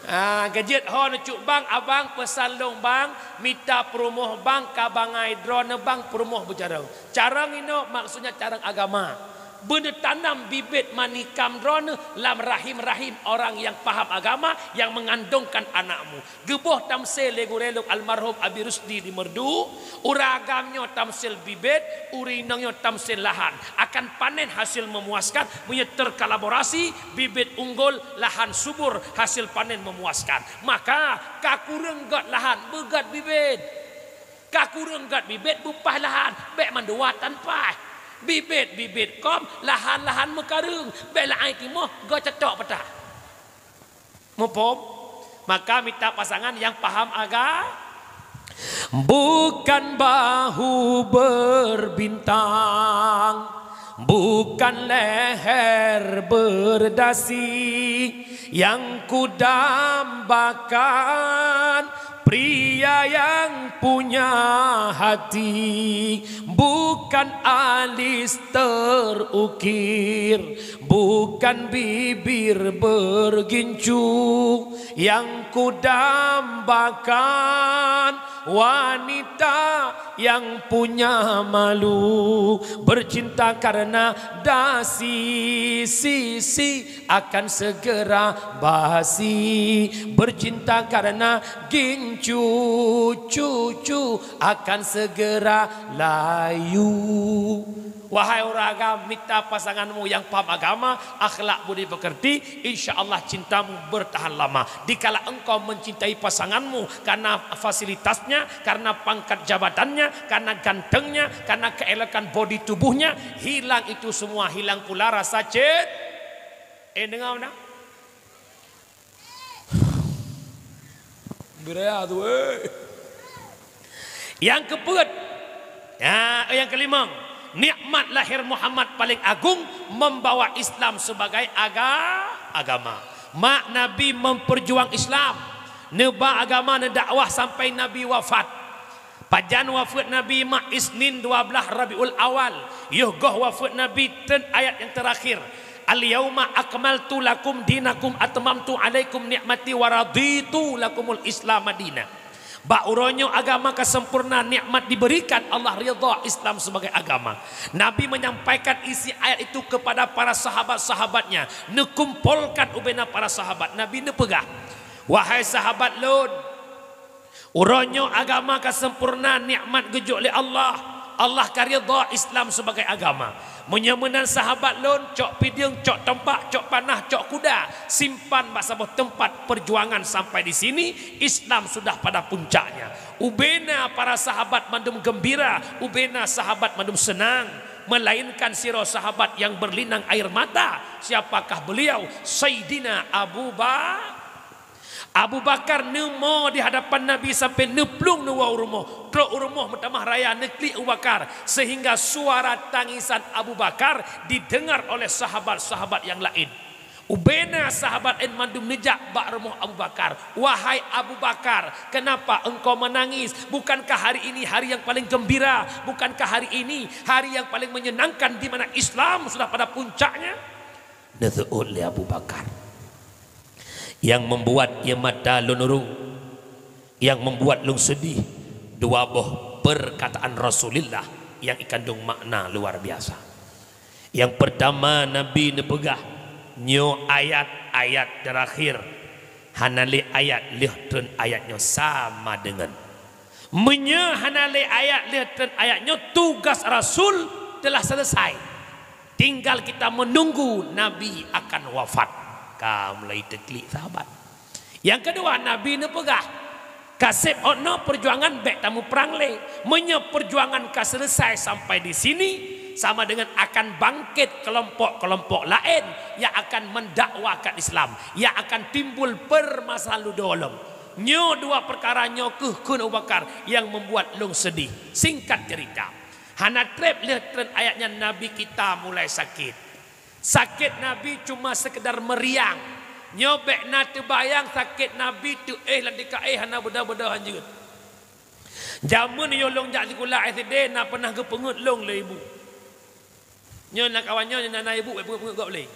Ah, geujeuet ho neucok bang, abang peusan lôn bang, mita peurumoh bang ka bangai droeneuh bang peurumoh beucarông. Carông inoe maksudnya carông agama. Beuneutanam bibit manikam droeneuh lam rahim-rahim orang yang paham agama yang mengandungkan anakmu. Geuboh tamsil lé gurée lôn almarhum Abi Rusdi di Meureudu, ureuëng agam nyoe tamsil bibit, ureuëng inong nyoe tamsil lahan. Akan panen hasil memuaskan meunyoe terkolaborasi, bibit unggul, lahan subur, hasil panen memuaskan. Maka, ka kureueng göt lahan, beugöt bibit. Ka kureueng göt bibit, beupaih lahan, bék mandua tan paih. Bibit-bibit kôm, lahan-lahan meukareueng, bék la'ai timoh, göt cocok peutah. Muphom? Maka mita pasangan nyang paham aga-, bukan bahu berbintang, bukan leher berdasi, yang kudambakan pria yang punya hati, bukan alis terukir, bukan bibir bergincu, yang kudambakan wanita yang punya malu, bercinta karena dasi, si, si akan segera basi, bercinta karena gincu, cucu akan segera layu. Wahai ureuëng agam, mita pasanganmu nyang paham agama, akhlak budi pekerti, insya Allah cintamu bertahan lama. Dikala engkau mencintai pasanganmu karena fasilitasnya, karena pangkat jabatannya, karena gantengnya, karena keelokan bodi tubuhnya, hilang itu semua, hilang pula rasa cin-, eh, dengar mana? Beuraya tu, eh. Nyang keupeuet, ya, nyang keulimong, nikmat lahir Muhammad paling agung membawa Islam sebagai aga-, agama. Mak Nabi memperjuang Islam, neuba agama, neudakwah sampai Nabi wafat. Pajan wafeuet Nabi mak? Isnin dua blaih Rabiul Awal. Yoh goh wafeuet Nabi treun ayat nyang teurakhir, "Al-yauma akmaltu lakum dinakum atmamtu alaikum ni'mati wa raditu lakumul Islam madina." Bak uroe nyoe agama ka sempurna, nikmat diberikan, Allah ridha Islam sebagai agama. Nabi menyampaikan isi ayat itu kepada para sahabat-sahabatnya. Neukumpolkan ubena para sahabat. Nabi neupeugah, "Wahai sahabat lôn, uroe nyoe agama ka sempurna, nikmat geujok lé Allah. Allah ka ridha Islam sebagai agama. Meunyoe meunan sahabat lôn, cok pideueng, cok tombak, cok panah, cok kuda, simpan bak saboh teumpat perjuangan sampai di sini, Islam sudah pada puncaknya." Ubena para sahabat mandum gembira, ubena sahabat mandum senang, melainkan sidroe sahabat yang berlinang air mata. Siapakah beliau? Saidina Abu Ba-, Abu Bakar neumo di hadapan Nabi sampai neuplueng neuwoe u rumoh. Trok u rumoh meutamah raya neuklik Abu Bakar, sehingga suara tangisan Abu Bakar didengar oleh sahabat-sahabat yang lain. Ubena sahabat laén mandum neujak bak rumoh Abu Bakar. "Wahai Abu Bakar, kenapa engkau menangis? Bukankah hari ini hari yang paling gembira? Bukankah hari ini hari yang paling menyenangkan, di mana Islam sudah pada puncaknya?" Neuseuôt lé Abu Bakar, "Yang membuat ie mata lôn urong, yang membuat lôn sedih, dua boh perkataan Rasulullah yang ikandung makna luar biasa. Yang pertama, Nabi neupeugah, 'Nyoe ayat-ayat terakhir, hana lé ayat lheueh treun ayat nyoe sama deungon.' Meunyoe hana lé ayat lheueh treun ayat nyoe, tugas Rasul telah selesai. Tinggal kita menunggu Nabi akan wafat." Ka mulai teuklik sahabat. Yang kedua, Nabi neupeugah, "Ka seb 'oh noe perjuangan bék tamuprang lé. Meunyoe perjuangan ka selesai sampai di sini, sama dengan akan bangkit kelompok-kelompok laén yang akan mendakwakan Islam, yang akan timbul permasalahan ludoe lom. Nyoe dua perkara nyoe kheueh," kheun Abu Bakar, "yang membuat lôn sedih." Singkat cerita, hana treb lheueh treun ayat nyan Nabi kita mulai sakét. Sakét Nabi cuma sekedar meriang. Nyoe bék na teubayang sakét Nabi teuéh lam tika éh hana beudôh-beudôh hanjeuet. Jameun yoh lôn jak sikula S D na peunah geupeungeut lôn lé ibu. Nyoe na kawan nyoe na, na ibu bék peungeut-peungeut gob lé.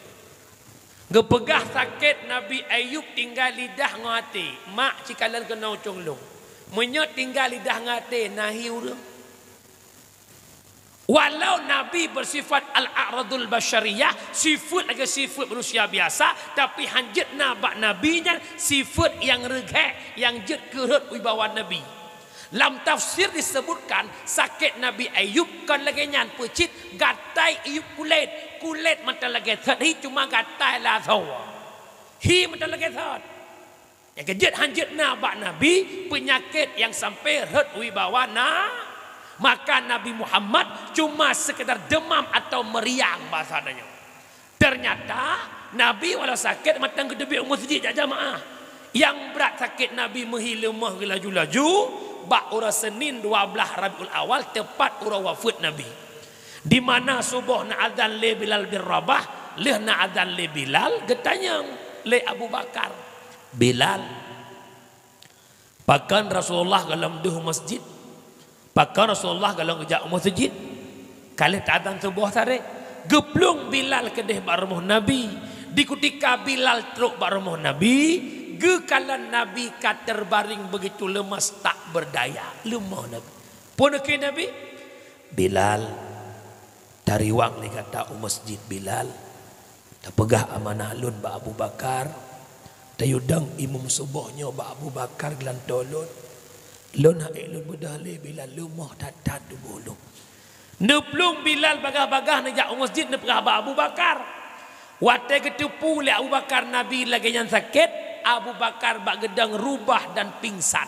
Geupeugah sakét Nabi Ayub tinggai lidah ngon até, mak cikalon keunoe ucông lông. Meunyoe tinggai lidah ngon até, na hi ureuëng. Walau Nabi beusifat al-a'radul basyariyah, sifeuet lagée sifeuet manusia biasa, tapi hanjeuet na bak Nabi nyan sifeuet nyang reugét, nyang jeuet keu rhot wibawa Nabi. Lam tafsir disebutkan, sakét Nabi Ayub kon lagée nyan peucit gatai Ayub kulét. Kulét mantong lagée that hi, cuma gatai lasoe. Hi mantong lagée that. Nyang keujeuet hanjeuet na bak Nabi peunyakét nyang sampai rhot wibawa na, maka Nabi Muhammad cuma sekedar demam atau meriang bahasa tanyoe. Ternyata Nabi walau sakét mantong geuteubiet u meuseujid jak jamaah. Nyang brat sakét Nabi meuhi leumoh geulaju-laju bak uroe Senin dua belas Rabiul Awal, tepat uroe wafeuet Nabi. Di mana suboh na azan lé Bilal bin Rabah, lheueh na azan lé Bilal, geutanyong lé Abu Bakar, "Bilal, pakon Rasulullah gohlom deuh u meuseujid? Pakon Rasulullah gohlom geujak u meuseujid?" Ka lheueh taazan suboh saréh, geuplueng Bilal keudeh bak rumoh Nabi. Di kutika Bilal trok bak rumoh Nabi, geukalon Nabi ka terbaring begitu lemas tak berdaya. Leumoh Nabi. Peue neukheun Nabi? "Bilal, tariwang lé gata u meuseujid, Bilal. Tapeugah amanah lôn bak Abu Bakar. Tayue dong imum suboh nyoe bak Abu Bakar geulantoe lôn. Lôn han ék lôn beudôh lé, Bilal, leumoh that-that tuboh lôn." Neuplueng Bilal bagaih-bagaih neujak u meuseujid neupeugah bak Abu Bakar. Watée geuteupeue lé Abu Bakar Nabi lagée nyan sakét, Abu Bakar bak geudong rubah dan pingsan.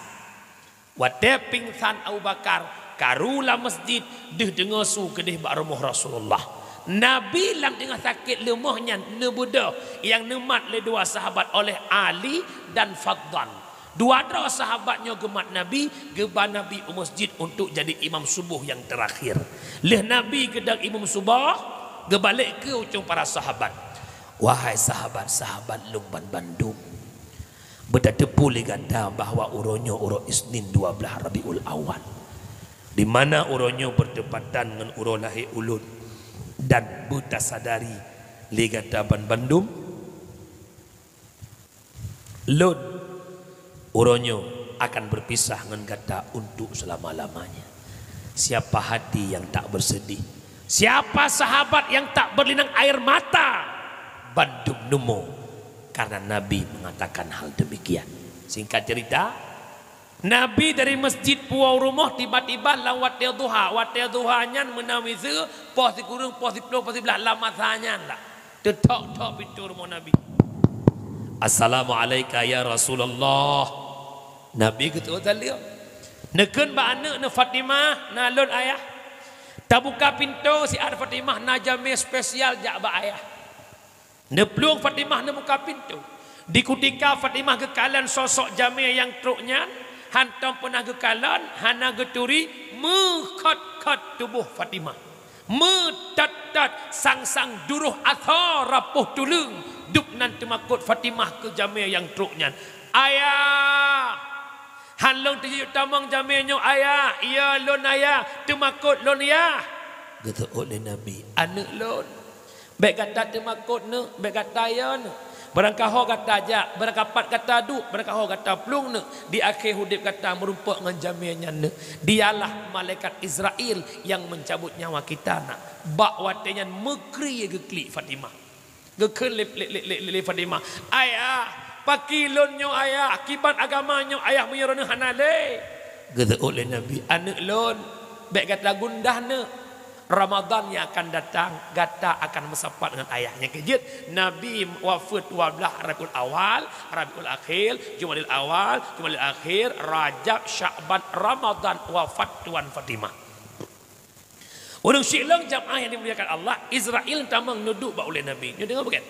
Watée pingsan Abu Bakar, karu lam meuseujid, deuh deungoe su keudeh bak rumoh Rasulullah. Nabi lam teungoh sakét leumoh nyan neubeudôh nyang neumat lé dua sahabat oleh Ali dan Faddan. Dua droe sahabat nyoe geumat Nabi, geuba Nabi u meuseujid untuk jadi imam suboh nyang teurakhir. Lheueh Nabi geudong imum suboh, geubalek keu ucong para sahabat, "Wahai sahabat-sahabat lôn banmandum, beutateupeue lé gata bahwa uroe nyoe uroe Isnin dua belas Rabiul Awal, di mana uroe nyoe beuteumpatan ngon uroe lahé ulôn, dan beutasadari lé gata banmandum, lôn uroe nyoe akan berpisah ngon gata untuk selama-lamanya. Siapa hati yang tak bersedih? Siapa sahabat yang tak berlinang air mata?" Bandum neumo karena Nabi mengatakan hal demikian. Singkat cerita, Nabi dari meuseujid puwoe u rumoh tiba-tiba lam watée duha. Watée duha nyan meunan miseue poh sikureueng, poh siplôh, poh siblaih lam masa nyan lah. Teuthok-thok pintoe rumoh Nabi. "Assalamu'alaika ya Rasulullah." Nabi geuteuôt saleuem. Neukheun bak aneuëk neuh, "Fatimah, na lôn ayah. Tabuka pintoe siat Fatimah, na jamé spesial jak bak ayah." Neuplueng Fatimah neubuka pintoe. Di kutika Fatimah geukalon sosok jamé nyang trok nyan, hantom peunah geukalon, hana geuturi, meukhot-khot tuboh Fatimah. Meutot-tot, sang-sang duroh asoe rapoh tuleueng, dub nan teumakot Fatimah keu jamé nyang trok nyan. "Ayah! Han lôn teujeuet tamong jamé nyoe, ayah! Iya lôn, ayah! Teumakot lôn, yah!" Geuteuôt lé Nabi, "Aneuëk lôn, bék gata teumakot neuh, bék gata yo neuh. Beurangkaho gata jak, beurangkapat gata duek, beurangkaho gata plueng neuh, di akhé udeb gata meurumpok ngon jamé nyan neuh. Dialah malaikat Izrail nyang meucabot nyawa kita nak." Bak watée nyan meukri geuklik Fatimah. Geukheun lé, lé, lé, lé, lé Fatimah, "Ayah, pakri lôn nyoe ayah, kiban agama nyoe ayah meunyoe droeneuh hana lé?" Geuteuôt lé Nabi, "Aneuëk lôn, bék gata gundah neuh. Ramadan nyang akan datang, gata akan meusapat ngon ayah." Nyang keujeuet, Nabi wafeuet dua blaih Rabiul Awal, Rabiul Akhir, Jumadil Awal, Jumadil Akhir, Rajab, Syakban, Ramadan, wafat Tuan Fatimah. Ureuëng syiek lôn jamaah nyang dimuliakan Allah, Izrail tamong neuduek bak ulée Nabi. Nyoe deungoe bukon?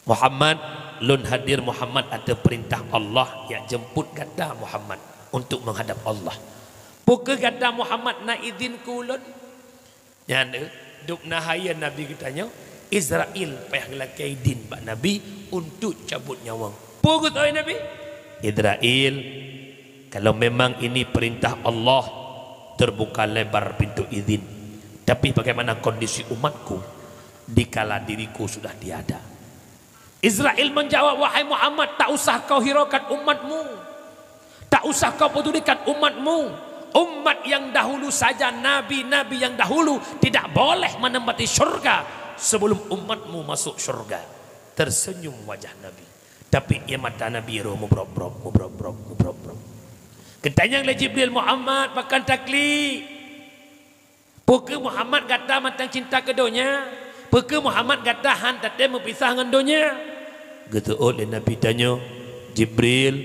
"Muhammad, lôn hadir Muhammad ateueh peurintah Allah nyang jemput gata Muhammad untuk menghadap Allah. Peu kheueh gata Muhammad na idhin keu ulôn?" Nyan deuh, dub na hayeue Nabi geutanyoe, Izrail payah geulakée idhin bak Nabi untuk cabot nyawöng. Peu geuteuôt Nabi? "Izrail, kalau memang ini perintah Allah, terbuka lebar pintu izin. Tapi bagaimana kondisi umatku dikala diriku sudah tiada?" Israel menjawab, "Wahai Muhammad, tak usah kau hiraukan umatmu. Tak usah kau pedulikan umatmu. Umat yang dahulu saja, nabi-nabi yang dahulu tidak boleh menempati syurga sebelum umatmu masuk syurga." Tersenyum wajah Nabi. Tapi ie mata Nabi roh mubrok-brok, mubrok-brok, mubrok-brok. Geutanyong lé Jibril, "Muhammad, pakon taklik? Peu kheueh Muhammad gata mantong cinta keu donya? Peu kheueh Muhammad gata han tatem meupisah ngon donya?" Geuteuôt lé Nabi tanyoe, "Jibril,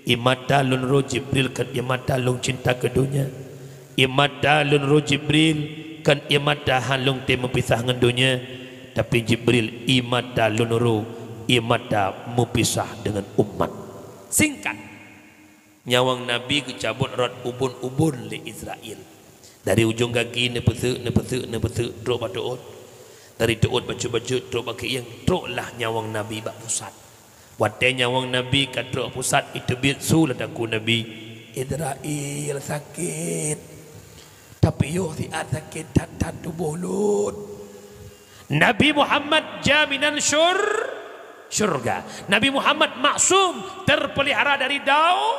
ie mata lôn roh Jibril kon ie mata lôn cinta keu donya. Ie mata lôn roh Jibril kon ie mata han lôn tem meupisah ngon donya. Tapi Jibril, ie mata lôn roh, ie mata meupisah deungon umat." Singkat, nyawöng Nabi geucabot rot ubon-ubon lé Israel. Dari ujong gaki neupeuseuk, neupeuseuk, neupeuseuk, trok bak teuôt. Dari teuôt bacut-bacut, trok bak keuieng, troklah nyawöng Nabi bak pusat. Watée nyawöng Nabi ka trok pusat, iteubiet su lam takue Nabi, "Israel sakét. Tapi yoh siat sakét that-that tuboh lôn." Nabi Muhammad jaminan syur-, syurga. Nabi Muhammad maksum, terpelihara dari dau,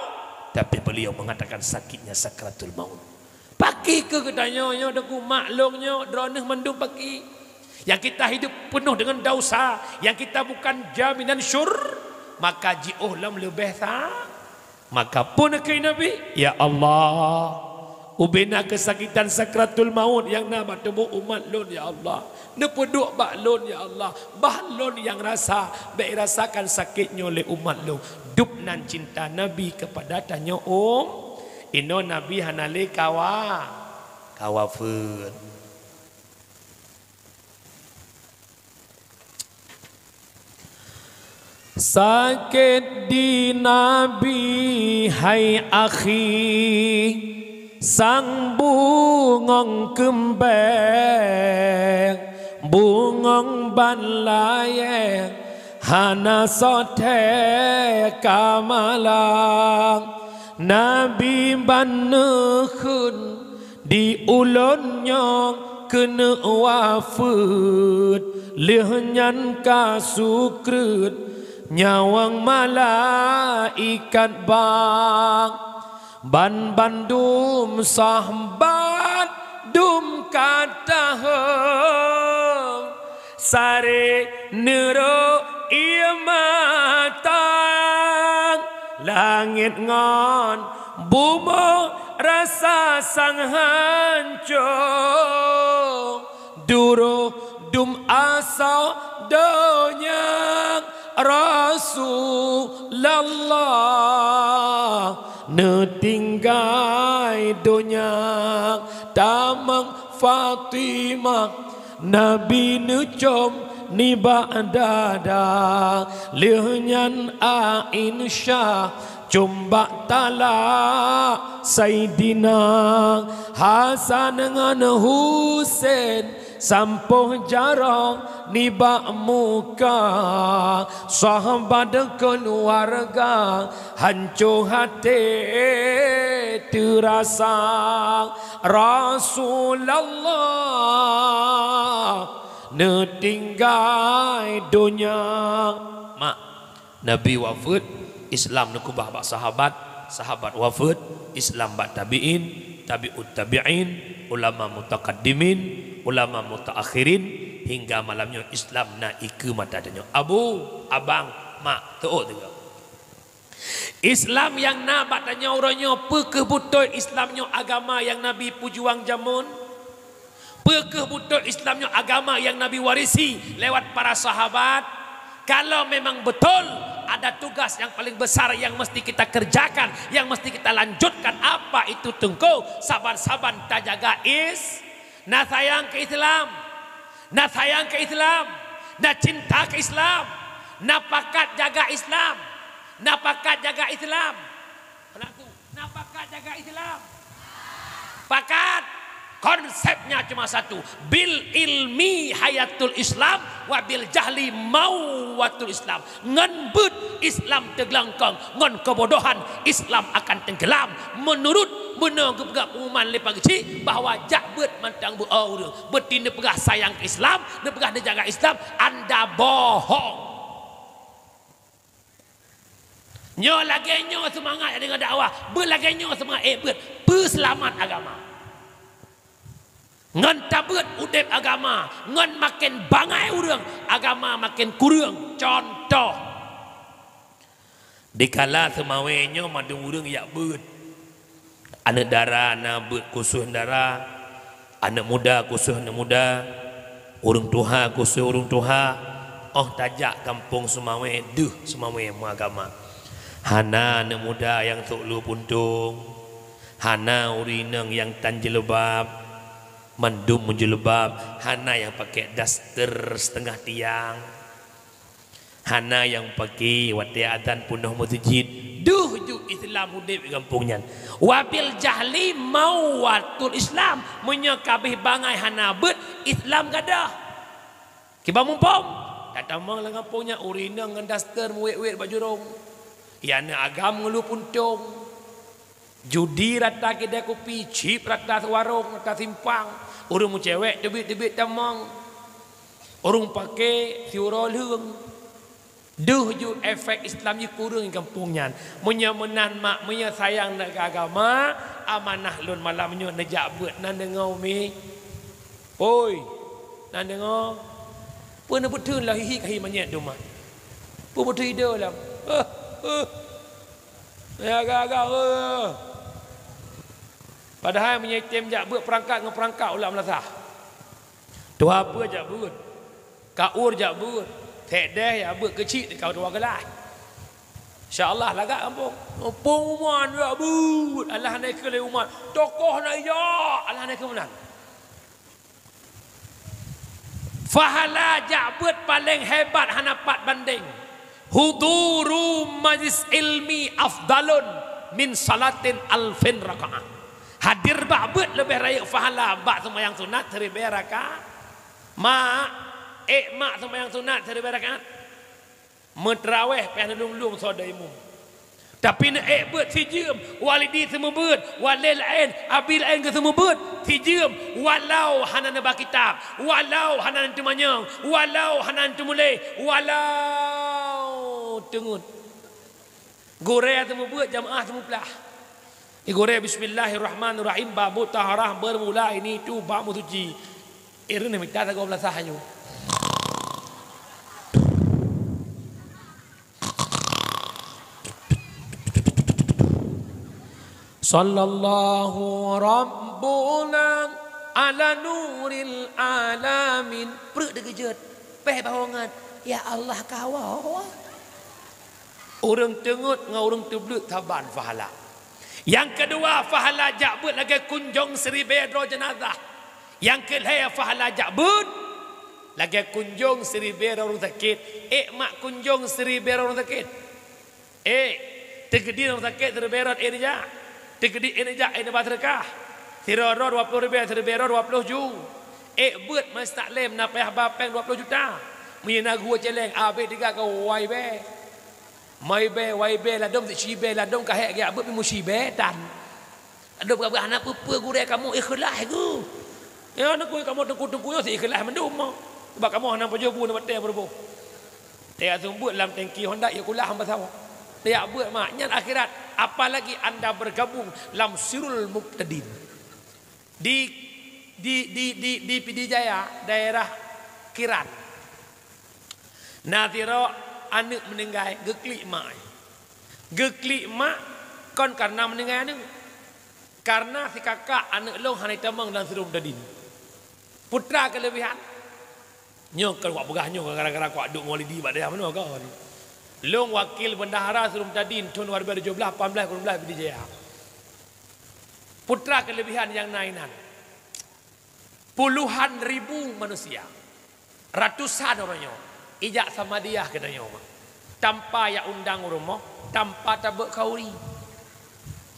tapi beliau mengatakan sakitnya sakratul maut. Pakri keuh geutanyoe nyoe, Teungku, mak lôn nyoe, droeneuh mandum pakri. Nyang kita hidup penuh dengan dosa, nyang kita bukan jaminan syur-, maka jiôh lom leubeh sa-, Maka peue neukheun Nabi, "Ya Allah, ubena keusakitan sakratul maut nyang na bak tuboh umat lôn, ya Allah. Neupeuduek bak lôn, ya Allah. Bah lôn nyang rasa, bék rasakan sakét nyoe lé umat lôn." Dub nan cinta Nabi keupada tanyoe, um, inoe Nabi hana lé kawa-, kawafeuet. Sakét di Nabi, hai akhi, sang bungöng keumbeng, bungöng ban layée, hana soe thée ka malang. Nabi ban neukheun, di ulôn nyoe keuneuk wafeuet, lheueh nyan ka sukreut nyawöng malaikat bang. Banbandum sahabat dum ka taheueng, saré neurok ie mata, langét ngon bumoe rasa sang hanco. Duroh dum asoe donya, Rasulullah, neutinggai donya tamong Fatimah, Nabi neucöm nibak dada, lheueh nyan Aisyah, cöm bak talak Saidina Hasan ngon Husen, sampôh jaroe nibak muka, sahabat keuluwarga hanco até teurasa. Rasulullah neutinggai donya. Mak, Nabi wafeuet, Islam neukeubah bak sahabat, sahabat wafeuet, Islam bak tabi'in, tabi'ut tabi'in, ulama mutakaddimin, ulama mutaakhirin, hingga malam nyoe Islam na ikeue mata tanyoe. Abu, abang, mak, teuôt teuga. Islam nyang na bak tanyoe uroe nyoe, peu kheueh beutôi Islam nyoe agama nyang Nabi peujuang jameun? Peu kheueh beutôi Islam nyoe agama nyang Nabi warisi lewat para sahabat? Kalau memang betul, ada tugas yang paling besar yang mesti kita kerjakan, yang mesti kita lanjutkan. Apa itu, Teungku? Saban-saban tajaga is-, na sayang keu Islam, na sayang keu Islam, na cinta keu Islam, na pakat jaga Islam, na pakat jaga Islam. Pelaku, na pakat jaga Islam? Pakat. Konsepnya cuma satu, bil ilmi hayatul Islam, wa bil jahli mauwatul Islam. Ngon beuet Islam teuglengkong, ngon keubodohan Islam akan tenggelam. Menurut meunoe geupeugah pengumuman lé Pak Geuchik bahwa jak beuet mantong beu-o ureuëng. Beuti neupeugah sayang keu Islam, neupeugah neujaga Islam, anda bohong. Nyoe lagée nyoe seumangat deungon dakwah, beuet lagée nyoe seumangat, eh, beuet peuseulamat agama. Ngon tabeuet udeb agama, ngon maken bangai ureuëng, agama maken kureueng. Contoh, dikala seumawé nyoe mandum ureuëng jak beuet. Aneuëk dara na beuet khusos dara, aneuëk muda khusos aneuëk muda, ureuëng tuha khusos ureuëng tuha. Óh tajak gampông seumawé, deuh seumawé meuagama. Hana aneuëk muda nyang sôk lue puntông, hana ureuëng inong nyang tan jilbab, mandum meujilbab, hana nyang pakai daster seutengah tiang. Hana nyang paké watée azan peunoh meuseujid. Deuh ju Islam udeb di gampông nyan. Wabil jahli mauwatul Islam. Meunyoe kabeh bangai hana beuet, Islam gadôh. Kiban muphom? Tatamong lam gampông nyan ureuëng inong ngon daster meuwét-wét bak jurông. Nyang na agam ngeuluh puntông. Judi rata kidai kupi, chip rata warong, rata simpang. Ureuëng meucewek teubiet-teubiet tamong. Ureuëng paké siuroe lheueng. Deuh ju efek Islam jikureueng di gampông nyan. Meunyoe meunan mak, meunyoe sayang neuk keu agama, amanah lôn malam nyoe neujak beuet nan deungoe umi. Oi, nan deungoe. Peue neubeuteun lah hihi kahi manyét duma. Peue beuteun ide lam. Heh, heh. Ya, agak-agak, eh. Padahai meunyoe item jak beuet peurangkat ngon peurangkat ulak meulasah. Tuha peue jak beuet. Kaur jak beuet. Sekdes jak beuet keuchik teuka dua geulaih. Insya Allah lagak gampông. Gampông umat jak beuet. Allah hana ikheun lé umat. Tokoh na ijak. Allah hana ikheun meunan. Pahala jak beuet paleng hebat hana pat bandeng. Huduru majlis ilmi afdalun min salatin alfin rakaat. Hadir bak beuet leubeh rayeuk pahala bak seumayang sunat siribée rakaat. Mak, ék mak seumayang sunat siribée rakaat. Meuteurawéh pih lôn-lôn soe dai imum. Tapi neuék beuet sijeuem, walidi seumeubeuet, waled laén, abi laén geuseumeubeuet, sijeuem, walau hana neuba kitab, walau hana neuteumanyong, walau hana neuteumuléh, walau teungeut. Gurée seumeubeuet, jamaah seumeuplah. Di gurée, "Bismillahirrahmanirrahim, babu taharah, beurmula ini tu bak meusuci." Ireun mita sagoe meulasah nyoe. Sallallahu Rabbuna ala nuril alamin. Pruet deugeujot, péh bahongan, "Ya Allah, kawoe." Ureuëng teungeut ngon ureuëng teubleuet saban pahala. Nyang keudua, pahala jak beuet lagée kunjong siribée droe jeunazah. Nyang keulhée, pahala jak beuet lagée kunjong siribée droe ureuëng sakét. Ék mak kunjong siribée droe ureuëng sakét. Ék, teukeudi ureuëng sakét siribée rot ék neujak. Teukeudi ék neujak, ék neuba seudeukah. Sidroe-droe dua ploh ribée, siribée rot dua ploh ju. Ék beuet masjid taklim na payah ba péng dua ploh juta. Meunyoe na geuh céléng, abéh tiga ka wai bé. Mai bé, wai bé, ladôm si bé, ladôm ka hék geujak beuet pih musi bé tan. Ladôm ka beuet hana peue-peue gurée kamoe ikhlaih geuh. Ya, neukui kamoe teungku-teungku nyoe si ikhlaih mandum. Sebab kamoe hana pajoh bu na batée beuruboh. Tajak seumeubeuet lam tangki Honda, ya kulah hamba sawa. Tajak beuet mak, nyan akhirat. Apalagi anda bergabung lam sirul mubtadin. Di, di, di, di, di Pidie Jaya, daerah Kiran. Na sidroe aneuëk meuninggai, geuklik mak. Geuklik mak kon karena meuninggai aneuëk. Karena sikakak aneuëk lôn hana jitamong lam sirul mubtadin. Peue treuk keuleubihan? Nyoe kon wak peugah nyoe gara-gara kuat duek ngon lidi bak dayah meunoe kon. Lôn wakil bendahara sirul mubtadin thon dua ribu tujoh belas, lapan belas, dua belas Pidie Jaya. Peue treuk keuleubihan nyang na inan. Puluhan ribu manusia, ratusan uroe nyoe ijak samadiyah keu tanyoe, tanpa jak undang u rumoh, tanpa tabeuet khauri.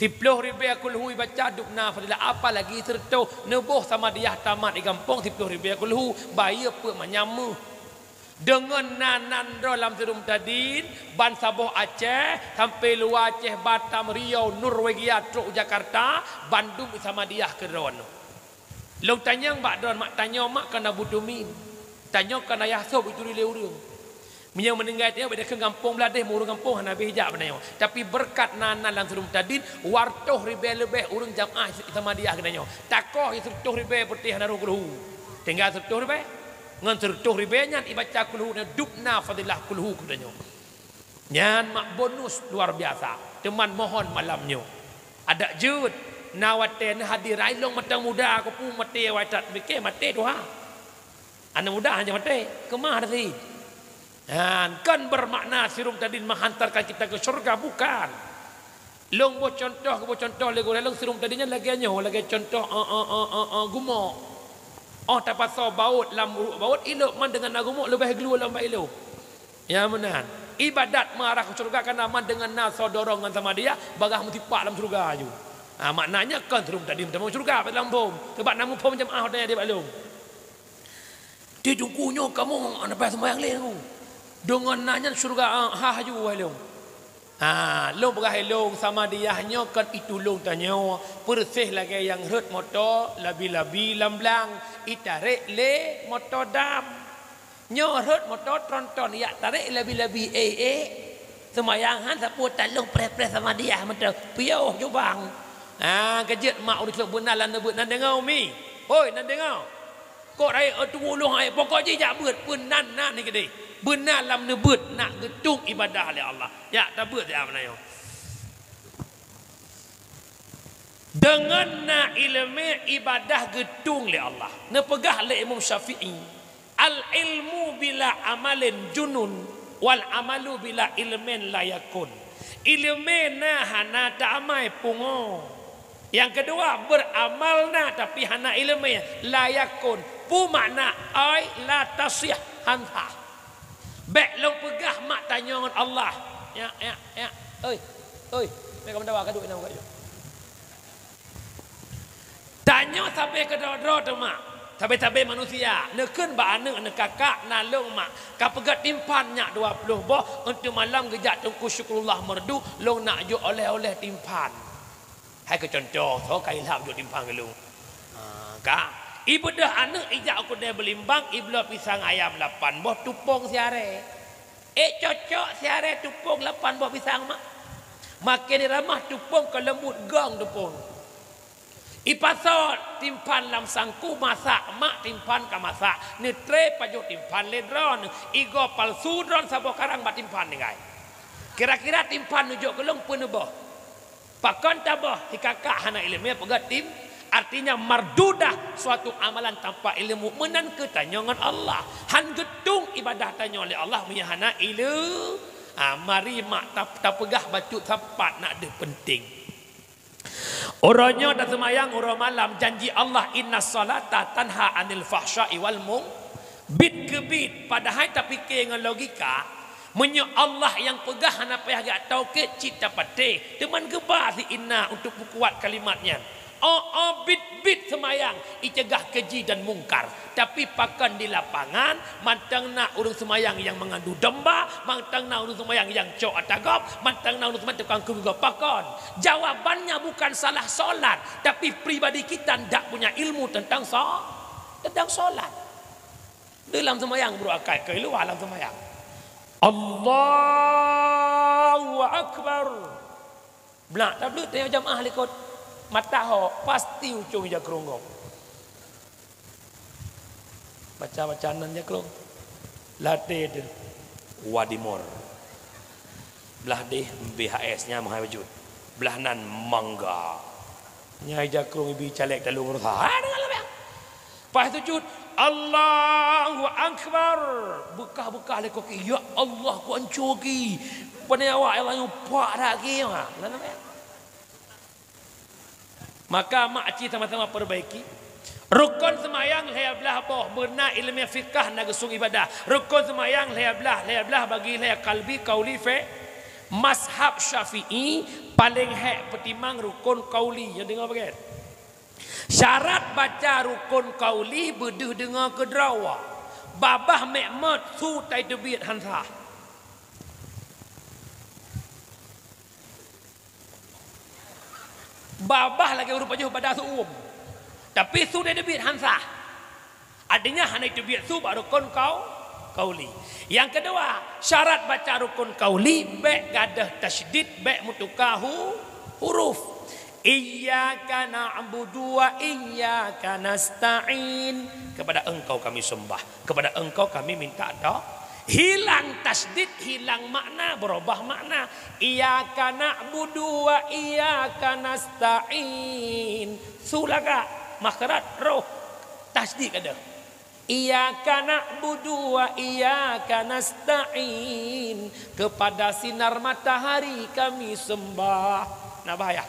Siploh ribée kulhu ibaca dubna fadilah, apalagi seureutôh neuboh samadiyah tamat di gampông siploh ribée kulhu, bayeue peuet manyam meuh. Deungon nan-nan droe lam sirul mubtadin, ban saboh Aceh, sampoe luwa Aceh, Batam, Riau, Norwegia, trok u Jakarta, bandum samadiyah keu droeneuh. Lôn tanyong bak droeneuh, mak, tanyoe mak kon Abu Tumin. Tanyoe kon Ayah Sob ituri lé ureuëng. Meunyoe meuninggai tanyoe, bèk takheun gampông Bladeh, ureueng gampông hana bèh jak bak tanyoe. Tapi beureukat na, na lam Sireum Tadin, dua reutôh ribèe leubèh ureueng jamaah Samadiyah geutanyoe. Takoh sireutoh ribèe peureutôh hana rhot kulhu. Tinggai sireutoh ribèe. Ngon sireutoh ribèe nyan ibaca kulhu, na dub na fadilah kulhu keu tanyoe. Nyan mak bonus luar biasa. Teuma mohon malam nyoe, adak jeuet, na watèe neuhadir, ai lôn mantong muda, keupeue maté, wai that pike maté tuha. Aneuk muda hana maté, keumah dah sit. Nyan kon bermakna Sireum Tadin menghantarkan kita ke syurga, bukan. Lôn boh contoh, boh contoh lé gurèe lôn, Sireum Tadin nyan lagèe nyoe, lagèe contoh, eh, eh, eh, eh, eh, gumok. Oh, tapasoe baôt lam uruek baôt, ilok man deungon na gumok leubèh glue lam bak ilôn. Ya meunan. Ibadat meuarah keu syurga kana man deungon na soe dorong ngon Samadiyah, bagaih meusipak lam syurga aju. Ha, maknanya kon Sireum Tadin meutamong syurga bak lam phom. Sabab na muphom jamaah watèe di bak lôn. Di Teungku nyoe kamoe hana payah seumayang lé Teungku. Deungon na nyan syurga, ah, hah aju, wahai lôn. Ha, lôn peugah ilôn, Samadiyah nyoe kon itulông tanyoe, peureuséh lagèe nyang rhot moto labi-labi lam blang, itarek lé moto dam. Nyoe rhot moto tronton, jak tarek labi-labi, eh, eh. Seumayang han sapeue, talông preh-preh Samadiyah mantong, piôh jubang. Ha, keujeuet mak ureueng beuna lam neubeuet nan deungoe, Umi. Hoi, nan deungoe. Kok rayeuk, eh, teungulông, eh, pokok jih jak beuet, peue nan, nan keudeh. Beuna lam neubeuet nak geutueng ibadah lé Allah. Jak tabeuet siat meunan nyoe. Deungon na ileumèe ibadah geutueng lé Allah. Neupeugah lé Imam Syafi'i, "Al-ilmu bila amalin junun, wal amalu bila ilmin la yakun." Ileumèe na hana ta-amai, pungo. Nyang keudua, beuramal na tapi hana ileumèe, la yakun. Peue makna ai la tasih, han sah. Bèk lôn peugah mak tanyoe ngon Allah. Ya, ya, ya. Oi, oi. Bèk ka meudawa ka duek inong ka yuk. Tanyoe sabe keudroe-droe teuma. Sabe-sabe manusia. Neukheun bak aneuk, neukakak, na lôn mak. Ka peugöt timphan nyak dua ploh boh, untuk malam geujak Teungku Syukrullah Meureudu, lôn nak jok oleh-oleh timphan. Hai keu contoh, soe ka ilham jok timphan keu lôn. Ha, ka. Ibeudôh aneuk ijak u keudè Beulimbang, ibloe pisang ayam lapan boh, tupông siaré. Eh, cocok siaré tupông lapan boh pisang mak. Makin iramah tupông ka leumbut gong tupông. Ipasoe timphan lam sangku, masak mak timphan ka masak. Neutré pajoh timphan lé droeneuh. Igoe palsu droeneuh saboh karang bak timphan tinggai. Kira-kira timphan neujok keu lôn peue neuboh? Pakon taboh, sikakak hana ileumèe peugöt tim, artinya mardudah suatu amalan tanpa ilmu, meunan keuh tanyoe ngon Allah. Han geutueng ibadah tanyoe lé Allah meunyoe hana ileu-, ha, mari mak tap-, tapeugah bacut sapat nak deuh penting. Uroe nyoe taseumayang uroe malam, janji Allah, "Innas salata tanha 'anil fahsya'i wal mung-," bit keu bit, padahai tapike ngon logika, meunyoe Allah nyang peugah hana payah geutokét cit tapatéh, teuma geuba si inna untuk peukuat kalimat nyan. Oh, oh, bit-bit seumayang iceugah keuji dan mungkar. Tapi pakon di lapangan, mantong na ureueng seumayang nyang meungadu domba, mantong na ureueng seumayang nyang cok ata gob, mantong na ureueng seumayang tukang keu gob. Pakon? Jawabannya bukan salah solat, tapi pribadi kita ndak punya ilmu tentang so-, tentang solat. Dalam seumayang brôk akai, keu luwa lam seumayang. Allahu Akbar. Blak tableuk tanyoe jamaah likot. Mata ho, pasti ucong ija krong gob. Baca-baca nan ija krong. Lateh deuh. Wadimor. Blah deh B H S nya meuhai bacut. Blah nan mangga. Nya ija krong ibi caleg talong rusa. Ha, deungon lom ya. Pas sujud, Allahu Akbar. Beukah-beukah lé koki. Ya Allah, ku anco ki. Pane awak ya Allah nyupak dak ki. Ha, lom ya. Maka mak ci sama-sama perbaiki. Rukon seumayang lhèe blah boh, beuna ileumèe fikah na geusung ibadah. Rukon seumayang lhèe blah, lhèe blah bagi lhèe, kalbi, kauli, fe-, mazhab Syafi'i paléng hék peutimang rukon kauli. Nyoe deungoe bagian. Syarat baca rukon kauli beudeuh deungoe keudroe. Babah mek mot su tai teubiet han sah. Babah lagèe ureueng pajoh bada su uem. Tapi su deh teubiet han sah. Artinya hana teubiet su bak rukon kau-, qauli. Nyang keudua, syarat baca rukun qauli, bék gadôh tasydid, bék meutuka hu-, huruf. Iyyaka na'budu wa iyyaka nasta'in. Kepada Engkau kami sembah, kepada Engkau kami minta to-, hilang tasydid, hilang makna, berubah makna. Iyyaka na'budu wa iyyaka nasta'in. Su lagak, makhraj roh, tasydid gadôh. Iyyaka na'budu wa iyyaka nasta'in. Kepada sinar matahari kami sembah. Nah, bahaya.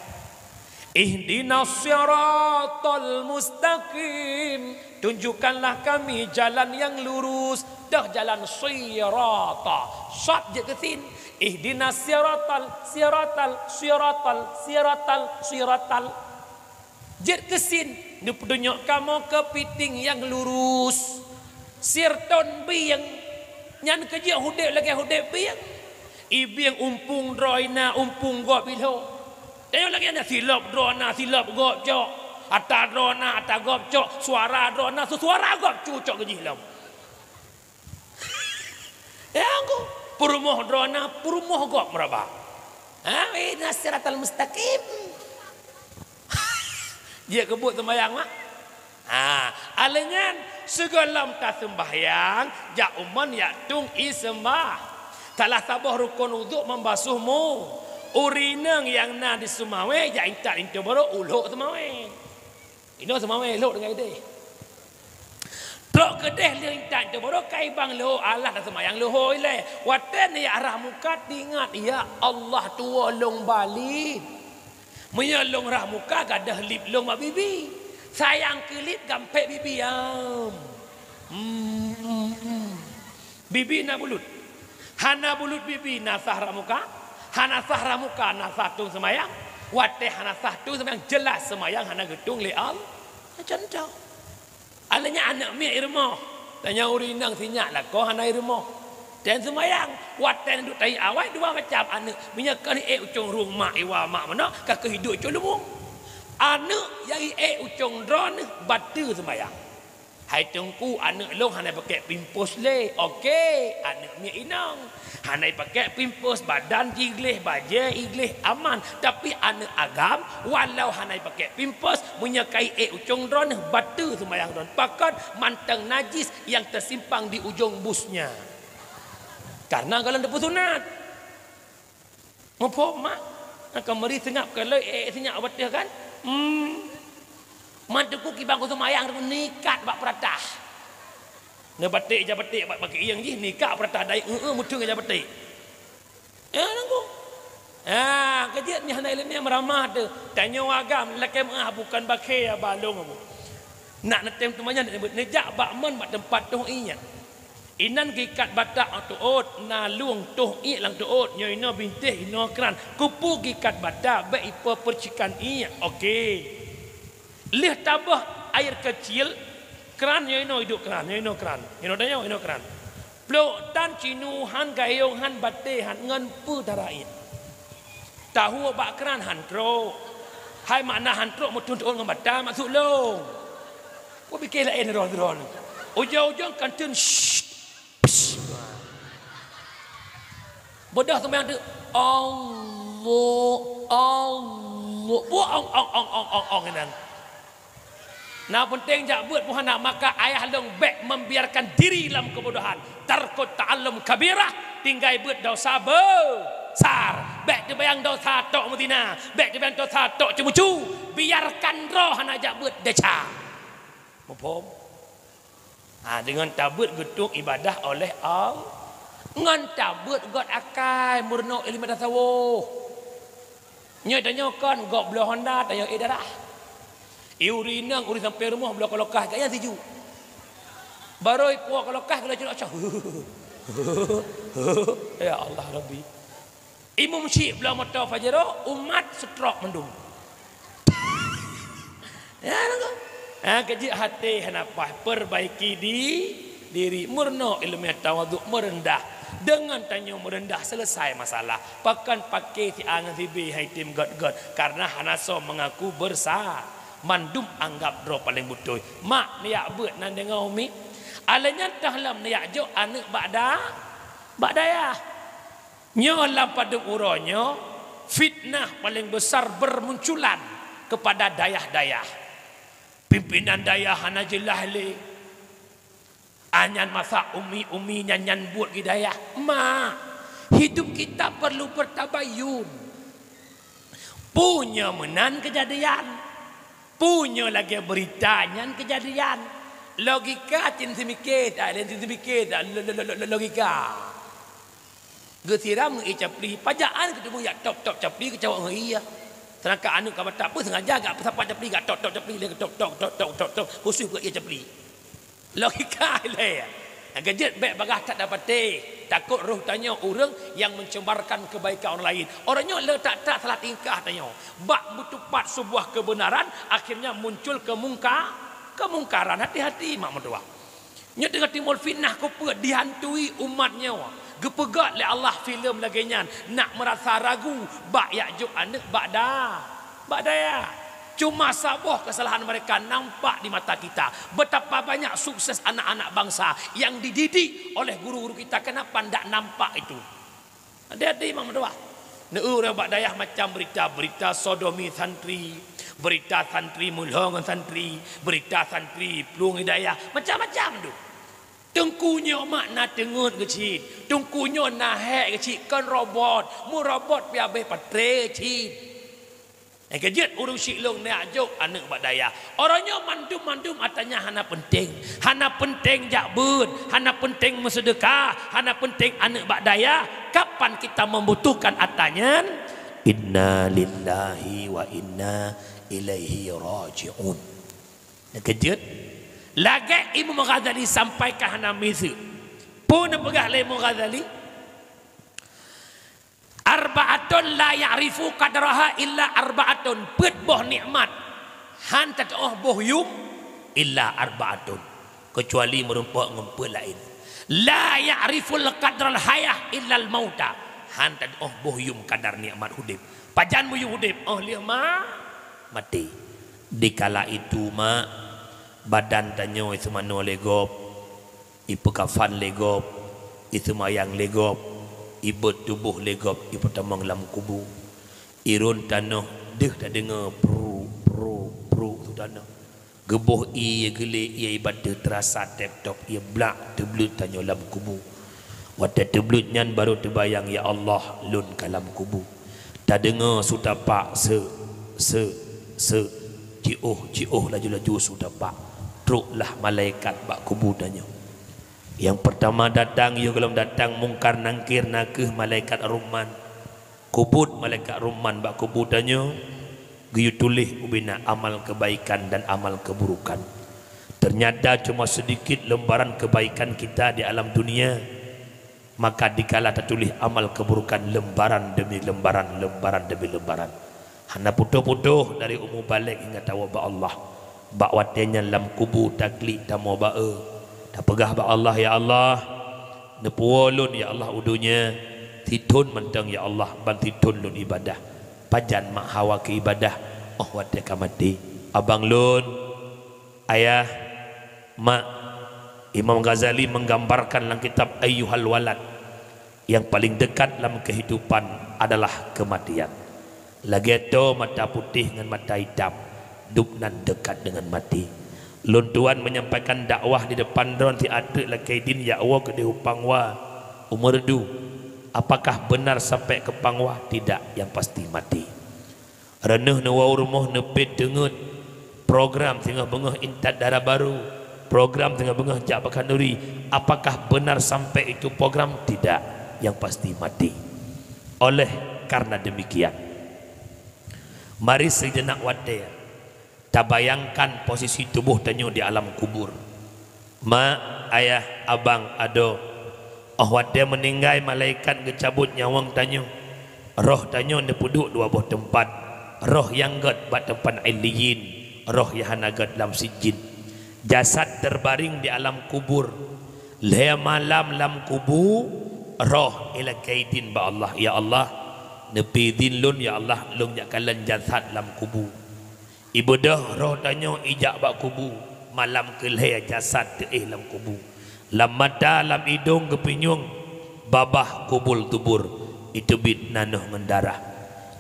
Ihdinas siratal mustaqim. Tunjukkanlah kami jalan yang lurus. Dah jalan sirata. Shad jeuet keu sin. Ihdinas siratal, siratal, siratal, siratal, siratal. Jeuet keu sin, neupeudunyok kamoe keupiting nyang lurus. Sirton bieng, nyan keujeuet udeb lagée udeb bieng. I bieng umpung droe na, umpung gob ilhok. Tanyoe lagée na, silop droe na, silop gob cok. Ata droe na, ata gob cok. Suara droe na, su-, suara gob cucok keu jih lom. Ya, aku. Peurumoh droe na, peurumoh gob meuraba. Ha, ihdinas siratal mustaqim. Jeuet keu buet seumayang, mak. Ha, alinyan, sigohlom taseumbahyang, jak umon jak tueng ie seumbah. Salah saboh rukon uduk membasuh mu. Ureueng inong nyang na di seumawe, jak intat linto barô, ulhok seumawe. Inoe seumawe lhok deungon ideh. Trok keudeh lheueh intat teubaro kai bang lhok, alah na seumayang lhok ilée. Watée neujak rhah muka, teuingat, "Ya Allah, tuwoe lôn balik." Meunyoe lôn rhah muka, gadôh lip lôn bak bibi. Sayang keu lip, gampék bibi, am. Hmm, hmm, hmm. Bibi na bulut. Hana bulut bibi na sah rhah muka, hana sah rhah muka na sah tueng seumayang. Watée hana sah tueng seumayang, jeulaih seumayang hana geutueng lé Allah. Contoh. Aneuk nyan aneuk miet i rumoh. Tanyoe ureueng inong sinyak lakoe hana i rumoh. Dan seumayang, watée duek tahi awai dua macam aneuk. Meunyoe kon ék ucong rueng mak iwa mak meunoe, ka keuh hiduek ucong lubong. Aneuk nyang ék ucong droeneuh bateue seumayang. "Hai Teungku, aneuk lôn hana pakék pampers lé." Oke, aneuk miet inong. Hana pakék pampers, badan jih gleh, bajée jih gleh, aman. Tapi aneuk agam, walau hana pakék pampers, meunyoe ka ék ucong droeneuh, bateue seumayang droeneuh. Pakon? Mantong najis yang tersimpan di ujong busnya. Karena gohlom teupeusunat. Muphom, mak? Ka meuri seungab ka lheueh, ék seungab bak ateueh kan? Hmm. Man teungku kiban keu seumayang teungku neuikat bak peuratah. Neubatek ija batek bak, bak keuieng jih, neuikat peuratah dayeuek, eu-eu meuteung ija batek. Ya, teungku. Ha, keujeuet nyan hana ileumèe meuramah teuh. Tanyoe agam lakèe meu'ah bukan bakhe ya balong, Bu. Nak neutem teuma nyan neujak bak mon bak teumpat toh ié nyan. Inan geuikat batak lam teuôt, na lueng toh ié lam teuôt, nyoe inoe bintéh, inoe kran. Keupeue geuikat batak, bèk ipeue peucikan ié. Oke. Lheueh taböh air keucil, kran nyoe inoe iduek kran, nyoe inoe kran. Inoe tanyoe, inoe kran. Plôk tan, cinu han, gayong han, batèe han, ngon peue dara ié. Tahu bak kran han trôk. Hai makna han trôk meuteun teuôt ngon batak maksud lôn. Peue pike laén droe-droe. Ujong-ujong kan teun, shh, psh. Beudôh seumayang teuk, Allah, Allah. Wah, ong, ong, ong, ong, ong, ong, inan. Na peunteng jak beuet pun hana, maka ayah lôn bèk membiarkan diri lam kebodohan. Tarkut ta'allum kabirah, tinggai beuet dosa besar. Bèk teubayang dosa tok meuzina, bèk teubayang dosa tok ceumeucu. Biarkan droe hana jak beuet desya. Muphom? Ha, deungon tabeuet geutueng ibadah oleh Allah. Ngon tabeuet göt akai meurunoe ileumèe tasawôh. Nyoe tanyoe kon göt bloe honda, tanyoe ék darah. I ureueng inong, ureueng sampéng rumoh bloe kolokah, gaya siju. Barô ipuwoe kolokah, geulo culok cah. Ya Allah Rabbi. Imum syik bloe moto Pajero, umat setrok mandum. Ya, nangko. Ha, keujeuet haté hana paih, perbaiki di diri, meurunoe ileumèe tawadhu, meureundah. Deungon tanyoe meureundah, selesai masalah. Pakon paké si A ngon si B hai tem göt-göt, karena hana soe mengaku bersa-, mandum anggap droe paleng beutôi. Mak, neujak beuet nan deungon umi. Alèh nyan teuh lom neujak jok aneuk bak da-, bak dayah. Nyoe lam padub uroe nyoe, fitnah paléng besar bermunculan kepada dayah-dayah. Pimpinan dayah hana jeulaih lé. Anyan masa umi-umi nyan, nyan buet di dayah. Mak, hidup kita perlu bertabayun. Peue nyoe meunan keujadian. Peue nyoe lagèe beurita nyan keujadian. Logika cit seumiké that, laén cit seumiké that, lo-, lo-, lo-, lo-, logika. Geusiram ngon ié capli, pajan keuteumèe jak top-top capli keucawok ngon ié. Seudangkan aneuk ka batat pun sengaja jak peusapat capli, jak top-top capli, lheuh top-top, top-top, top-top, khusus keu ié capli. Logika ilèe. Nyang keujeuet bèk bagaih that tapatéh, takot roh tanyoe ureueng nyang mencembarkan kebaikan orang lain. Orang nyoe le that-that salah tingkah tanyoe. Bak meutupat sebuah kebenaran, akhirnya muncul kemungka-, kemungkaran. Hati-hati mak meutuah. Nyoe teungoh timbul fitnah keu peue dihantui umat nyoe. Geupeugöt lé Allah filem lagèe nyan, nak meurasa ragu bak jak jok aneuk bak da-, bak dayah. Cuma saboh kesalahan mereka nampak di mata kita. Betapa banyak sukses anak-anak bangsa yang dididik oleh guru-guru kita, kenapa ndak nampak itu? Hati-hati mak meutuah. Neu ureueng bak dayah macam berita, berita sodomi santri, berita santri meulhö ngon santri, berita santri plueng di dayah, macam-macam tu. Teungku nyoe mak na teungeut geucit, teungku nyoe na hék geucit, kon robot, meurobot pih habéh patré cit. Nyang keujeuet ureueng siklong neujak jok aneuk bak dayah. Uroe nyoe mandum-mandum atra nyan hana peunteng. Hana peunteng jak beuet, hana peunteng meuseudeukah, hana peunteng aneuk bak dayah. Kapan kita membutuhkan atra nyan? Inna lillahi wa inna ilaihi raji'un. Nyang keujeuet, lagèe Imam Ghazali sampaikan hana miseue. Peue neupeugah lé Imam Ghazali? Arba'atun la ya'rifu qadraha illa arba'atun. Peuet boh nikmat han tatu'oh boh yum illa arba'atun, keucuali meurumpok ngon peuet laén. La ya'riful qadral hayah illal mauta. Han tatu'oh boh yum kadar nikmat udép. Pajan boh yum udép? Oh lheueh ma-, maté. Dikala itu, mak, badan tanyoe seumanoe lé gob. Ipeukafan lé gob, iseumayang lé gob, ibeuet tuboh lé gob, ipeutamong lam kubu. Irôn tanoh deuh tadeungoe pruk, pruk, pruk su tanoh. Geuboh ié geulé, ié ibateue teurasa tép-top, ié blak teubleuet tanyoe lam kubu. Watèe teubleuet nyan barô teubayang, "Ya Allah, lôn ka lam kubu." Tadeungoe su tapak, seuk, seuk, seuk, jiôh, jiôh laju-laju su tapak. Troklah malaikat bak kubu tanyoe. Nyang peurtama datang, yoh gohlom datang Mungkar Nangkir, nakeuh malaikat Rahman. Kubot malaikat Rahman bak kubu tanyoe, geuyue tuléh ubena amal kebaikan dan amal keburukan. Ternyata cuma sedikit lembaran kebaikan kita di alam dunia. Maka dikala tatuléh amal keburukan lembaran demi lembaran, lembaran demi lembaran, hana putôh-putôh dari umu balek hingga tawoe bak Allah. Bak watèe nyan lam kubu taklik tamoe ba-e, tapeugah bak Allah, "Ya Allah, neupuwoe lôn, ya Allah, u donya, sithôn mantong, ya Allah, ban sithôn lôn ibadah. Pajan mak hawa keu ibadah, oh watèe ka maté. Abang lôn, ayah, mak." Imam Ghazali menggambarkan lam kitab Ayyuhal Walad, yang paling dekat lam kehidupan adalah kematian. Lagèe toe mata putéh ngon mata itam, dub nan dekat dengan mati. Lôn tuan menyampaikan dakwah di depan droen siat treuk lakèe idin jak woe keudéh u Pangwa, u Meureudu. Apakah benar sampai ke Pangwa? Tidak, yang pasti mati. Reuneuh neuwoe u rumoh neupét teungeut program singoh beungoh intat dara barô, program singoh beungoh jak bak khanduri. Apakah benar sampai itu program? Tidak, yang pasti mati. Oleh karena demikian, mari sejenak watèe tabayangkan posisi tuboh tanyoe di alam kubur. Mak, ayah, abang, adoe, oh watèe meuninggai malaikat geucabot nyawöng tanyoe, roh tanyoe neupeuduek dua boh teumpat, roh nyang gèt bak teumpat Illiyin, roh nyang hana gèt lam sijjin. Jasad terbaring di alam kubur. Lhèe malam lam kubu, roh ilakèe idin bak Allah, "Ya Allah, neupeuidin lôn, ya Allah, lôn jak kalon jasad lam kubu." Ibeudôh roh tanyoe ijak bak kubu, Malam keulhèe jasad teuéh lam kubu. Lam mata, lam idông geupinyueng, babah kubul tubur, iteubiet nanoh ngon darah.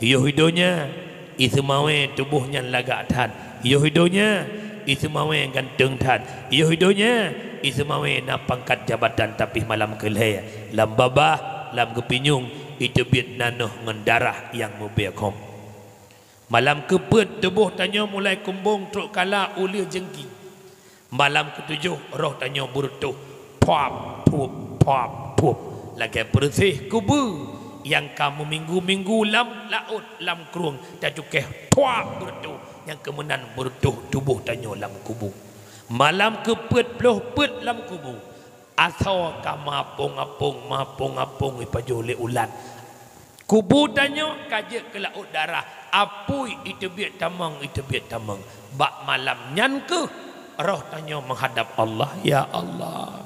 Yoh i donya, i seumawé tuboh nyan lagak that. Yoh i donya, i seumawé ganteng that. Yoh i donya, i seumawé na pangkat jabatan, tapi malam keulhèe, lam babah, lam geupinyueng, iteubiet nanoh ngon darah nyang meubeukhom. Malam keupeuet tuboh tanyoe mulai kumbong trok kala u lheueh jeungki. Malam keutujoh roh tanyoe beureutoh, pap, pup, pap, pup, lagèe peureuséh kubu nyang ka meuminggu-minggu lam laôt, lam krueng tacukéh, pap, beureutoh, nyang keu meunan beureutoh tuboh tanyoe lam kubu. Malam keupeuet ploh peuet lam kubu, asoe ka mapông-apông, mapông-apông ipajoh lé ulat. Kubu tanyoe ka jeuet keu laôt darah, apui iteubiet tamong, iteubiet tamong. Bak malam nyan kheueh roh tanyoe meuhadab Allah, "Ya Allah,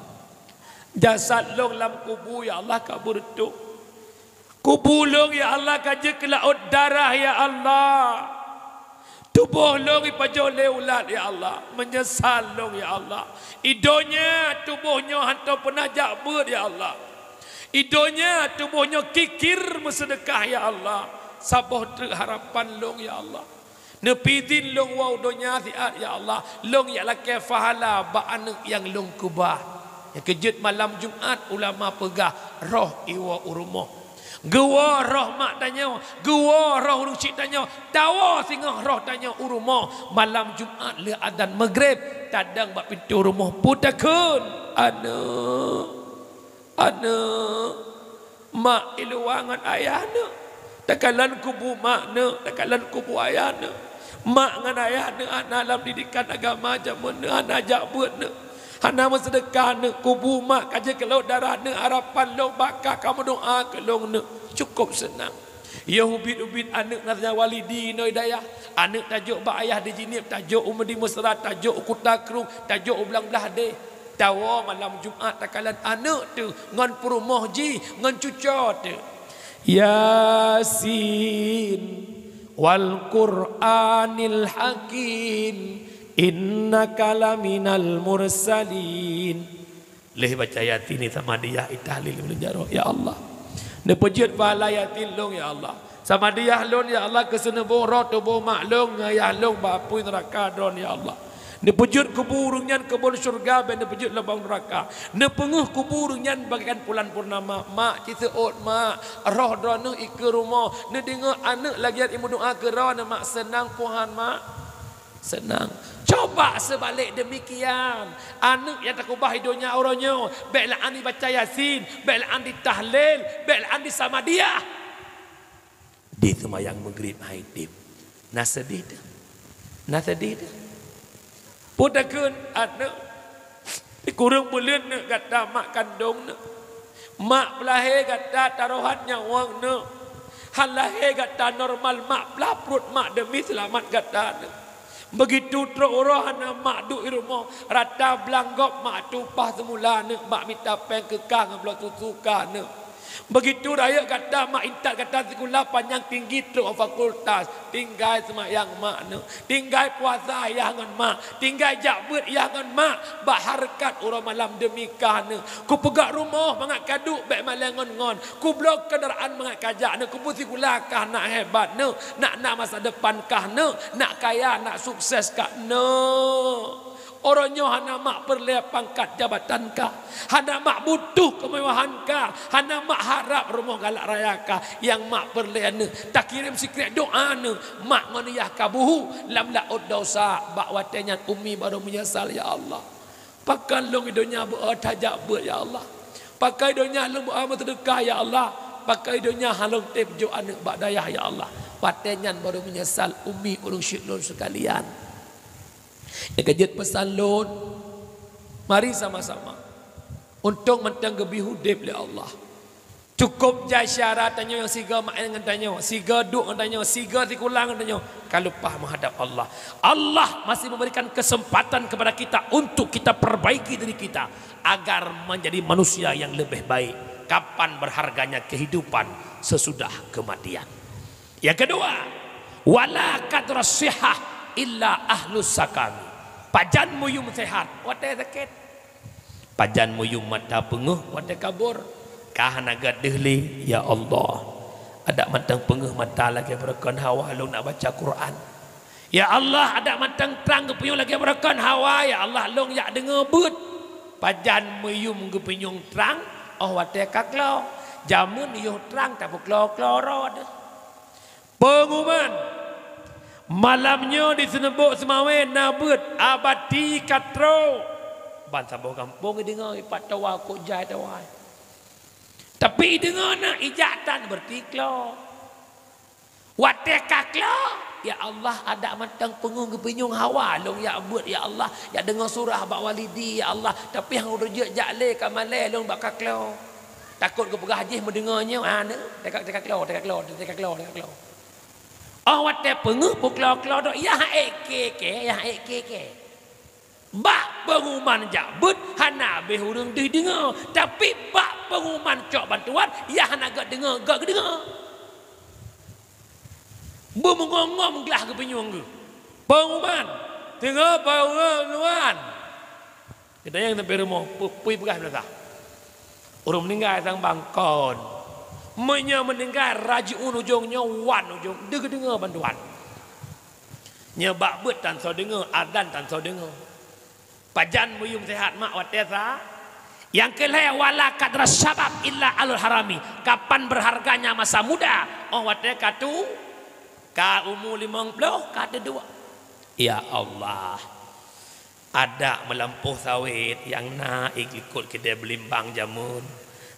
jasad lôn lam kubu, ya Allah, ka beureutoh. Kubu lôn, ya Allah, ka jeuet keu laôt darah, ya Allah. Tuboh lôn ipajoh lé ulat, ya Allah. Meunyeusal lôn, ya Allah. I donya tuboh nyoe hántom peunah jak beuet, ya Allah. I donya tuboh nyoe kikir meuseudeukah, ya Allah. Saboh treuk harapan lôn, ya Allah. Neupeuidhin lôn woe u donya siat, ya Allah. Lôn jak lakèe pahala bak aneuk nyang lôn keubah." Nyang keujeuet malam Jumat ulama peugah roh iwoe u rumoh. Geuwoe roh mak tanyoe, geuwoe roh ureueng chik tanyoe, tawoe singoh roh tanyoe u rumoh. Malam Jumat lheueh azan Maghrib, tadong bak pintoe rumoh, peue takheun? "Aneuk, aneuk, mak i luwa ngon ayah neuk. Takalon kubu mak neuk, takalon kubu ayah neuk. Mak ngon ayah neuk hana lam didikan agama jameun neuk, hana jak beuet neuk. Hana meuseudeukah neuk, kubu mak ka jeuet keu laôt darah neuk, harapan lôn bak kah ka meudoa keu lôn neuk." Cukôp seunang. Yoh ubit-ubit aneuk na sajan walidi inoe i dayah. Aneuk tajok bak ayah di Jeunieb, tajok u Medi Mesra, tajok u Kuta Krueng, tajok u Blang Blahdeh. Tawoe malam Jumat takalon aneuk teuh ngon peurumoh jih, ngon cucoe teuh. "Yasin wal Qur'anil hakim, innaka laminal mursalin." Lheueh baca Yasin, Samadiyah, tahlil, ulôn jaroe, ya Allah. Neupeujeuet pahala Yasin lôn, ya Allah. Samadiyah lôn, ya Allah, keu seuneubong roh tuboh mak lôn ngon ayah lôn bak apui neuraka droen, ya Allah. Neupeujeuet kubu ureueng nyan keubon syeuruga, bèk neupeujeuet lubang neuraka. Neupeungeuh kubu ureueng nyan bagaikan bulan purnama. Mak, ci seuôt, mak. Roh droeneuh i keue rumoh. Neudeungö aneuk lagèe nyan imeudoa keu droeneuh, mak. Seunang peu han, mak? Seunang. Coba seubalek deumikian. Aneuk nyang takeubah i donya uroe nyoe, bèk lé an jibaca Yasin, bèk lé an jitahlil, bèk lé an jisamadiyah. Jiseumayang Maghrib han jitem. Na seudeh teuh. Na seudeh teuh. Peue takheun aneuk? Sikureueng buleuen neuk gata mak kandông neuk. Mak peulahé gata tarohat nyawöng neuk. Han lahé gata normal mak peulaih pruet mak deumi seulamat gata neuk. Beugitu trok uroe hana mak duek i rumoh, rata blang gob mak tueng upah seumula neuk, mak mita péng keu kah ngon bloe susu kah neuk. Beugitu rayeuk gata mak intat gata sikula panyang tinggi trok u fakultas, tinggai seumayang mak neuk. Tinggai puasa yah ngon mak, tinggai jak beuet yah ngon mak, bak hareukat uroe malam deumi kah neuk. Kupeugöt rumoh mangat kaduek bèk malèe ngon-ngon, kubloe keundaraan mangat kajak neuk, kubeusikula kah nak hebat neuk, nak na masa depan kah neuk, nak kaya, nak sukses kah neuk. Uroe nyoe hana mak peureulèe pangkat jabatan kah, hana mak butuh keumewahan kah, hana mak harab rumoh galak raya kah, nyang mak peureulèe neuk takirém sikrék doa neuk. Mak ngon yah ka buhu lam laôt desya, bak watèe nyan umi barô meunyeusal, "Ya Allah, pakon lôn i donya beu-o tajak beuet, ya Allah? Pakon i donya lôn beu-o meuseudeukah, ya Allah? Pakon i donya han lôn tem jok aneuk bak dayah, ya Allah?" Watèe nyan barô meunyeusal umi ureueng syik lôn seukalian. Nyang ka jeuet peusan lôn, mari sama-sama untông mantong geubri udép lé Allah. Cukôp jai syedara tanyoe nyang sigoe meu'én ngon tanyoe, sigoe duek ngon tanyoe, sigoe sikula ngon tanyoe, ka lumpah meuhadab Allah. Allah masih memberikan kesempatan kepada kita untuk kita perbaiki diri kita agar menjadi manusia yang lebih baik. Kapan berharganya kehidupan sesudah kematian? Yang kedua, wala qadra shihah illa ahlus sakami. Pajan meuyum sehat watée sakét. Pajan meuyum mata peungeuh watée kabur. Ka hana gét deuh lé, ya Allah. Adak mantong peungeuh mata lagée beureukan hawa lôn nak baca Quran. Ya Allah, adak mantong trang geupinyueng lagée beureukan hawa, ya Allah, lôn jak deungoe beuet. Pajan meuyum geupinyueng trang, óh watée ka klo. Jameun yoh trang tapeuklo-klo droe deuh. Peunguman, malam nyoe di Seuneubok Seumawe na beuet abati ka trok. Ban saboh gampông ideungoe ipat tawa kok jai tawa. Tapi ideungoe na ijak tan beureuti klo. Watée ka klo, ya Allah, adak mantong peungeuh geupinyueng hawa lôn jak beuet, ya Allah, jak deungoe surah bak walidi, ya Allah. Tapi han ureueng jeuet jak lé ka malée lôn bak ka klo. Takot geupeugah jih meudeungoe nyoe, ah, neuh, teuka, teuka klo, teuka klo, teuka klo, teuka klo. Óh watée peungeuh peuklo-klo dok, yah ék kée-kée, yah ék kée-kée. Bak peunguman jak beuet hana habéh ureueng deuh deungoe, tapi bak peunguman cok bantuan, yah hana gét deungoe, gét geudeungoe. Beumeungom-ngom glah geupinyueng geuh. Peunguman, teungoh peunguman. Geutanyong sampoe rumoh, pu-, pui peugah meunasah. Ureueng meuninggai sang bang kon. Meunyoe meuninggai rajiun ujong nyoe wan ujong, deuh geudeungoe bantuan. Nyoe bak beuet tan soe deungoe, adan tan soe deungoe. Pajan meuyum sehat mak watée sa. Nyang keulhée, wala qadra syabab illa alul harami. Kapan berharganya masa muda? Óh watée ka tu, ka umu limong ploh, ka teuduek. Ya Allah. Adak meulampôh sawét nyang na ék likot keudée beulimbang jameun.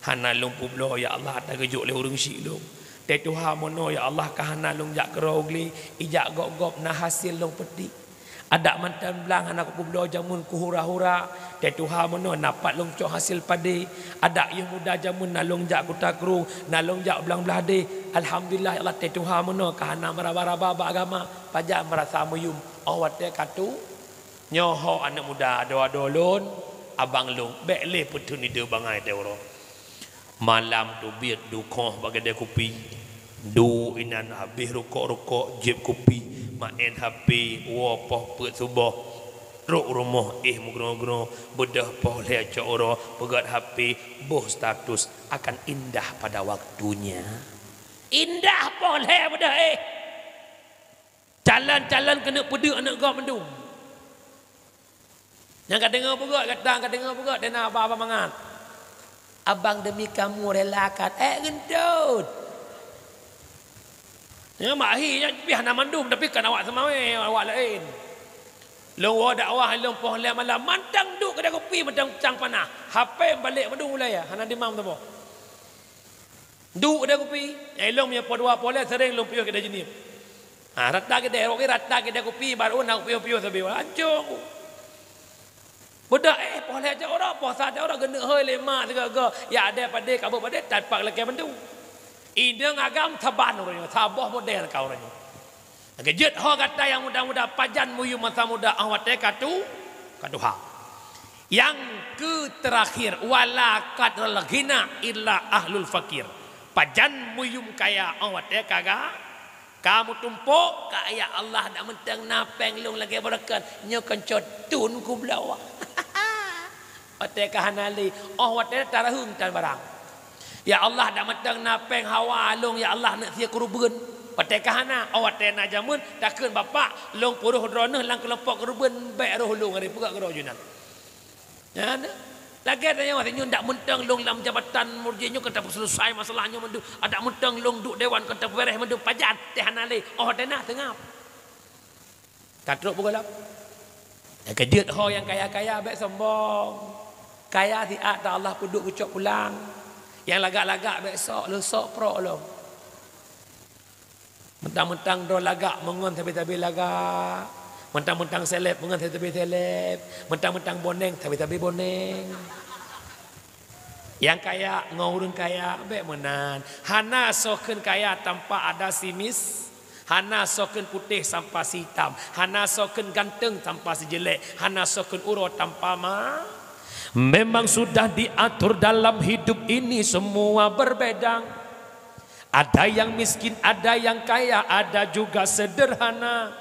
Hana lôn peubloe, ya Allah, tageujok lé ureueng syiek lôn. Tée tuha meunoe, ya Allah, ka hana lôn jak keudroe glé, ijak gob-gob na hasé lôn peutik. Adak mantong blang hana kupeubloe jameun kuhura-hura. Tée tuha meunoe na pat lôn cok hasé padé. Adak yoh muda jameun na lôn jak Kuta Krueng, na lôn jak Blang Blahdeh. Alhamdulillah, ya Allah, tée tuha meunoe ka hana meuraba-raba bak agama. Pajan meurasa meuyum óh watée ka tu. Nyoe ho aneuëk muda, adoe-adoe lôn, abang lôn, bék lé peutheun ideh bangai tée uroe. Malam teubiet dukhoh bak keudée kupi. Duek inan habéh rukok-rukok, jieb kupi, maén H P, woe poh peuet suboh. Trok rumoh éh meugroe-groe, beudôh poh lhée cok uroe, peugét H P, boh status, akan indah pada waktunya. Indah poh lhée beudôh éh. Calon-calon keuneuk peudeuek aneuëk gob mandum. Nyang ka deungoe peugét, gata ka deungoe peugét, dena haba-haba mangat. Abang demi kamu rela kat, ék geuntot. Nyan mak hi nyan piah na mandum, tapi kan awak Seumawe, awak laén. Lôn woe dakwah lôn poh lhée malam, mantong duek keudée kupi, mantong cang panah. H P balek mandum ulée, hana dimam saboh. Duek keudée kupi, nyang ilôn meunyoe poh dua poh lhée sering lôn piôh keudée jeunieb. Ha, rata keudée, rot rata keudée kupi, baru na piôh-piôh sabe, hancô ku. Beudôh, éh, poh lhée cot uroe, poh sa cot uroe, geuneuk hôi lé mak sigoe-goe, ya adé padé, kabeuet padé, tapak lakée mandum. Inong agam saban uroe nyoe, saboh model ka uroe nyoe. Geujeuet ho gata nyang muda-muda, pajan meuyum masa muda, óh watée ka tu, ka tuha. Nyang keu teurakhir, wala qadral ghina illa ahlul fakir. Pajan meuyum kaya, óh watée ka ga, ka meutumpôk, ka ya Allah dak mantong na péng lôn lagée beureukat, nyoe kon cot tun kubloe. Watée ka hana lé, óh watée tareuheung tan barang. Ya Allah, dak mantong na péng hawa lôn, ya Allah, neuk sie keureubeuen. Watée ka hana, óh watée na jameun, takheun bapak, lôn peuroh droeneuh lam keulompok keureubeuen, bék roh lôn, ari peugah keudroe jinan. Nyan, lagée tanyoe, tanyoe dak mantong lôn lam jabatan murjih nyoe, kon tapeuseuleusoe masalah nyoe mandum, dak mantong lôn duek dewan, kon tapeubéréh mandum, pajan, teuh hana lé, óh watée na, seungab. Ka trok beugohlom. Nyang keujeuet ho nyang kaya-kaya bék sombong. Kaya siat ta Allah peuduek geucok pulang. Nyang lagak-lagak bék sok, lôn sok prok lom. Mentang-mentang droe lagak meungon sabe-sabe lagak. Mentang-mentang seleb meungon sabe-sabe seleb. Mentang-mentang boneng sabe-sabe boneng. Nyang kaya ngon ureuëng kaya bék meunan. Hana soe kheun kaya tanpa ada simis. Hana soe kheun putéh tanpa si itam. Hana soe kheun ganteng tanpa si jelek. Hana soe kheun uroe tanpa ma. Memang sudah diatur dalam hidup ini semua berbeda. Ada yang miskin, ada yang kaya, ada juga sederhana.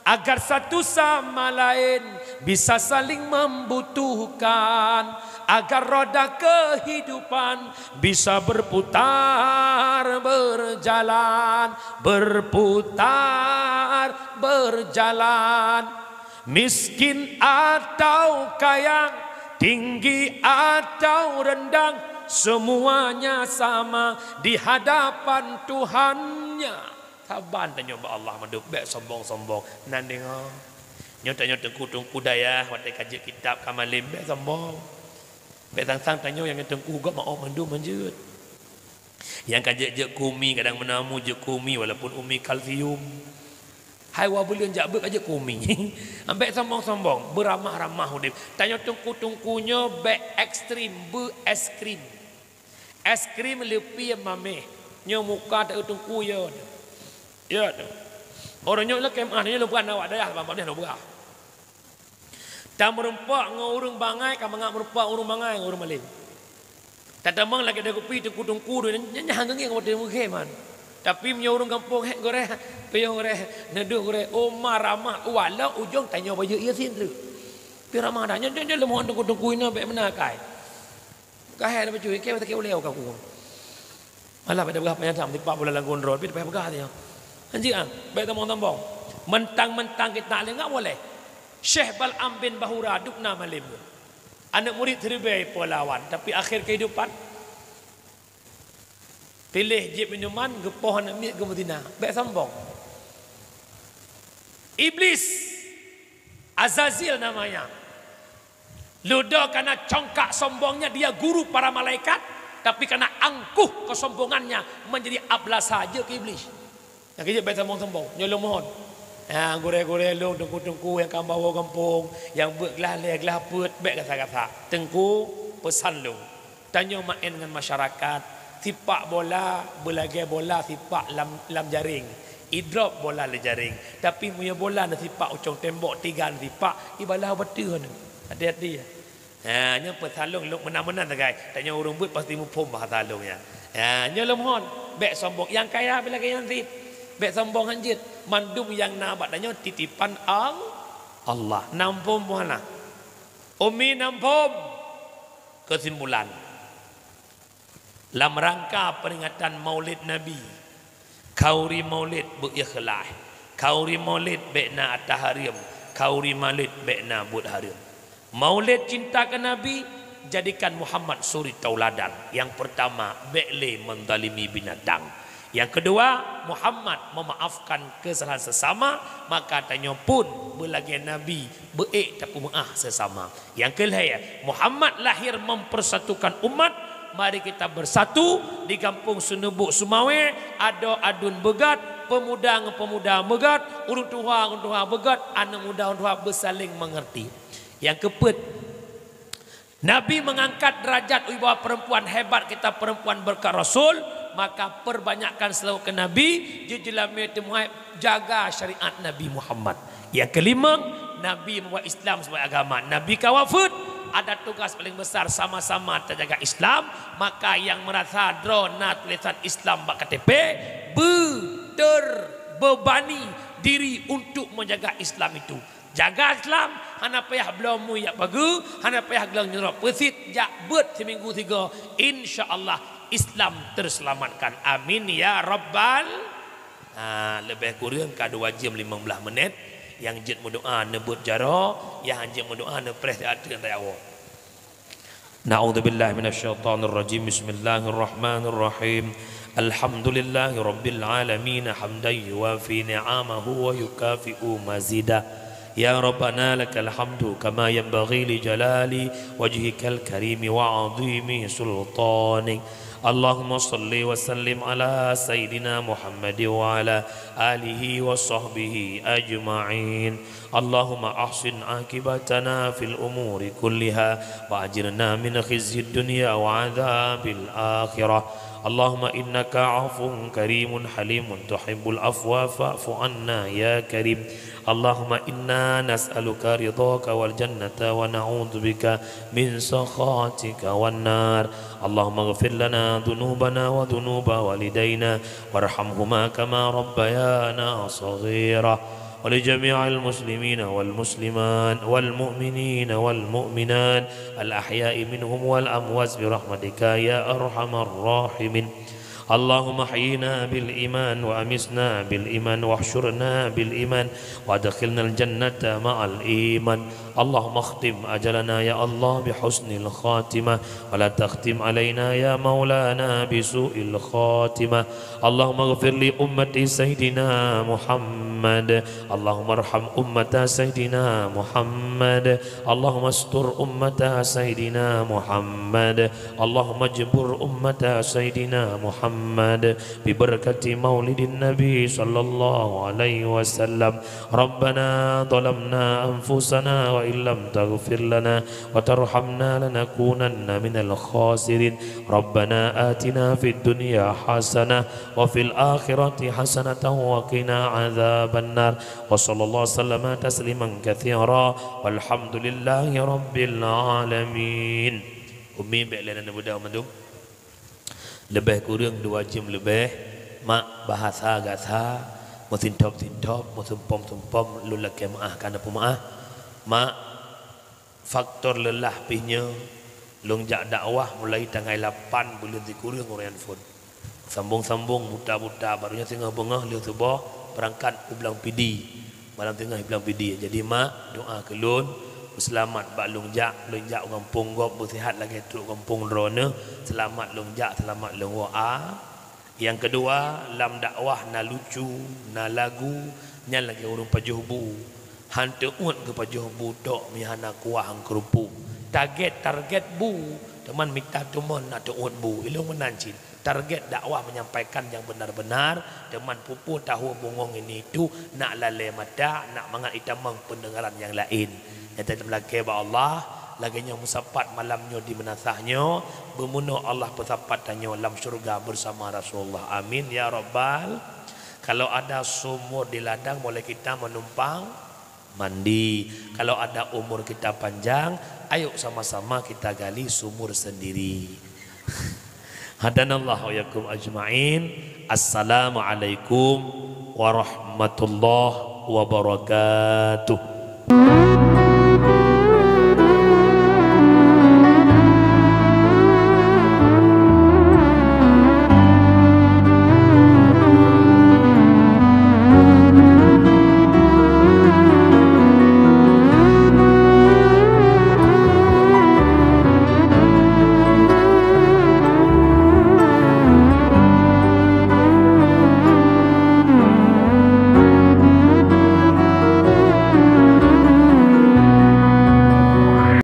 Agar satu sama lain Bisa saling membutuhkan, agar roda kehidupan bisa berputar, berjalan, berputar, berjalan. Miskin atau kaya, tinggi atau rendah, semuanya sama di hadapan Tuhannya. Saban tanyoe bak Allah mandum, bék sombong-sombong. Nan deungoe. Nyoe tanyoe teungku-teungku dayah, watée ka jeuet kitab ka malem, bék sombong. Bék sang-sang tanyoe nyang teungku gob meu'oh mandum hanjeuet. Nyang ka jeuet-jeuet keu umi, kadang meunamu jeuet keu umi, walaupun umi kalsium. Hai wa buleuen jak beuet ka jeuet keu umi. Bék sombong-sombong, beuramah-ramah udeb. Tanyoe teungku-teungku nyoe bék ekstrem, beu es krim. Es krim leupie mameh, nyoe muka ta teungku ya tu. Ya tu. Orang nyoe lakée meu'ah, nyoe lôn peugah awak dayah, bang, bang, lôn peugah. Ta meureumpok ngon ureuëng bangai, ka mangat meureumpok ureuëng bangai ngon ureuëng malem. Tatamong lagée deh kupi teungku-teungku tu, nyan, nyan hana geungieng watée meuhe man. Tapi meunyoe ureuëng gampông, hek goreh, piyoh goreh, neudeuh goreh, oma ramah, walau ujong tanyoe bayeue ie sien treuk. Pi ramah dah, nyan, nyan, nyan leumohon teungku-teungku inoe bék meunakai. Kahé na bacut, ikei sakét ulée ka ku. Alah, pada peugah panyang sam, tipak bola lagu droe, tapi payah peugah dia. Anjing ah, baik tambong-tambong. Mentang-mentang kita lengah boleh. Syekh Bal'am bin Bahura dubna malem. Aneuk murit seribai pelawan, tapi akhir kehidupan piléh jeuet minuman, geupoh aneuk miet geumeuzina. Baik sombong. Iblis, Azazil namanya. Ludo karena congkak sombongnya dia guru para malaikat, tapi karena angkuh kesombongannya menjadi abla saja ke iblis. Nyang keujeuet bék sombong-sombong, nyoe lôn mohon. Nyang gurée-gurée lôn, teungku-teungku nyang ka bawoe gampông, nyang beuet glah lhée glah peuet, bék gasa-gasa. Teungku, peusan lôn. Tanyoe maén ngon masyarakat, sipak bola beulagée bola sipak lam, lam jaréng. Idrop bola lé jaréng. Tapi meunyoe bola neusipak ucong tembok, tiga neusipak, ibalah bateuh nyoe. Hati-hati ya. Ha, nyoe peusalong lôn meunan-meunan sagai. Tanyoe ureuëng beuet pasti muphom bahasa lôn nyan. Ha, nyoe lôn mohon, bék sombong. Nyang kaya beulagée nyan cit. Bék sombong hanjeuet. Mandum nyang na bak tanyoe titipan Al-, Allah. Nampom boh na. Umi nampom. Kesimpulan. Lam rangka peuringatan Maulid Nabi, khanuri Maulid beu-ikhlaih, khanuri Maulid bék na ata hareuem, khanuri Maulid bék na buet hareuem. Maulid cinta keu Nabi, jadikan Muhammad suri tauladan. Nyang peurtama, bék lé meuzalimi binatang. Nyang keudua, Muhammad meumaafkan keusalahan sesama, maka tanyoe pun beulagée Nabi beu-ék tapeumeu'ah sesama. Nyang keulhée, Muhammad lahir mempersatukan umat. Mari kita bersatu di Gampông Seuneubok Seumawé, adoe aduen beugat, peumuda ngon peumuda beugat, ureuëng tuha ngon tuha beugat, aneuk muda ngon tuha beusaléng meungeurti. Nyang keupeuet, Nabi mengangkat derajat wibawa perempuan hebat kita, perempuan berkat Rasul, maka perbanyakkan selawat ke Nabi, jeuet jeulamé teumuai jaga syariat Nabi Muhammad. Nyang keulimong, Nabi membawa Islam sebagai agama. Nabi ka wafeuet, ada tugas paling besar sama-sama tajaga Islam, maka nyang meurasa droe na tulésan Islam bak K T P, beuterbebani diri untuk menjaga Islam itu. Jaga Islam, hana payah bloe mui jak pageue, hana payah gleueng nyurok peusit, jak beuet siminggu sigoe. Insya Allah, Islam terselamatkan. Amin ya rabbal. Ha, leubeh kureueng ka dua jeuem limong blaih menit. Nyang jeuet meudoa neubeuet jaroe, nyang han jeuet meudoa neupreh ateueh nyan tayawoe. أعوذ بالله من الشيطان الرجيم. بسم الله الرحمن الرحيم. الحمد لله رب العالمين، حمدا يوافي نعمه ويكافئ مزيده. يا ربنا لك الحمد كما ينبغي لجلال وجهك الكريم وعظيم سلطانك. اللهم صل وسلم على سيدنا محمد وعلى آله وصحبه أجمعين. اللهم أحسن عاقبتنا في الأمور كلها وأجرنا من خزي الدنيا وعذاب الآخرة. اللهم إنك عفو كريم حليم تحب العفو فاعف عنا يا كريم. اللهم إنا نسألك رضاك والجنة ونعوذ بك من سخطك والنار. اللهم اغفر لنا ذنوبنا وذنوب والدينا وارحمهما كما ربيانا صغيرا. ولجميع المسلمين والمسلمات والمؤمنين والمؤمنات الأحياء منهم والأموات برحمتك يا أرحم الراحمين. اللهم احينا بالإيمان وأمتنا بالإيمان واحشرنا بالإيمان وأدخلنا الجنة مع الإيمان. اللهم اختم أجلنا يا الله بحسن الخاتمة ولا تختم علينا يا مولانا بسوء الخاتمة. اللهم اغفر لأمة سيدنا محمد. اللهم ارحم أمة سيدنا محمد. اللهم استر أمة سيدنا محمد. اللهم اجبر أمة سيدنا محمد ببركة مولد النبي صلى الله عليه وسلم. ربنا ظلمنا أنفسنا وإن لم تغفر لنا وترحمنا لنكونن من الخاسرين. ربنا آتنا في الدنيا حسنة وفي الآخرة حسنة وقنا عذاب النار. وصلى الله وسلم تسليما كثيرا. والحمد لله رب العالمين. Umi bèk lé na beudôh mandum. Leubeh kureueng dua jeuem leubeh, mak, bahasa gata meusintop-sintop, meusumpom-sumpom, lôn lakèe meu'ah, ka na peumeu'ah. Mak, faktor leulah pih nyoe, lôn jak dakwah mulai tanggai lapan buleuen sikureueng uroe nyan phôn. Sambông-sambông, buta-buta, baroe nyoe singoh beungoh lheueh suboh beurangkat u Blang Pidie. Malam teungoh i Blang Pidie. Jadi, mak, doa keu lôn, beuseulamat bak lôn jak, lôn jak u gampông gob, beuseuhat lagèe trok gampông droeneuh, seulamat lôn jak, seulamat lôn woe, a. Nyang keudua, lam dakwah na lucu, na lagu, nyan lagèe ureueng pajoh bu. Han teuôt keu pajoh bu tok meuhana kuah ngon keurupuk. Target, target bu, teuma mita teumon na teuôt bu. Ilôn meunan cit. Target dakwah menyampaikan yang benar-benar, teuma pupuk tahu bungong ini itu, nak lalè mata, nak mangat itamong pendengaran yang lain. Nyata tameulakèe bak Allah, lagèe nyoe meusapat malam nyoe di meunasah nyoe, beumeunoe Allah peusapat tanyoe lam syurga bersama Rasulullah. Amin ya rabbal. Kalau ada sumur di ladang, boleh kita menumpang mandi. Kalau ada umur kita panjang, ayo sama-sama kita gali sumur sendiri. Hadanallahu wa iyyakum ajma'in. Assalamualaikum warahmatullahi wabarakatuh.